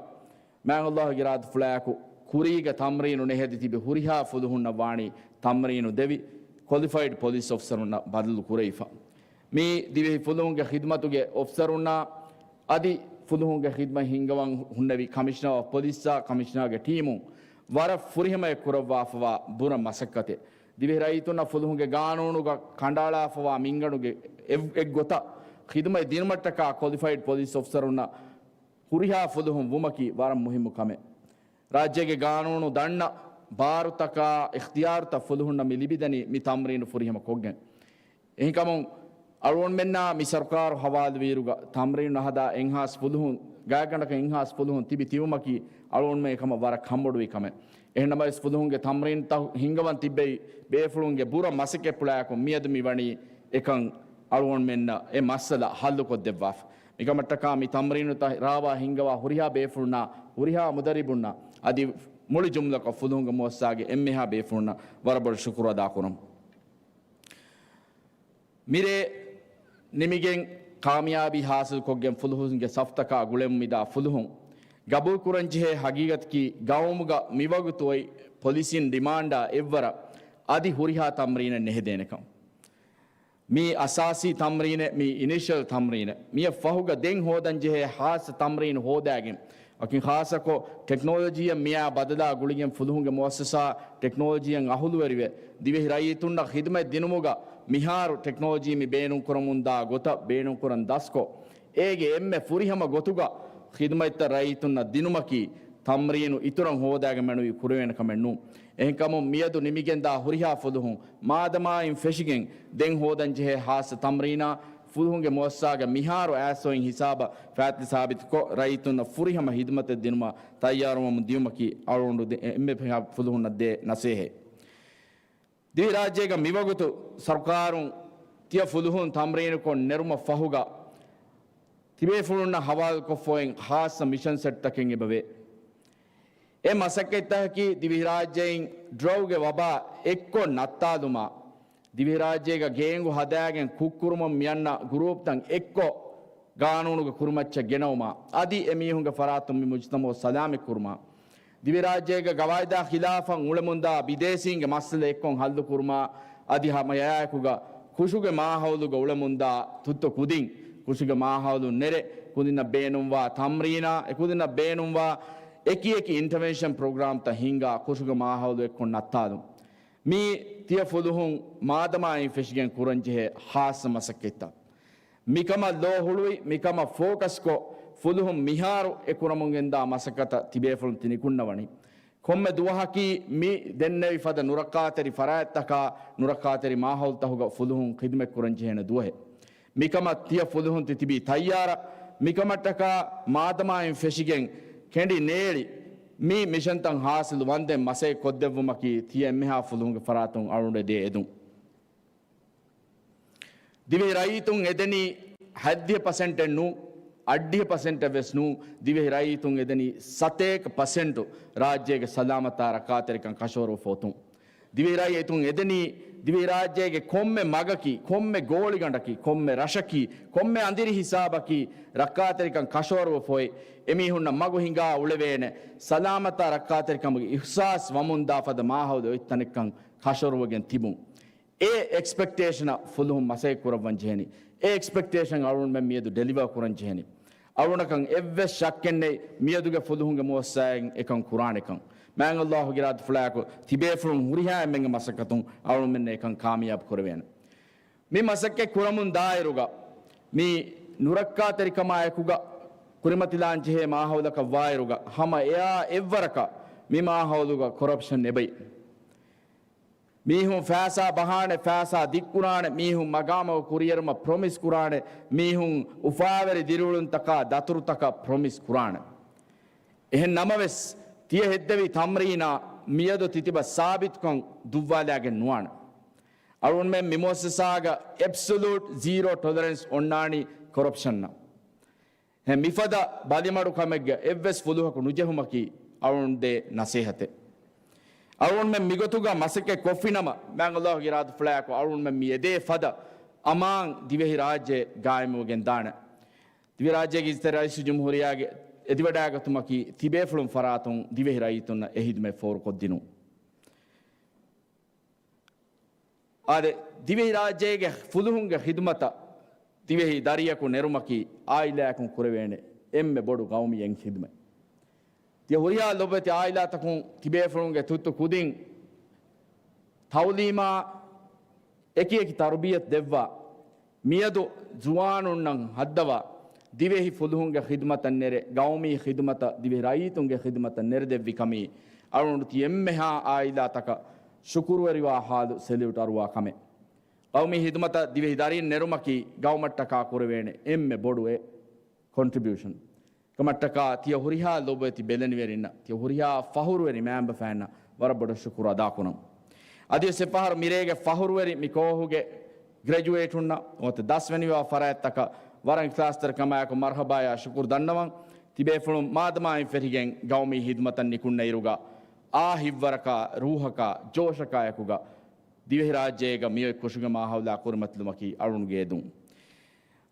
މާތް ﷲގެ އިރާދަފުޅާއެކު ކުރީގަ ތަމްރީނު ނެހެދި ތިބި ހުރިހާ ފުލުހުންނަށް ވާނީ ތަމްރީނު ދެވި، ކޮލިފައިޑް ޕޮލިސް އޮފިސަރުންނަށް ބަދަލު ކުރެވިފަ. މި ދިވެހި ފުލުހުންގެ ޚިދުމަތުގެ އޮފިސަރުންނާ އަދި ފުލުހުންގެ ޚިދުމަތް ހިންގަވަން ހުންނެވި ކަމިޝަނަރ އޮފް ޕޮލިސްއާ ކަމިޝަނަރގެ ޓީމުން ވަރަށް ފުރިހަމަޔަށް ކުރައްވާފަވާ ބުރަ މަސައްކަތެއް. ދިވެހި ރައްޔިތުންނަށް ފުލުހުންގެ ގާނޫނުގަ ކަނޑައަޅާފަވާ މިންގަނޑުގެ އެއް، އެއްގޮތަށް ޚިދުމަތް ދިނުމަށްޓަކާ ކޮލިފައިޑް ޕޮލިސް އޮފިސަރުންނަށް ހުރިހާ ފުލުހުން ވުމަކީ ވަރަށް މުހިއްމު ކަމެއް. ރާއްޖޭގެ ގާނޫނު ދަންނަ ބާރުތަކާ އިޚްތިޔާރުތައް ފުލުހުންނަށް މި ލިބިދެނީ މި ތަމްރީނު ފުރިހަމަ ކޮށްގެން. އެހެންކަމުން އަޅުގަނޑުމެންނާ މި ސަރުކާރު ހަވާލުވިއިރުގަ ތަމްރީނު ނަހަދާ އެއްހާސް ފުލުހުން، ގާތްގަނޑަކަށް އެއްހާސް ފުލުހުން ތިބި ތިބުމަކީ އަޅުގަނޑުމެން އެކަމަށް ވަރަށް ކަންބޮޑުވި ކަމެއް. އެހެންނަމަވެސް ފުލުހުންގެ ތަމްރީނުތައް ހިންގަވަން ތިއްބެވި ބޭފުޅުންގެ ބުރަ މަސައްކަތްޕުޅާއެކު މިއަދު މި ވަނީ އެކަން އަޅުގަނޑުމެންނަށް އެ މައްސަލަ ހައްލުކޮށްދެއްވާފަ. މިކަމަށްޓަކާ މި ތަމްރީނުތައް ރާވާ ހިންގަވާ ހުރިހާ ބޭފުޅުންނާ، ހުރިހާ މުދައްރިބުންނާ އަދި މުޅި ޖުމްލަކޮށް ފުލުހުންގެ މުއައްސަސާގެ އެންމެހާ ބޭފުޅުންނަށް ވަރަށް ބޮޑަށް ޝުކުރު އަދާކުރަން. މިރޭ ނިމިގެން ކާމިޔާބީ ހާސިލްކޮށްގެން ފުލުހުންގެ ސަފްތަކާ ގުޅެމުން މިދާ ފުލުހުން ގަބޫލުކުރަންޖެހޭ ހަގީގަތަކީ ގައުމުގަ މިވަގުތު އޮތް ޕޮލިސީން ޑިމާންޑާ އެއްވަރަށް އަދި ހުރިހާ ތަމްރީނެއް ނެހެދޭނެކަން. މީ އަސާސީ ތަމްރީނެއް، މީ އިނިޝަލް ތަމްރީނެއް. މިއަށް ފަހުގަ ދެން ހޯދަންޖެހޭ ހާއްސަ ތަމްރީނު ހޯދާގެން، ވަކިން ޚާއްޞަކޮށް ޓެކްނޮލޮޖީއަށް މިއާ ބަދަލާ ގުޅިގެން ފުލުހުންގެ މުއައްސަސާ ޓެކްނޮލޮޖީއަށް އަހުލުވެރިވެ، ދިވެހި ރައްޔިތުންނަށް ޚިދުމަތް ދިނުމުގަ މިހާރު ޓެކްނޮލޮޖީ މި ބޭނުންކުރަމުންދާ ގޮތަށް ބޭނުންކުރަން ދަސްކޮށް، އޭގެ އެންމެ ފުރިހަމަ ގޮތުގަ ޚިދުމަތްތައް ރައްޔިތުންނަށް ދިނުމަކީ ތަމްރީނު އިތުރަށް ހޯދާގެން މެނުވީ ކުރެވޭނެ ކަމެއް ނޫން. އެހެންކަމުން މިއަދު ނިމިގެންދާ ހުރިހާ ފުލުހުން މާދަމާއިން ފެށިގެން ދެން ހޯދަންޖެހޭ ހާއްސަ ތަމްރީނާ ފުލުހުންގެ މުއައްސަސާގެ މިހާރު އައިސް އޮތް ހިސާބަށް ފައިތި ސާބިތުކޮށް، ރައްޔިތުންނަށް ފުރިހަމަ ހިދުމަތެއް ދިނުމަށް ތައްޔާރުވަމުން ދިޔުމަކީ އަޅުގަނޑު ދެ-، އެންމެ ފުލުހުންނަށް ދޭ ނަސޭހަތް. ދިވެހިރާއްޖޭގަ މިވަގުތު ސަރުކާރުން ތިޔަ ފުލުހުން ތަމްރީނުކޮށް ނެރުމަށް ފަހުގަ، ތިބޭފުޅުންނަށް ހަވާލުކޮށްފައި ހާއްސަ މިޝަން ސެޓްތަކެއް އެބަވޭ. އެ މަސައްކަތްތަކަކީ ދިވެހިރާއްޖެއިން ޑްރަގުގެ ވަބާ އެއްކޮށް ނައްތާލުމާ، ދިވެހިރާއްޖޭގަ ގޭންގު ހަދާގެން ކުށްކުރުމަށް މިއަންނަ ގުރޫޕްތައް އެއްކޮށް ގާނޫނުގެ ކުރިމައްޗަށް ގެނައުމާ، އަދި އެމީހުންގެ ފަރާތުން މި މުޖުތަމައު ސަލާމަތްކުރުމާ، ދިވެހިރާއްޖޭގަ ގަވާއިދާ ޚިލާފަށް އުޅެމުންދާ ބިދޭސީންގެ މައްސަލަ އެއްކޮށް ހައްލުކުރުމާ، އަދި ހަމައެއާއެކުގަ ކުށުގެ މާހައުލުގަ އުޅެމުންދާ ތުއްތު ކުދިން، ކުށުގެ މާހައުލު ނެރެ، ކުދިންނަށް ބޭނުންވާ ތަމްރީނާ، އެކުދިންނަށް ބޭނުންވާ އެކި އެކި އިންޓަވެންޝަން ޕްރޮގްރާމްތައް ހިންގާ، ކުށުގެ މާހައުލު އެއްކޮށް ނައްތާލުން. މީ ތިޔަ ފުލުހުން މާދަމާއިން ފެށިގެން ކުރަންޖެހޭ ހާއްސަ މަސައްކަތްތައް. މިކަމަށް ލޯ ހުޅުވި، މިކަމަށް ފޯކަސްކޮށް، ފުލުހުން މިހާރު އެ ކުރަމުން ގެންދާ މަސައްކަތަށް ތިބޭފުޅުން ތި ނިކުންނަވަނީ. ކޮންމެ ދުވަހަކީ މި ދެންނެވި ފަދަ ނުރައްކާތެރި ފަރާތްތަކާ، ނުރައްކާތެރި މާހައުލުތަކުގަ ފުލުހުން ޚިދުމަތް ކުރަން ޖެހޭނެ ދުވަހެއް. މިކަމަށް ތިޔަ ފުލުހުން ތި ތިބީ ތައްޔާރަށް. މިކަމަށްޓަކާ މާދަމާއިން ފެށިގެން ކެނޑި ނޭޅި މި މިޝަންތައް ހާސިލު ވަންދެން މަސައްކަތް ކޮށްދެއްވުމަކީ ތިޔަ އެންމެހާ ފުލުހުންގެ ފަރާތުން އަޅުގަނޑު ދޭ އެދުން. ދިވެހި ރައްޔިތުން އެދެނީ ހަތްދިހަ ޕަސެންޓެއް ނޫން، އަށްޑިހަ ޕަސެންޓެއް ވެސް ނޫން. ދިވެހި ރައްޔިތުން އެދެނީ ސަތޭކަ ޕަސެންޓު ރާއްޖޭގެ ސަލާމަތާ ރައްކާތެރިކަން ކަށަވަރު ފޯތުން. ދިވެހިރާއްޖެ އެތުން އެދެނީ، ދިވެހިރާއްޖޭގެ ކޮންމެ މަގަކީ، ކޮންމެ ގޯޅިގަނޑަކީ، ކޮންމެ ރަށަކީ، ކޮންމެ އަނދިރި ހިސާބަކީ، ރައްކާތެރިކަން ކަށަވަރުވެފަ އޮތް، އެމީހުންނަށް މަގު ހިނގާ އުޅެވޭނެ، ސަލާމަތާ ރައްކާތެރިކަމުގެ އިހްސާސް ވަމުންދާ ފަދަ މާހައުލެއް އޮތް ތަނެއްކަން ކަށަވަރުވެގެން ތިބުން. އެ އެކްސްޕެކްޓޭޝަނަށް ފުލުހުން މަސައްކަތް ކުރައްވަން ޖެހެނީ. އެ އެކްސްޕެކްޓޭޝަން އަޅުގަނޑުމެން މިއަދު ޑެލިވަރ ކުރަން ޖެހެނީ. އަޅުގަނޑަކަށް އެއްވެސް ޝައްކެއް ނެތް މިއަދުގެ ފުލުހުންގެ މުއައްސަސާއިން އެކަން ކުރާނެކަން. މާތް ﷲ ގެ އިރާދަފުޅާއެކު ތިބޭފުޅުން ހުރިހާ އެންމެންގެ މަސައްކަތުން އަޅުގަނޑުމެންނަށް އެކަން ކާމިޔާބު ކުރެވޭނެ. މި މަސައްކަތް ކުރަމުން ދާއިރުގަ މި ނުރައްކާތެރިކަމާއެކުގަ ކުރިމަތިލާން ޖެހޭ މާހައުލަކަށް ވާއިރުގަ ހަމަ އެއާ އެއްވަރަކަށް މި މާހައުލުގަ ކޮރަޕްޝަން އެބައި. މީހުން ފައިސާ ބަހާނެ، ފައިސާ ދިއްކުރާނެ، މީހުން މަގާމަށް ކުރިއެރުމަށް ޕްރޮމިސް ކުރާނެ، މީހުން އުފާވެރި ދިރިއުޅުންތަކާ ދަތުރުތަކަށް ޕްރޮމިސް ކުރާނެ. އެހެން ނަމަވެސް، ތިޔަ ހެއްދެވި ތަމްރީނާ މިއަދު ތިތިބަ ސާބިތުކަން ދުއްވާލާގެން ނުވާނެ. އަޅުގަނޑުމެން މި މުއައްސަސާގަ އެބްސޮލޫޓް ޒީރޯ ޓޮލަރެންސް އޮންނާނީ ކޮރަޕްޝަންއަށް. ހެ، މިފަދަ ބަލިމަޑުކަމެއްގަ އެއްވެސް ފުލުހަކު ނުޖެހުމަކީ އަޅުގަނޑު ދޭ ނަސޭހަތެއް. އަޅުގަނޑުމެން މިގޮތުގަ މަސައްކަތް ކޮށްފިނަމަ، މާތް ﷲ ގެ އިރާދަފުޅާއެކު އަޅުގަނޑުމެން މި އެދޭ ފަދަ އަމާން ދިވެހިރާއްޖެ ގާއިމުވެގެން ދާނެ. ދިވެހިރާއްޖޭގެ އިޖްތިހާދީ ރައީސުލްޖުމްހޫރިއްޔާގެ އެދިވަޑައިގަތުމަކީ ތިބޭފުޅުން ފަރާތުން ދިވެހި ރައްޔިތުންނަށް އެ ހިދުމަތް ފޯރުކޮށްދިނުން. އާދެ، ދިވެހިރާއްޖޭގެ ފުލުހުންގެ ޚިދުމަތަށް ދިވެހި ދަރިޔަކު ނެރުމަކީ އާއިލާއަކުން ކުރެވޭނެ އެންމެ ބޮޑު ގައުމީ އެއް ޚިދުމަތް. ތިޔަ ހުރިހާ ލޮބުވެތި އާއިލާތަކުން ތިބޭފުޅުންގެ ތުއްތު ކުދިން ތައުލީމާ އެކި އެކި ތަރުބިޔަތު ދެއްވާ، މިއަދު ޒުވާނުންނަށް ހައްދަވާ، ދިވެހި ފުލުހުންގެ ޚިދުމަތަށް ނެރެ، ގައުމީ ޚިދުމަތަށް، ދިވެހި ރައްޔިތުންގެ ޚިދުމަތަށް ނެރެދެއްވި ކަމީ އަޅުގަނޑު ތި އެންމެހާ އާއިލާތަކަށް ޝުކުރުވެރިވާ ހާލު ސެލިއުޓް އަރުވާ ކަމެއް. ގައުމީ ޚިދުމަތަށް ދިވެހި ދަރީން ނެރުމަކީ ގައުމަށްޓަކާ ކުރެވޭނެ އެންމެ ބޮޑު އެއް ކޮންޓްރިބިއުޝަން. ކަމަށްޓަކާ ތިޔަ ހުރިހާ ލޮބުވެތި ބެލެނިވެރިންނަށް، ތިޔަ ހުރިހާ ފަހުރުވެރި މައިންބަފައިންނަށް ވަރަށް ބޮޑަށް ޝުކުރު އަދާކުރަން. އަދިވެސް އެއްފަހަރު މިރޭގެ ފަހުރުވެރި މި ކޯހުގެ ގްރެޖުއޭޓުންނަށް ނުވަތަ ދަސްވެނިވާ ފަރާތްތަކަށް ވަރަށް އިޚްލާޞްތެރިކަމާއެކު މަރްޙަބާޔާ ޝުކުރު ދަންނަވަން. ތިބޭފުޅުން މާދަމާއިން ފެށިގެން ގައުމީ ޚިދުމަތަށް ނިކުންނައިރުގަ އާ ހިތްވަރަކާ، ރޫހަކާ، ޖޯޝަކާއެކުގަ ދިވެހިރާއްޖޭގަ މިއޮތް ކުށުގެ މާހައުލާ ކުރިމަތިލުމަކީ އަޅުގަނޑުގެ އެދުން.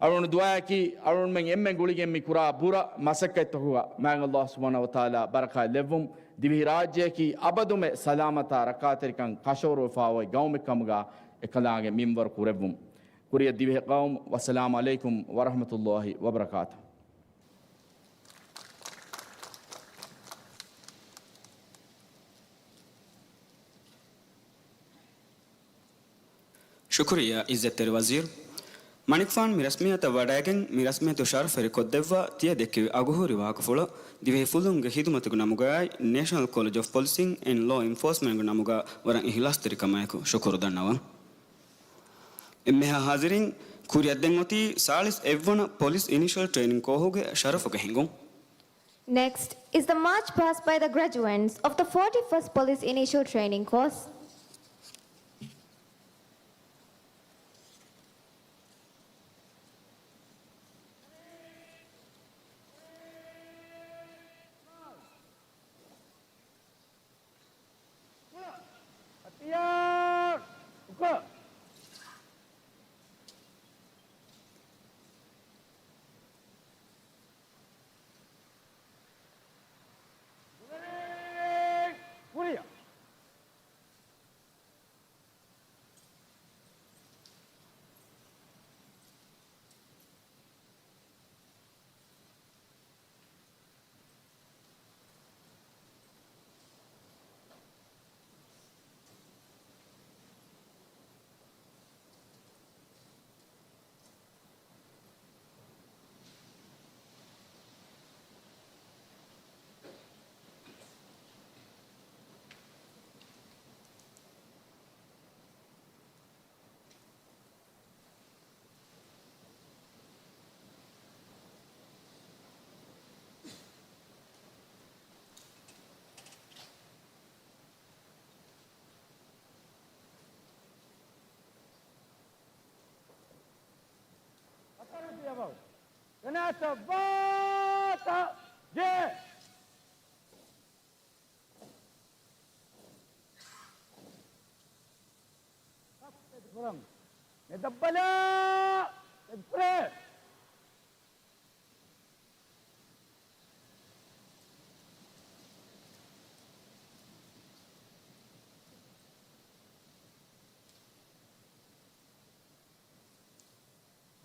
އަޅުގަނޑު ދުޢާއަކީ، އަޅުގަނޑުމެން އެންމެން ގުޅިގެން މި ކުރާ ބުރަ މަސައްކަތްތަކުގަ މާތް ﷲ ސުބްޙާނަހޫ ވަތަޢާލާ ބަރަކާތް ލެއްވުން، ދިވެހިރާއްޖެއަކީ އަބަދުމެ ސަލާމަތާ ރައްކާތެރިކަން ކަށަވަރުވެފާ އޮތް ގައުމެއް ކަމުގަ އެކަލާނގެ މިންވަރު ކުރެއްވުން. ކުރިއަށް ދިވެހި ޤައުމު، ވައްސަލާމު ޢަލައިކުމް ވަރަޙްމަތުﷲ ވަބަރަކާތުހު. ޝުކުރިއްޔާ ޢިއްޒަތްތެރި ވަޒީރު. މަނިކުފާނު މި ރަސްމިއްޔަތަށް ވަޑައިގެން، މި ރަސްމިއްޔަތު ޝަރަފުވެރިކޮށްދެއްވާ ތިޔަ ދެއްކެވި އަގުހުރި ވާހަކަފުޅަށް ދިވެހި ފުލުހުންގެ ޚިދުމަތުގެ ނަމުގައި ނޭޝަނަލް ކޮލެޖް އޮފް ޕޮލިސިން އެންޑް ލޯ އެންފޯސްމަންޓްގެ ނަމުގަ ވަރަށް އިޚްލާޞްތެރިކަމާއެކު ޝުކުރު ދަންނަވަން. އެންމެހާ ޙާޟިރީން، ކުރިއަށް ދެން އޮތީ ސާޅީސް އެއްވަނަ ޕޮލިސް އިނިޝަލް ޓްރޭނިން ކޯހުގެ ޝަރަފުގެ ހިނގުން. Next is the march past by the graduands of the forty-first Police Initial Training Course. ކަނާތަށް ވާތަށް ޖެ. މެދަށްބަލާ، ދެން ކުރޭ.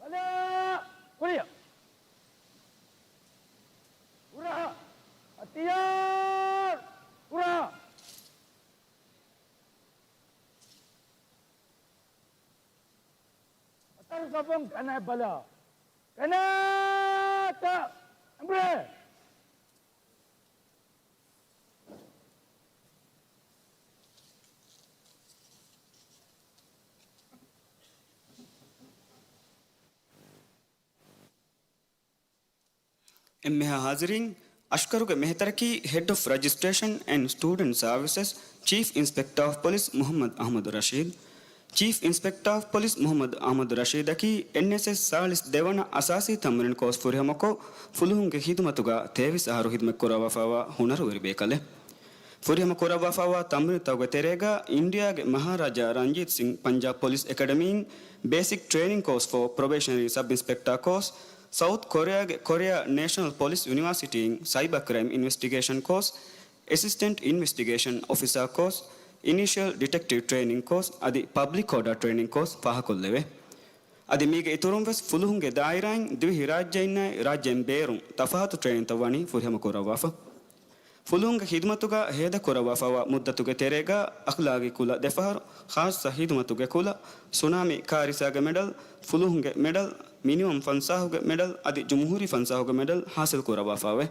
ބަލާ، ކުރިއަށް. ހުރަހަ، ހަތިޔާރު، ހުރަހަ. ހަތަރު ސަފުން ކަނާތް ބަލާ. ކަނާތަށް އެނބުރޭ. އެންމެހާ ޙާޟިރީން، އަޝްކަރުގެ މެހެތަރަކީ ހެޑް އޮފް ރަޖިސްޓްރޭޝަން އެންޑް ސްޓޫޑެންޓް ސާވިސަސް ޗީފް އިންސްޕެކްޓާ އޮފް ޕޮލިސް މުޙައްމަދު އަޙްމަދު ރަޝީދު. ޗީފް އިންސްޕެކްޓާ އޮފް ޕޮލިސް މުޙައްމަދު އަޙްމަދު ރަޝީދަކީ އެންއެސްއެސް ސާޅީސް ދެވަނަ އަސާސީ ތަމްރީން ކޯސް ފުރިހަމަކޮށް، ފުލުހުންގެ ޚިދުމަތުގަ ތޭވީސް އަހަރު ޚިދުމަތް ކުރައްވާފައިވާ ހުނަރުވެރި ބޭކަލެއް. ފުރިހަމަ ކުރައްވާފައިވާ ތަމްރީނުތަކުގެ ތެރޭގަ އިންޑިއާގެ މަހާރާޖާ ރަންޖީތް ސިން ޕަންޖާބް ޕޮލިސް އެކަޑަމީން ބޭސިކް ޓްރޭނިން ކޯސް ފޯ ޕްރޮބޭޝަނަރީ ސަބް އިންސްޕެކްޓާ ކޯސް، ސައުތް ކޮރެއާގެ ކޮރެއާ ނޭޝަނަލް ޕޮލިސް ޔުނިވާސިޓީއިން ސައިބަ ކްރައިމް އިންވެސްޓިގޭޝަން ކޯސް، އެސިސްޓެންޓް އިންވެސްޓިގޭޝަން އޮފިސާ ކޯސް، އިނީޝިއަލް ޑިޓެކްޓިވް ޓްރޭނިން ކޯސް އަދި ޕަބްލިކް އޯޑާ ޓްރޭނިން ކޯސް ފާހަގަކޮށްލެވޭ. އަދި މީގެ އިތުރުން ވެސް ފުލުހުންގެ ދާއިރާއިން ދިވެހިރާއްޖެއިންނާއި ރާއްޖެއިން ބޭރުން ތަފާތު ޓްރޭނިންތައް ވަނީ ފުރިހަމަ ކުރައްވާފަ. ފުލުހުންގެ ޚިދުމަތުގަ ހޭދަކުރައްވާފައިވާ މުއްދަތުގެ ތެރޭގަ އަޚްލާގީ ކުލަ ދެފަހަރު، ޚާއްޞަ ޚިދުމަތުގެ ކުލަ، ސުނާމީ ކާރިސާގެ މެޑަލް، ފުލުހުންގެ މެޑަލް، މިނިވަމް ފަންސާހުގެ މެޑަލް އަދި ޖުމްހޫރީ ފަންސާހުގެ މެޑަލް ޙާޞިލް ކުރައްވާފައިވޭ.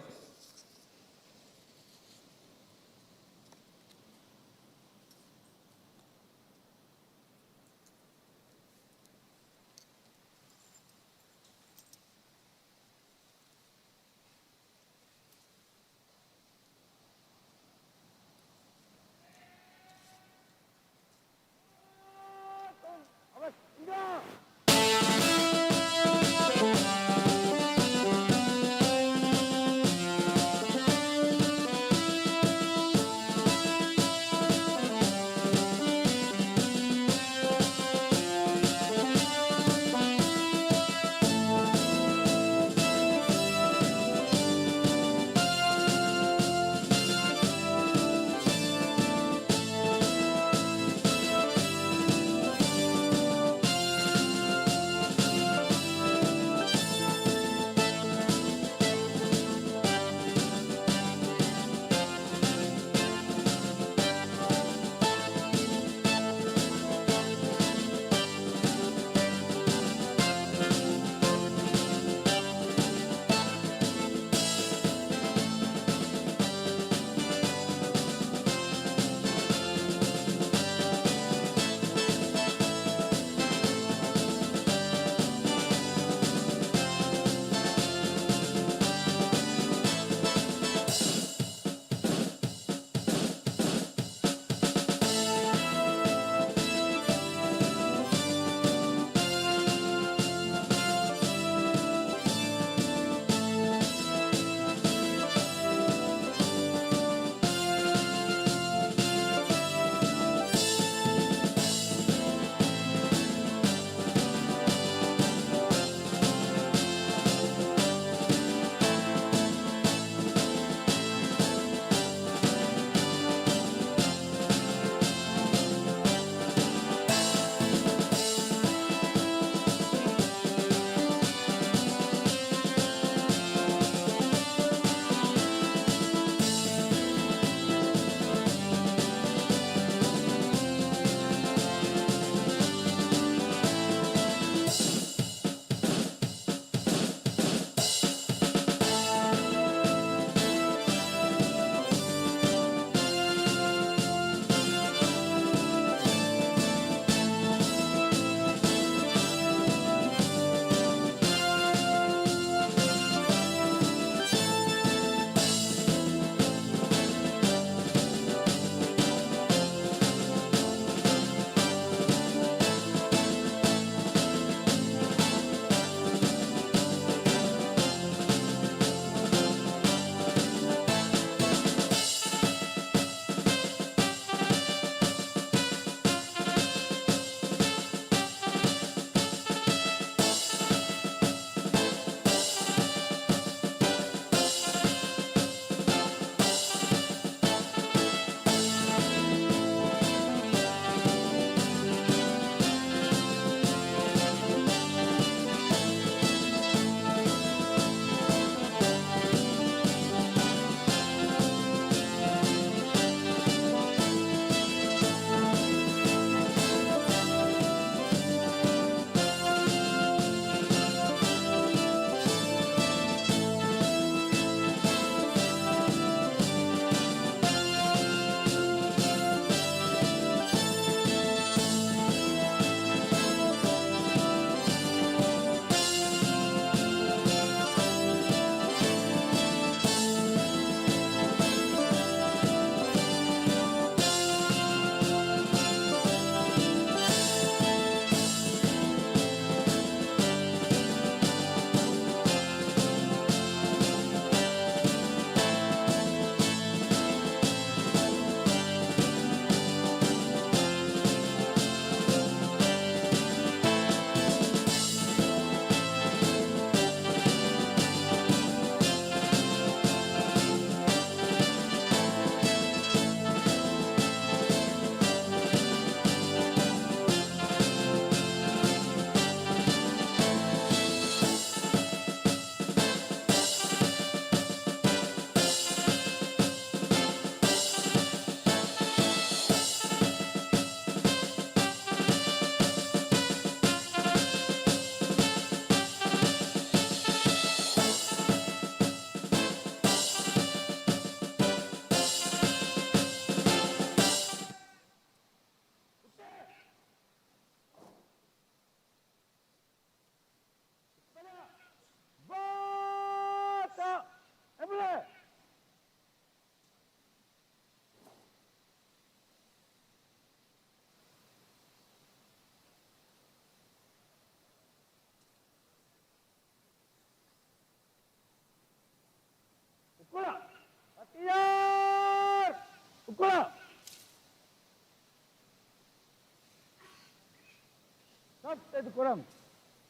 އެދުކުރަން.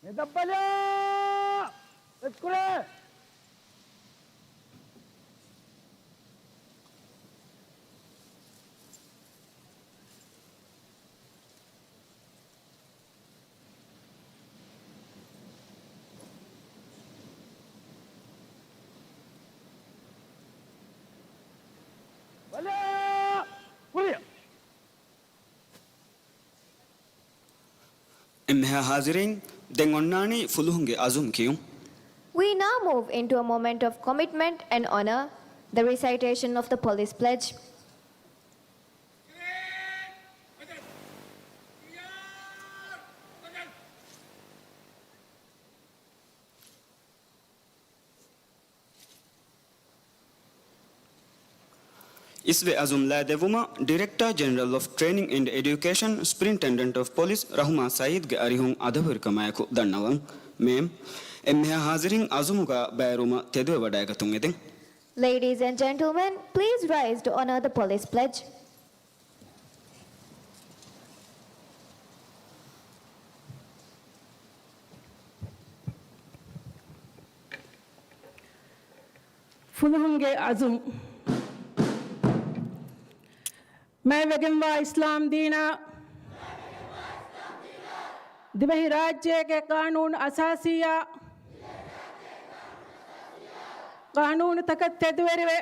މެދަށްބަލާ! އެދުކުރޭ! ބަލާ! ކުރިއަށް! އެންމެހާ ހާޒިރީން، ދެން އޮންނާނީ ފުލުހުންގެ އަޒުމް ކިޔުން. We now move into a moment of commitment and honor, the recitation of the police pledge. އިސްވެ އަޒުމް ލައި ދެއްވުމަށް ޑިރެކްޓާ ޖެނެރަލް އޮފް ޓްރެއިނިން އެންޑް އެޑިއުކޭޝަން، ސްޕްރިންޓެންޑެންޓް އޮފް ޕޮލިސް ރަހުމާ ސައީދްގެ އަރިހުން އަދަބުވެރިކަމާއެކު ދަންނަވަން. މޭމް، އެންމެހާ ހާޒިރީން އަޒުމުގަ ބައިވެރިވުމަށް ތެދުވެވަޑައިގަތުން އެދެން. Ladies and gentlemen, please rise to honor the police pledge. ފުލުހުންގެ އަޒުމް. މާތްވެގެންވާ އިސްލާމް ދީނާ، ދިވެހި ރާއްޖޭގެ ޤާނޫނު އަސާސީއާ، ޤާނޫނުތަކަށް ތެދުވެރިވެ،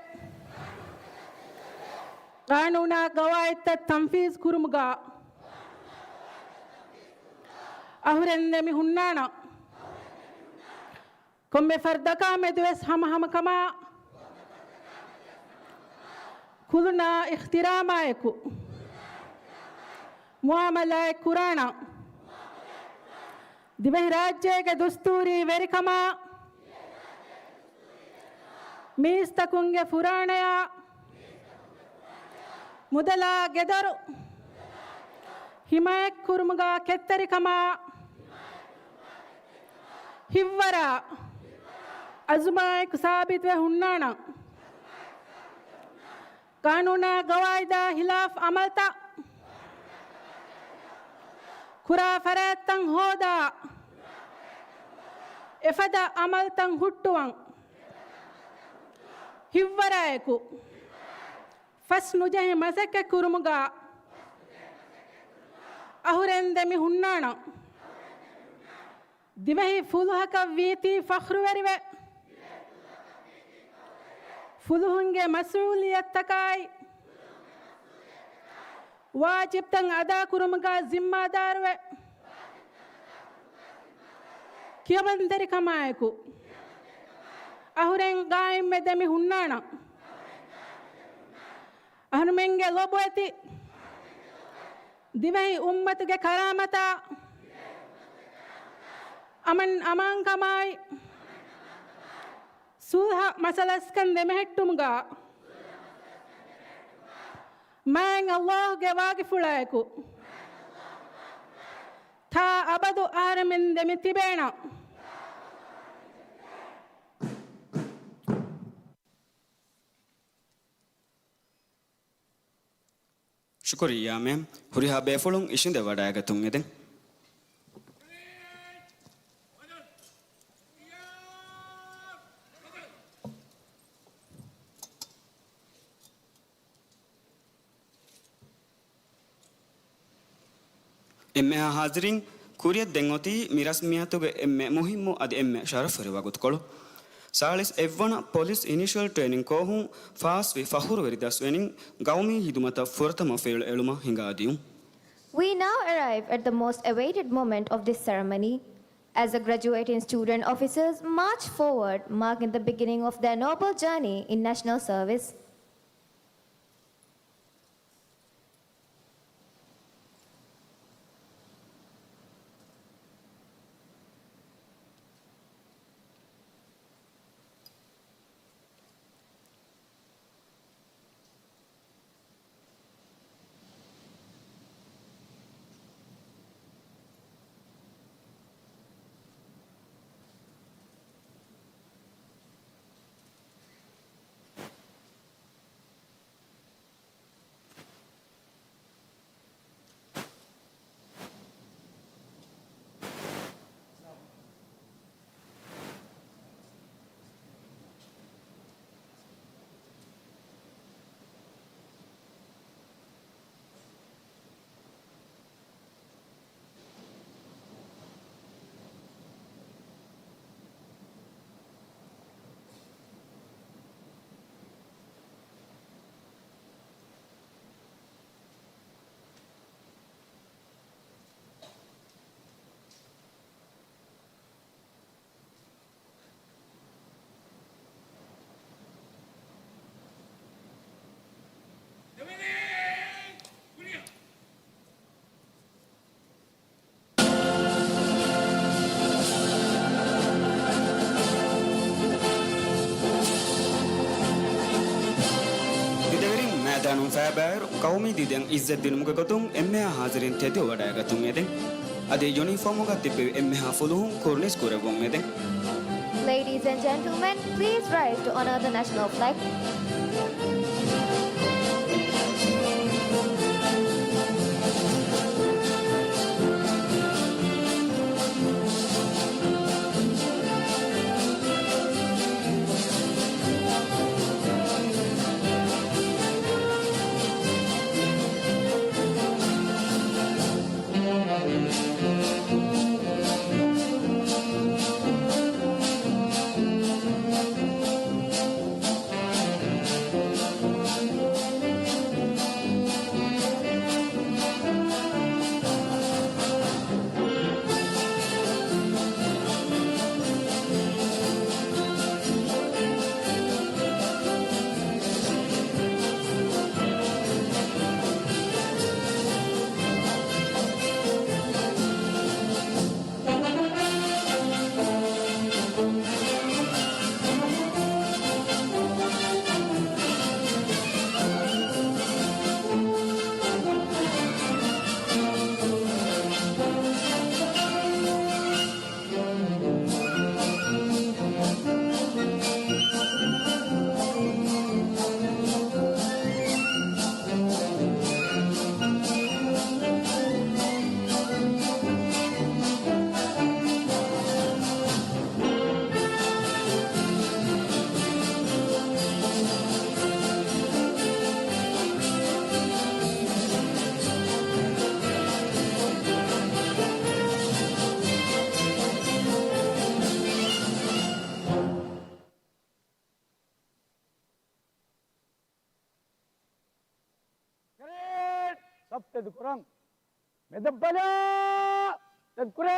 ޤާނޫނާ ގަވާއިދުތައް ތަންފީޒު ކުރުމުގަ އަހުރެން ދެމި ހުންނާނަން. ކޮންމެ ފަރްދަކާ މެދުވެސް ހަމަހަމަކަމާ، ކުލުނާ އިޙްތިރާމާއެކު މުއާމަލާތް ކުރާނަން. ދިވެހިރާއްޖޭގެ ދުސްތޫރީ ވެރިކަމާ، މީސްތަކުންގެ ފުރާނަޔާ މުދަލާ ގެދޮރު ހިމާޔަތްކުރުމުގަ ކެތްތެރިކަމާ، ހިއްވަރާ އަޒުމާއެކު ސާބިތުވެ ހުންނާނަން. ޤާނޫނާ ގަވާއިދާ ހިލާފް އަމަލްތައް ކުރާ ފަރާތްތައް ހޯދާ، އެފަދަ އަމަލްތައް ހުއްޓުވަން، ހިއްވަރާއެކު ފަސް ނުޖެހި މަސައްކަތް ކުރުމުގަ އަހުރެން ދެމި ހުންނާނަން. ދިވެހި ފުލުހަކަށް ވީތީ ފަޚްރުވެރިވެ، ފުލުހުންގެ މަސްއޫލިއްޔަތުތަކާއި ވާޖިބްތައް އަދާކުރުމުގަ ޒިންމާދާރުވެ، ކިޔަމަންތެރިކަމާއެކު އަހުރެން ގާއިމްވެ ދެމި ހުންނާނަން. އަހަރުމެންގެ ލޮބުވެތި ދިވެހި އުއްމަތުގެ ކަރާމަތާ، އަމަން އަމާންކަމާއި، ސުލްހަ މަސަލަސްކަން ދެމެހެއްޓުމުގަ މާތް ﷲ ގެ ވާގިފުޅާއެކު ތާ އަބަދު އަހަރެމެން ދެމި ތިބޭނަން. ޝުކުރިއްޔާ މޭމް. ހުރިހާ ބޭފުޅުން އިށިނދެ ވަޑައިގަތުން އެދެން. އެންމެހާ ހާޒިރީން، ކުރިއަށް ދެން އޮތީ މި ރަސްމިއްޔަތުގެ އެންމެ މުހިއްމު އަދި އެންމެ ޝަރަފުވެރި ވަގުތުކޮޅު. ސާޅީސް އެއްވަނަ ޕޮލިސް އިނިޝަލް ޓްރެއިނިން ކޯހުން ފާސްވި ފަޚުރުވެރި ދަސްވެނިން ގައުމީ ހިދުމަތަށް ފުރަތަމަ ފިއްޔާ އެޅުމަށް ހިނގާދިޔުން. We now arrive at the most awaited moment of this ceremony, as the graduating student officers march forward, marking the beginning of their noble journey in national service. ފައިބާއިރު، ޤައުމީ ދިދައަށް އިއްޒަތް ދިނުމުގެ ގޮތުން އެންމެހާ ހާޒިރީން ތެދުވެވަޑައިގަތުން އެދެން. އަދި ޔުނީފޯމުގަ ތިއްބެވި އެންމެހާ ފުލުހުން ކުރުނިސް ކުރެއްވުން އެދެން. Ladies and gentlemen, please rise to honor the national flag. ކެރޭޓް ސަފް ތެދުކުރަން. މެދަށް ބަލާ! ތެދުކުރޭ!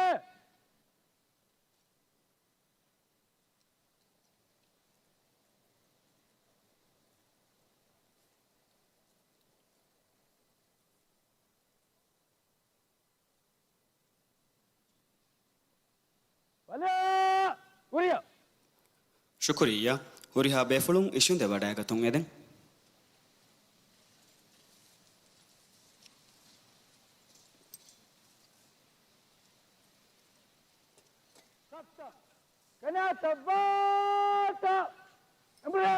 ބަލާ! ކުރިއަށް! ޝުކުރިއްޔާ. ހުރިހާ ބޭފުޅުން އިށުނދެވަޑައިގަތުން އެދެން. ކަނާތައް ވާތަ އެނބުރޭ!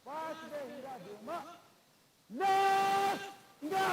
ފާސްގެ ހިނގާ ދިއުމަށް ލާސް ހިނގާ.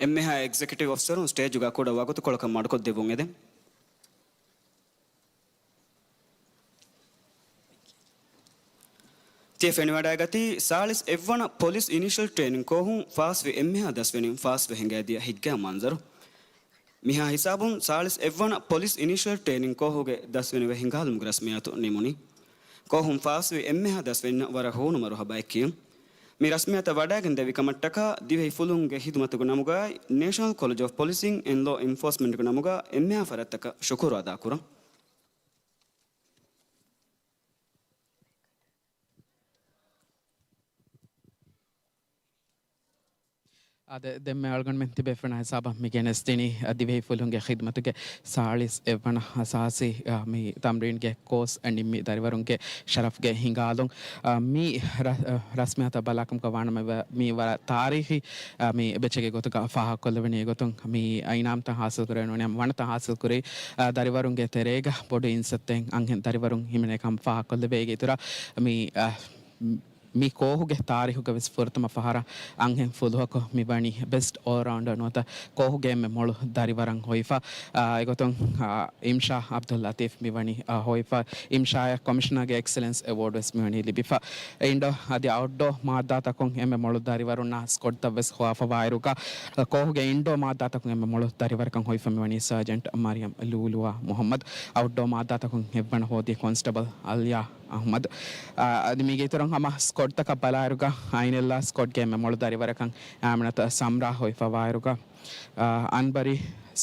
އެންމެހާ އެގްޒެކެޓިވް އޮފިސަރުން ސްޓޭޖުގަ ކުޑަ ވަގުތުކޮޅަކަށް މަޑުކޮށްދެއްވުން އެދެން. ތިޔަ ފެނިވަޑައިގަތީ ސާޅީސް އެއްވަނަ ޕޮލިސް އިނިޝަލް ޓްރޭނިން ކޯހުން ފާސްވި އެންމެހާ ދަސްވެނިން ފާސްވެ ހިނގައިދިޔަ ހިތްގައި މަންޒަރު. މިހާ ހިސާބުން ސާޅީސް އެއްވަނަ ޕޮލިސް އިނިޝަލް ޓްރޭނިން ކޯހުގެ ދަސްވެނިވެ ހިނގާލުމުގެ ރަސްމިއްޔާތު ނިމުނީ. ކޯހުން ފާސްވި އެންމެހާ ދަސްވެންޏަށް ވަރަށް ހޫނު މަރުހަބާއެއް ކިޔުން. މި ރަސްމިއްޔާތަށް ވަޑައިގެން ދެއްވި ކަމަށްޓަކާ ދިވެހި ފުލުހުންގެ ޚިދުމަތުގެ ނަމުގައި ނޭޝަނަލް ކޮލެޖް އޮފް ޕޮލިސިން އެންޑް ލޯ އެންފޯސްމަންޓްގެ ނަމުގަ އެންމެހާ ފަރާތްތަކަށް ޝުކުރު އަދާކުރަން. އާދެ، ދެންމެ އަޅުގަނޑުމެން ތިބޭފުޅުންނާ ހިސާބަށް މި ގެނެސްދިނީ، އަ، ދިވެހި ފުލުހުންގެ ޚިދުމަތުގެ ސާޅީސް އެއްވަނަ އަސާސީ، އ، މި ތަމްރީންގެ ކޯސް ނިންމި ދަރިވަރުންގެ ޝަރަފްގެ ހިނގާލުން. އ، މި ރަ-، އ، ރަސްމިއްޔާތަށް ބަލާކަމުގަ ވާނަމަ، މި ވަރަށް ތާރީޚީ، އ، މި ބެޗެއްގެ ގޮތުގަ ފާހަގަކޮށްލެވެނީ. އެގޮތުން މި އިނާމްތައް ހާސިލް ކުރެވެން ވަނަތައް ހާސިލް ކުރި، އ، ދަރިވަރުންގެ ތެރޭގަ ބޮޑު އިންސައްތައެއް އަންހެން ދަރިވަރުން ހިމެނޭ ކަމަށް ފާހަގަކޮށްލެވޭ. އޭގެ އިތުރަށް މި، އ، މި ކޯހުގެ ތާރީޚުގަ ވެސް ފުރަތަމަ ފަހަރަށް އަންހެން ފުލުހަކު މި ވަނީ ބެސްޓް އޯލްރައުންޑަރ ނުވަތަ ކޯހުގެ އެންމެ މޮޅު ދަރިވަރަށް ހޮވިފަ. އާ، އެގޮތުން، އާ، އިމްޝާ އަބްދުލް ލަތީފް މި ވަނީ، އާ، ހޮވިފަ. އިމްޝާއަށް ކޮމިޝަނަރގެ އެކްސެލެންސް އެވޯޑް ވެސް މި ވަނީ ލިބިފަ. އިންޑޯ އަދި އައުޓްޑޯ މާއްދާތަކުން އެންމެ މޮޅު ދަރިވަރުންނާ ސްކޮޑްތައް ވެސް ހޮވާފަވާއިރުގަ، އާ، ކޯހުގެ އިންޑޯ މާއްދާތަކުން އެންމެ މޮޅު ދަރިވަރަކަށް ހޮވިފަ މި ވަނީ ސާޖެންޓް މަރިޔަމް ލޫލުވާ މުހައްމަދު. އައުޓްޑޯ މާއްދާތަކުން އެއްވަނަ ހޯދީ ކޮންސްޓަބަލް އަލްޔާ އަހްމަދު. އާ، އަދި މީގެ އިތުރުން ހަމަ ސްކޮޑްތަކަށް ބަލާއިރުގަ، އައިނަށްލާ ސްކޮޑްގެ އެންމެ މޮޅު ދަރިވަރަކަށް އާމިނަތު ސަމްރާ ހޮވިފަވާއިރުގަ، އާ، އަންބަރީ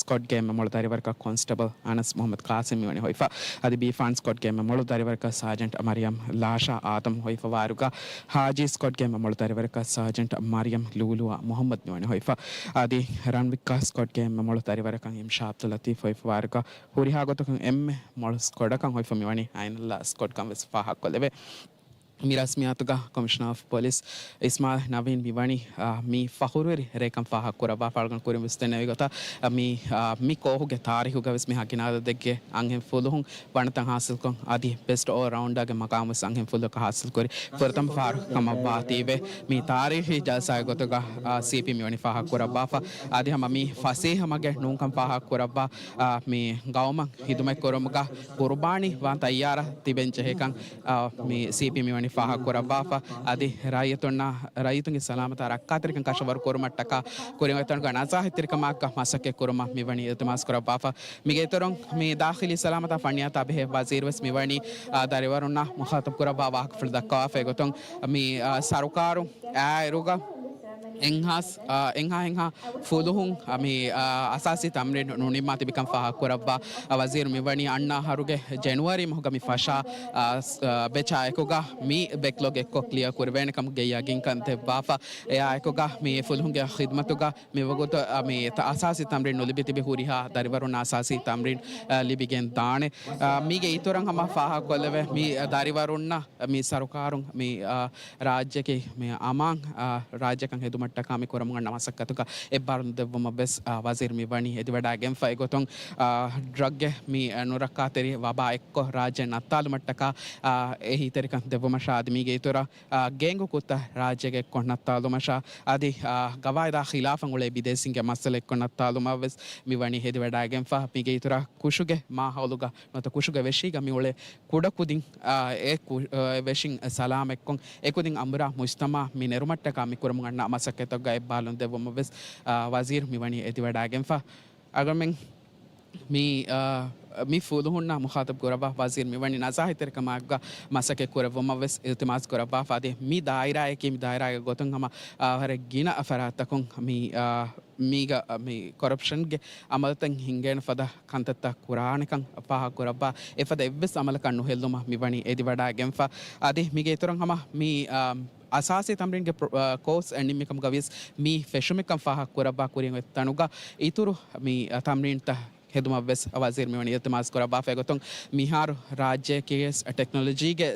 ސްކޮޑްގެ އެންމެ މޮޅު ދަރިވަރަކަށް ކޮންސްޓަބަލް އަނަސް މުހައްމަދު ޤާސިމް މިވަނީ ހޮވިފަ. އަދި ބީފާން ސްކޮޑްގެ އެންމެ މޮޅު ދަރިވަރަކަށް ސާޖެންޓް މަރިޔަމް ލާޝާ އާދަމް ހޮވިފަވާއިރުގަ، ހާޖީ ސްކޮޑްގެ އެންމެ މޮޅު ދަރިވަރަކަށް ސާޖެންޓް މަރިޔަމް ލޫލުވާ މުހައްމަދު މިވަނީ ހޮވިފަ. އަދި ރަންވިއްކާ ސްކޮޑްގެ އެންމެ މޮޅު ދަރިވަރަކަށް އިމްޝާ އަބްދުލް ލަތީފް ހޮވިފަވާއިރުގަ، ހުރިހާ ގޮތަކުން އެންމެ މޮޅު ސްކޮޑަކަށް ހޮވިފަ މިވަނީ އައިނަށްލާ ސްކޮޑްކަން ވެސް ފާހަގަކޮށްލެވޭ. މި ރަސްމިއްޔާތުގަ ކޮމިޝަނަރ އޮފް ޕޮލިސް އިސްމާއިލް ނަވީން މިވަނީ، އާ، މި ފަޚުރުވެރި ރޭކަން ފާހަގަކުރައްވާފަ. އަޅުގަނޑު ކުރިން ވެސް ދެންނެވި ގޮތަށް، އާ، މި، އާ، މި ކޯހުގެ ތާރީޚުގަ ވެސް މިހާ ގިނަ އަދަދެއްގެ އަންހެން ފުލުހުން ވަނަތައް ހާސިލްކޮށް، އަދި ބެސްޓް އޯލްރައުންޑާގެ މަގާމް ވެސް އަންހެން ފުލުހަކަށް ހާސިލްކުރި ފުރަތަމަ ފަހަރު ކަމަށްވާތީވެ، މި ތާރީޚީ ޖަލްސާގެ ގޮތުގަ، އާ، ސީޕީ މިވަނީ ފާހަގަކުރައްވާފަ. އަދި ހަމަ މީ ފަސޭހަ މަގެއް ނޫންކަން ފާހަގަކުރައްވާ، އާ، މި ގައުމަށް ޚިދުމަތް ކުރުމުގަ ޤުރުބާނީ ވާން ތައްޔާރަށް ތިބެން ޖެހޭކަން، އާ، މި ސީޕީ މިވަނީ ފާހަގަކުރައްވާފަ. އަދި ރައްޔިތުންނާ، ރައްޔިތުންގެ ސަލާމަތާ ރައްކާތެރިކަން ކަށަވަރު ކުރުމަށްޓަކާ ކުރިން އޮތްތަނުގަ ނަޒާހަތްތެރިކަމާއެކުގަ މަސައްކަތް ކުރުމަށް މިވަނީ އިލްތިމާސް ކުރައްވާފަ. މީގެ އިތުރުން މި ދާޚިލީ ސަލާމަތާ ފަންނިޔާތާ ބެހޭ ވަޒީރު ވެސް މިވަނީ، އާ، ދަރިވަރުންނާ މުޚާތަބް ކުރައްވާ ވާހަކަފުޅު ދައްކަވާފަ. އެގޮތުން މި، އާ، ސަރުކާރު އާއިރުގަ އެންހާސް، އާ، އެންހާ އެންހާ ފުލުހުން، އާ، މި، އާ، އަސާސީ ތަމްރީން ނުނިންމާ ތިބިކަން ފާހަގަކުރައްވާ، އާ، ވަޒީރު މިވަނީ އަންނަ އަހަރުގެ ޖެނުއަރީ މަހުގަ މި ފަށާ، އާ، ސް-، އާ، ބެޗާ އެކުގަ މި ބެކްލޮގް އެއްކޮށް ކްލިއާ ކުރެވޭނެ ކަމުގެ ޔަގީންކަން ދެއްވާފަ. އެއާ އެކުގަ މި ފުލުހުންގެ ޚިދުމަތުގަ މިވަގުތު، އަ، މި ތަ-، އަސާސީ ތަމްރީން ނުލިބި ތިބި ހުރިހާ ދަރިވަރުން އަސާސީ ތަމްރީން، އަ، ލިބިގެން ދާނެ. އަ، މީގެ އިތުރަށް ހަމަ ފާހަގަކޮށްލެވޭ، މި، އަ، ދަރިވަރުންނަށް މި ސަރުކާރުން މި، އަ، ރާއްޖެކީ މި އަމާން، އަ، ރާއްޖެކަން ހެދުމަށްޓަކާ މި ކުރަމުން އަންނަ މަސައްކަތުގަ އެއްބާރުލުން ދެއްވުމަށް ވެސް، އަ، ވަޒީރު މި ވަނީ އެދިވަޑައިގެންފަ. އެގޮތުން، އަ، ޑްރަގްގެ މި، އަ، ނުރައްކާތެރި ވަބާ އެއްކޮށް ރާއްޖެ ނައްތާލުމަށްޓަކާ، އަ، އެހީތެރިކަން ދެއްވުމަށާ އަދި މީގެ އިތުރަށް އާ، ގޭންގު ކުށްތައް ރާއްޖޭގަ އެއްކޮށް ނައްތާލުމަށާ، އަދި، އާ، ގަވާއިދާ ޚިލާފަށް އުޅޭ ބިދޭސީންގެ މައްސަލަ އެއްކޮށް ނައްތާލުމަށް ވެސް މި ވަނީ ހެދިވަޑައިގެންފަ. މީގެ އިތުރަށް ކުށުގެ މާހައުލުގަ ނުވަތަ ކުށުގެ ވެށީގަ މި އުޅޭ ކުޑަކުދިން، އާ، އެ ކު-، އާ، ވެށިން ސަލާމަތްކޮށް، އެކުދިން އަނބުރާ މުޖްތަމަޢަށް މި ނެރުމަށްޓަކާ މި ކުރަމުން އަންނަ މަސައްކަތްތަކުގަ އެއްބާރުލުން ދެއްވުމަށް ވެސް، އާ، ވަޒީރު މި ވަނީ އެދިވަޑައިގެންފަ. އަޅުގަނޑުމެން މި، އާ، މި ފުލުހުންނާ މުޚާތަބް ކުރައްވާ ވަޒީރު މިވަނީ ނަޒާހަތްތެރިކަމާއެކުގަ މަސައްކަތް ކުރެއްވުމަށް ވެސް އިލްތިމާސް ކުރައްވާފަ. އަދި މި ދާއިރާއަކީ މި ދާއިރާގެ ގޮތުން ހަމަ، އާ، ވަރަށް ގިނަ ފަރާތްތަކުން މި، އާ، މީގަ، މި ކޮރަޕްޝަންގެ އަމަލުތައް ހިނގޭނެ ފަދަ ކަންތައްތައް ކުރާނެކަން ފާހަގަ ކުރައްވާ. އެފަދަ އެއްވެސް އަމަލަކަށް ނުހެއްލުމަށް މި ވަނީ އެދިވަޑައިގެންފަ. އަދި މީގެ އިތުރުން ހަމަ މި، އާ، އަސާސީ ތަމްރީންގެ ޕްރޮ-، އާ، ކޯސް ނިންމިކަމުގަ ވިޔަސް މީ ފެށުމެއްކަން ފާހަގަ ކުރައްވާ ކުރިން އޮތް ތަނުގަ އިތުރު މި، އާ، ތަމްރީންތައް ހެދުމަށް ވެސް ވަޒީރު މިވަނީ އިލްތިމާސް ކުރައްވާފަ. އެގޮތުން މިހާރު ރާއްޖެއަކީ ވެސް ޓެކްނޮލޮޖީގެ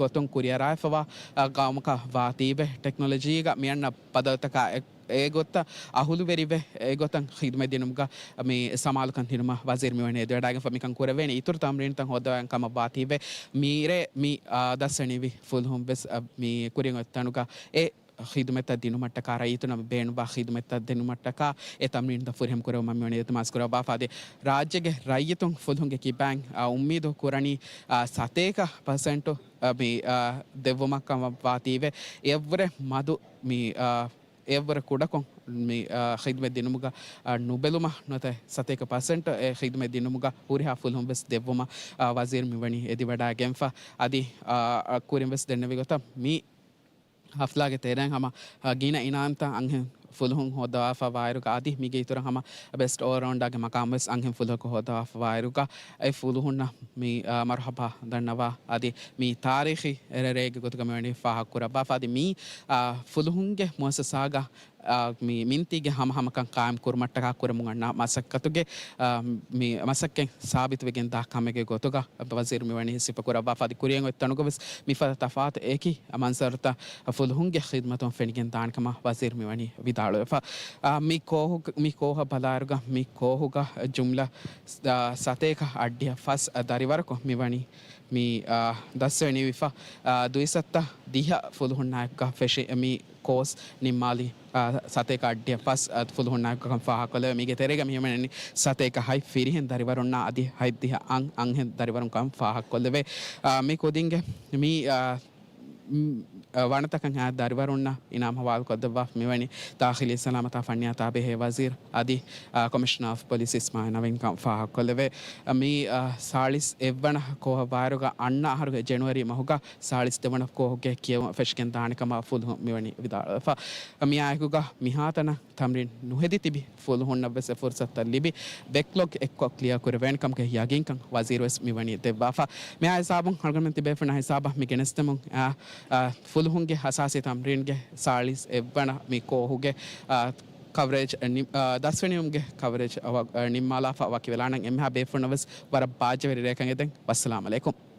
ގޮތުން ކުރިއަރާފަވާ، އާ، ގައުމަކަށް ވާތީވެ، ޓެކްނޮލޮޖީގަ މި އަންނަ ބަދަލުތަކާ އެ-، އެގޮތަށް އަހުލުވެރިވެ، އެގޮތަށް ޚިދުމަތް ދިނުމުގަ މި ސަމާލުކަން ދިނުމަށް ވަޒީރު މިވަނީ އެދިވަޑައިގެންފަ. މިކަން ކުރެވޭނެ އިތުރު ތަމްރީންތައް ހޯއްދަވާން ކަމަށް ވާތީވެ، މިރޭ މި، އާ، ދަސްވެނިވި ފުލުހުން ވެސް، އާ، މި ކުރިން އޮތް ތަނުގަ އެ ޚިދުމަތްތައް ދިނުމަށްޓަކާ، ރައްޔިތުންނަށް ބޭނުންވާ ޚިދުމަތްތައް ދިނުމަށްޓަކާ އެ ތަމްރީންތައް ފުރިހަމަ ކުރެވުމަށް މިވަނީ އިލްތިމާސް ކުރައްވާފަ. އަދި ރާއްޖޭގެ ރައްޔިތުން ފުލުހުންގެ ކިބައިން، އާ، އުއްމީދު ކުރަނީ، އާ، ސަތޭކަ ޕަސެންޓު، އާ، މި، އާ، ދެއްވުމަށް ކަމަށް ވާތީވެ، އެއަށްވުރެ މަދު މި، އާ، އެއަށްވުރެ ކުޑަކޮށް މި، އާ، ޚިދުމަތް ދިނުމުގަ، އާ، ނުބެލުމަށް ނުވަތަ ސަތޭކަ ޕަސެންޓް އެ ޚިދުމަތް ދިނުމުގަ ހުރިހާ ފުލުހުން ވެސް ދެއްވުމަށް، އާ، ވަޒީރު މިވަނީ އެދިވަޑައިގެންފަ. އަދި، އާ، ކުރިން ވެސް ދެންނެވި ގޮތަށް މި ހަފްލާގެ ތެރެއިން ހަމަ، އާ، ގިނަ އިނާމްތައް އަންހެން ފުލުހުން ހޯއްދަވާފަ ވާއިރުގަ އަދި މީގެ އިތުރަށް ހަމަ ބެސްޓް އޯލްރައުންޑާގެ މަޤާމް ވެސް އަންހެން ފުލުހަކު ހޯއްދަވާފަ ވާއިރުގަ އެ ފުލުހުންނަށް މި، އާ، މަރުޙަބާ ދަންނަވާ އަދި މި ތާރީޚީ ރޭގެ ގޮތުގަ މިވަނީ ފާހަގަ ކުރައްވާފަ. އަދި މި، އާ، ފުލުހުންގެ މުއައްސަސާގަ އާ، މި މިންތީގެ ހަމަހަމަކަން ޤާއިމް ކުރުމަށްޓަކާ ކުރަމުން އަންނަ މަސައްކަތުގެ، އާ، މި މަސައްކަތް ސާބިތުވެގެން ދާ ކަމެއްގެ ގޮތުގަ ވަޒީރު މިވަނީ ސިފަކުރައްވާފަ. އަދި ކުރިއަށް އޮތް ތަނުގަ ވެސް މިފަދަ ތަފާތު އެކި މަންޒަރުތައް ފުލުހުންގެ ޚިދުމަތުން ފެނިގެން ދާނެ ކަމަށް ވަޒީރު މިވަނީ ވިދާޅުވެފަ. އާ، މި ކޯހު-، މި ކޯހަށް ބަލާއިރުގަ މި ކޯހުގަ ޖުމްލަ، އާ، ސަތޭކަ އައްޑިހަ ފަސް ދަރިވަރަކު މިވަނީ މި، އާ، ދަސްވެނިވިފަ. އާ، ދުއިސައްތަ ދިހަ ފުލުހުންނާއެކުގަ ފެށި މި ކޯސް ނިންމާލި، އާ، ސަތޭކަ އައްޑިހަ ފަސް، އާ، ފުލުހުންނާއެކު ކަން ފާހަގަކޮށްލެވޭ. މީގެ ތެރޭގަ މިހިމެނެނީ ސަތޭކަ ހަތް ފިރިހެން ދަރިވަރުންނާ އަދި ހަތްދިހަ އަން އަންހެން ދަރިވަރުން ކަން ފާހަގަކޮށްލެވޭ. އާ، މި ކުދިންގެ މި، އާ، މް، އާ، ވަނަތަކަށް އާ ދަރިވަރުންނަށް އިނާމް ހަވާލުކޮށްދެއްވާފަ މިވަނީ ދާޚިލީ ސަލާމަތާ ފަންނިޔާ ތާބޭހޭ ވަޒީރު އަދި، އާ، ކޮމިޝަނަރ އޮފް ޕޮލިސް އިސްމާއިލް ނަވީން ކަން ފާހަގަކޮށްލެވޭ. މި، އާ، ސާޅީސް އެއްވަނަ ކޯހަށް ވާއިރުގަ އަންނަ އަހަރުގެ ޖެނުއަރީ މަހުގަ ސާޅީސް ދެވަނަ ކޯހުގެ ކިޔެވުން ފެށިގެން ދާނެ ކަމަށް ފުލުހުން މިވަނީ ވިދާޅުވެފަ. މިއާއެކުގަ މިހާތަނަށް ތަމްރީން ނުހެދި ތިބި ފުލުހުންނަށް ވެސް އެ ފުރުސަތުތައް ލިބި، ބެކްލޮގް އެއްކޮށް ކްލިއާ ކުރެވޭނެ ކަމުގެ ޔަގީންކަން ވަޒީރު ވެސް މިވަނީ ދެއްވާފަ. މިއާއެކު ހިސާބުން އަޅުގަނޑުމެން ތިބޭފުޅުންނާ ހިސާބަށް މި ގެނެސްދެމުން، އާ، އާ، ފުލުހުންގެ އަސާސީ ތަމްރީންގެ ސާޅީސް އެއްވަނަ މި ކޯހުގެ، އާ، ކަވަރޭޖް ނި-، އާ، ދަސްވެނިވުމުގެ ކަވަރޭޖް އަވަ-، އާ، ނިންމާލާފަ ވަކިވެލާނަން. އެންމެހާ ބޭފުޅުންނަށް ވެސް ވަރަށް ބާއްޖަވެރި ރެއަކަށް އެދެން. ވައްސަލާމް އަލައިކުމް.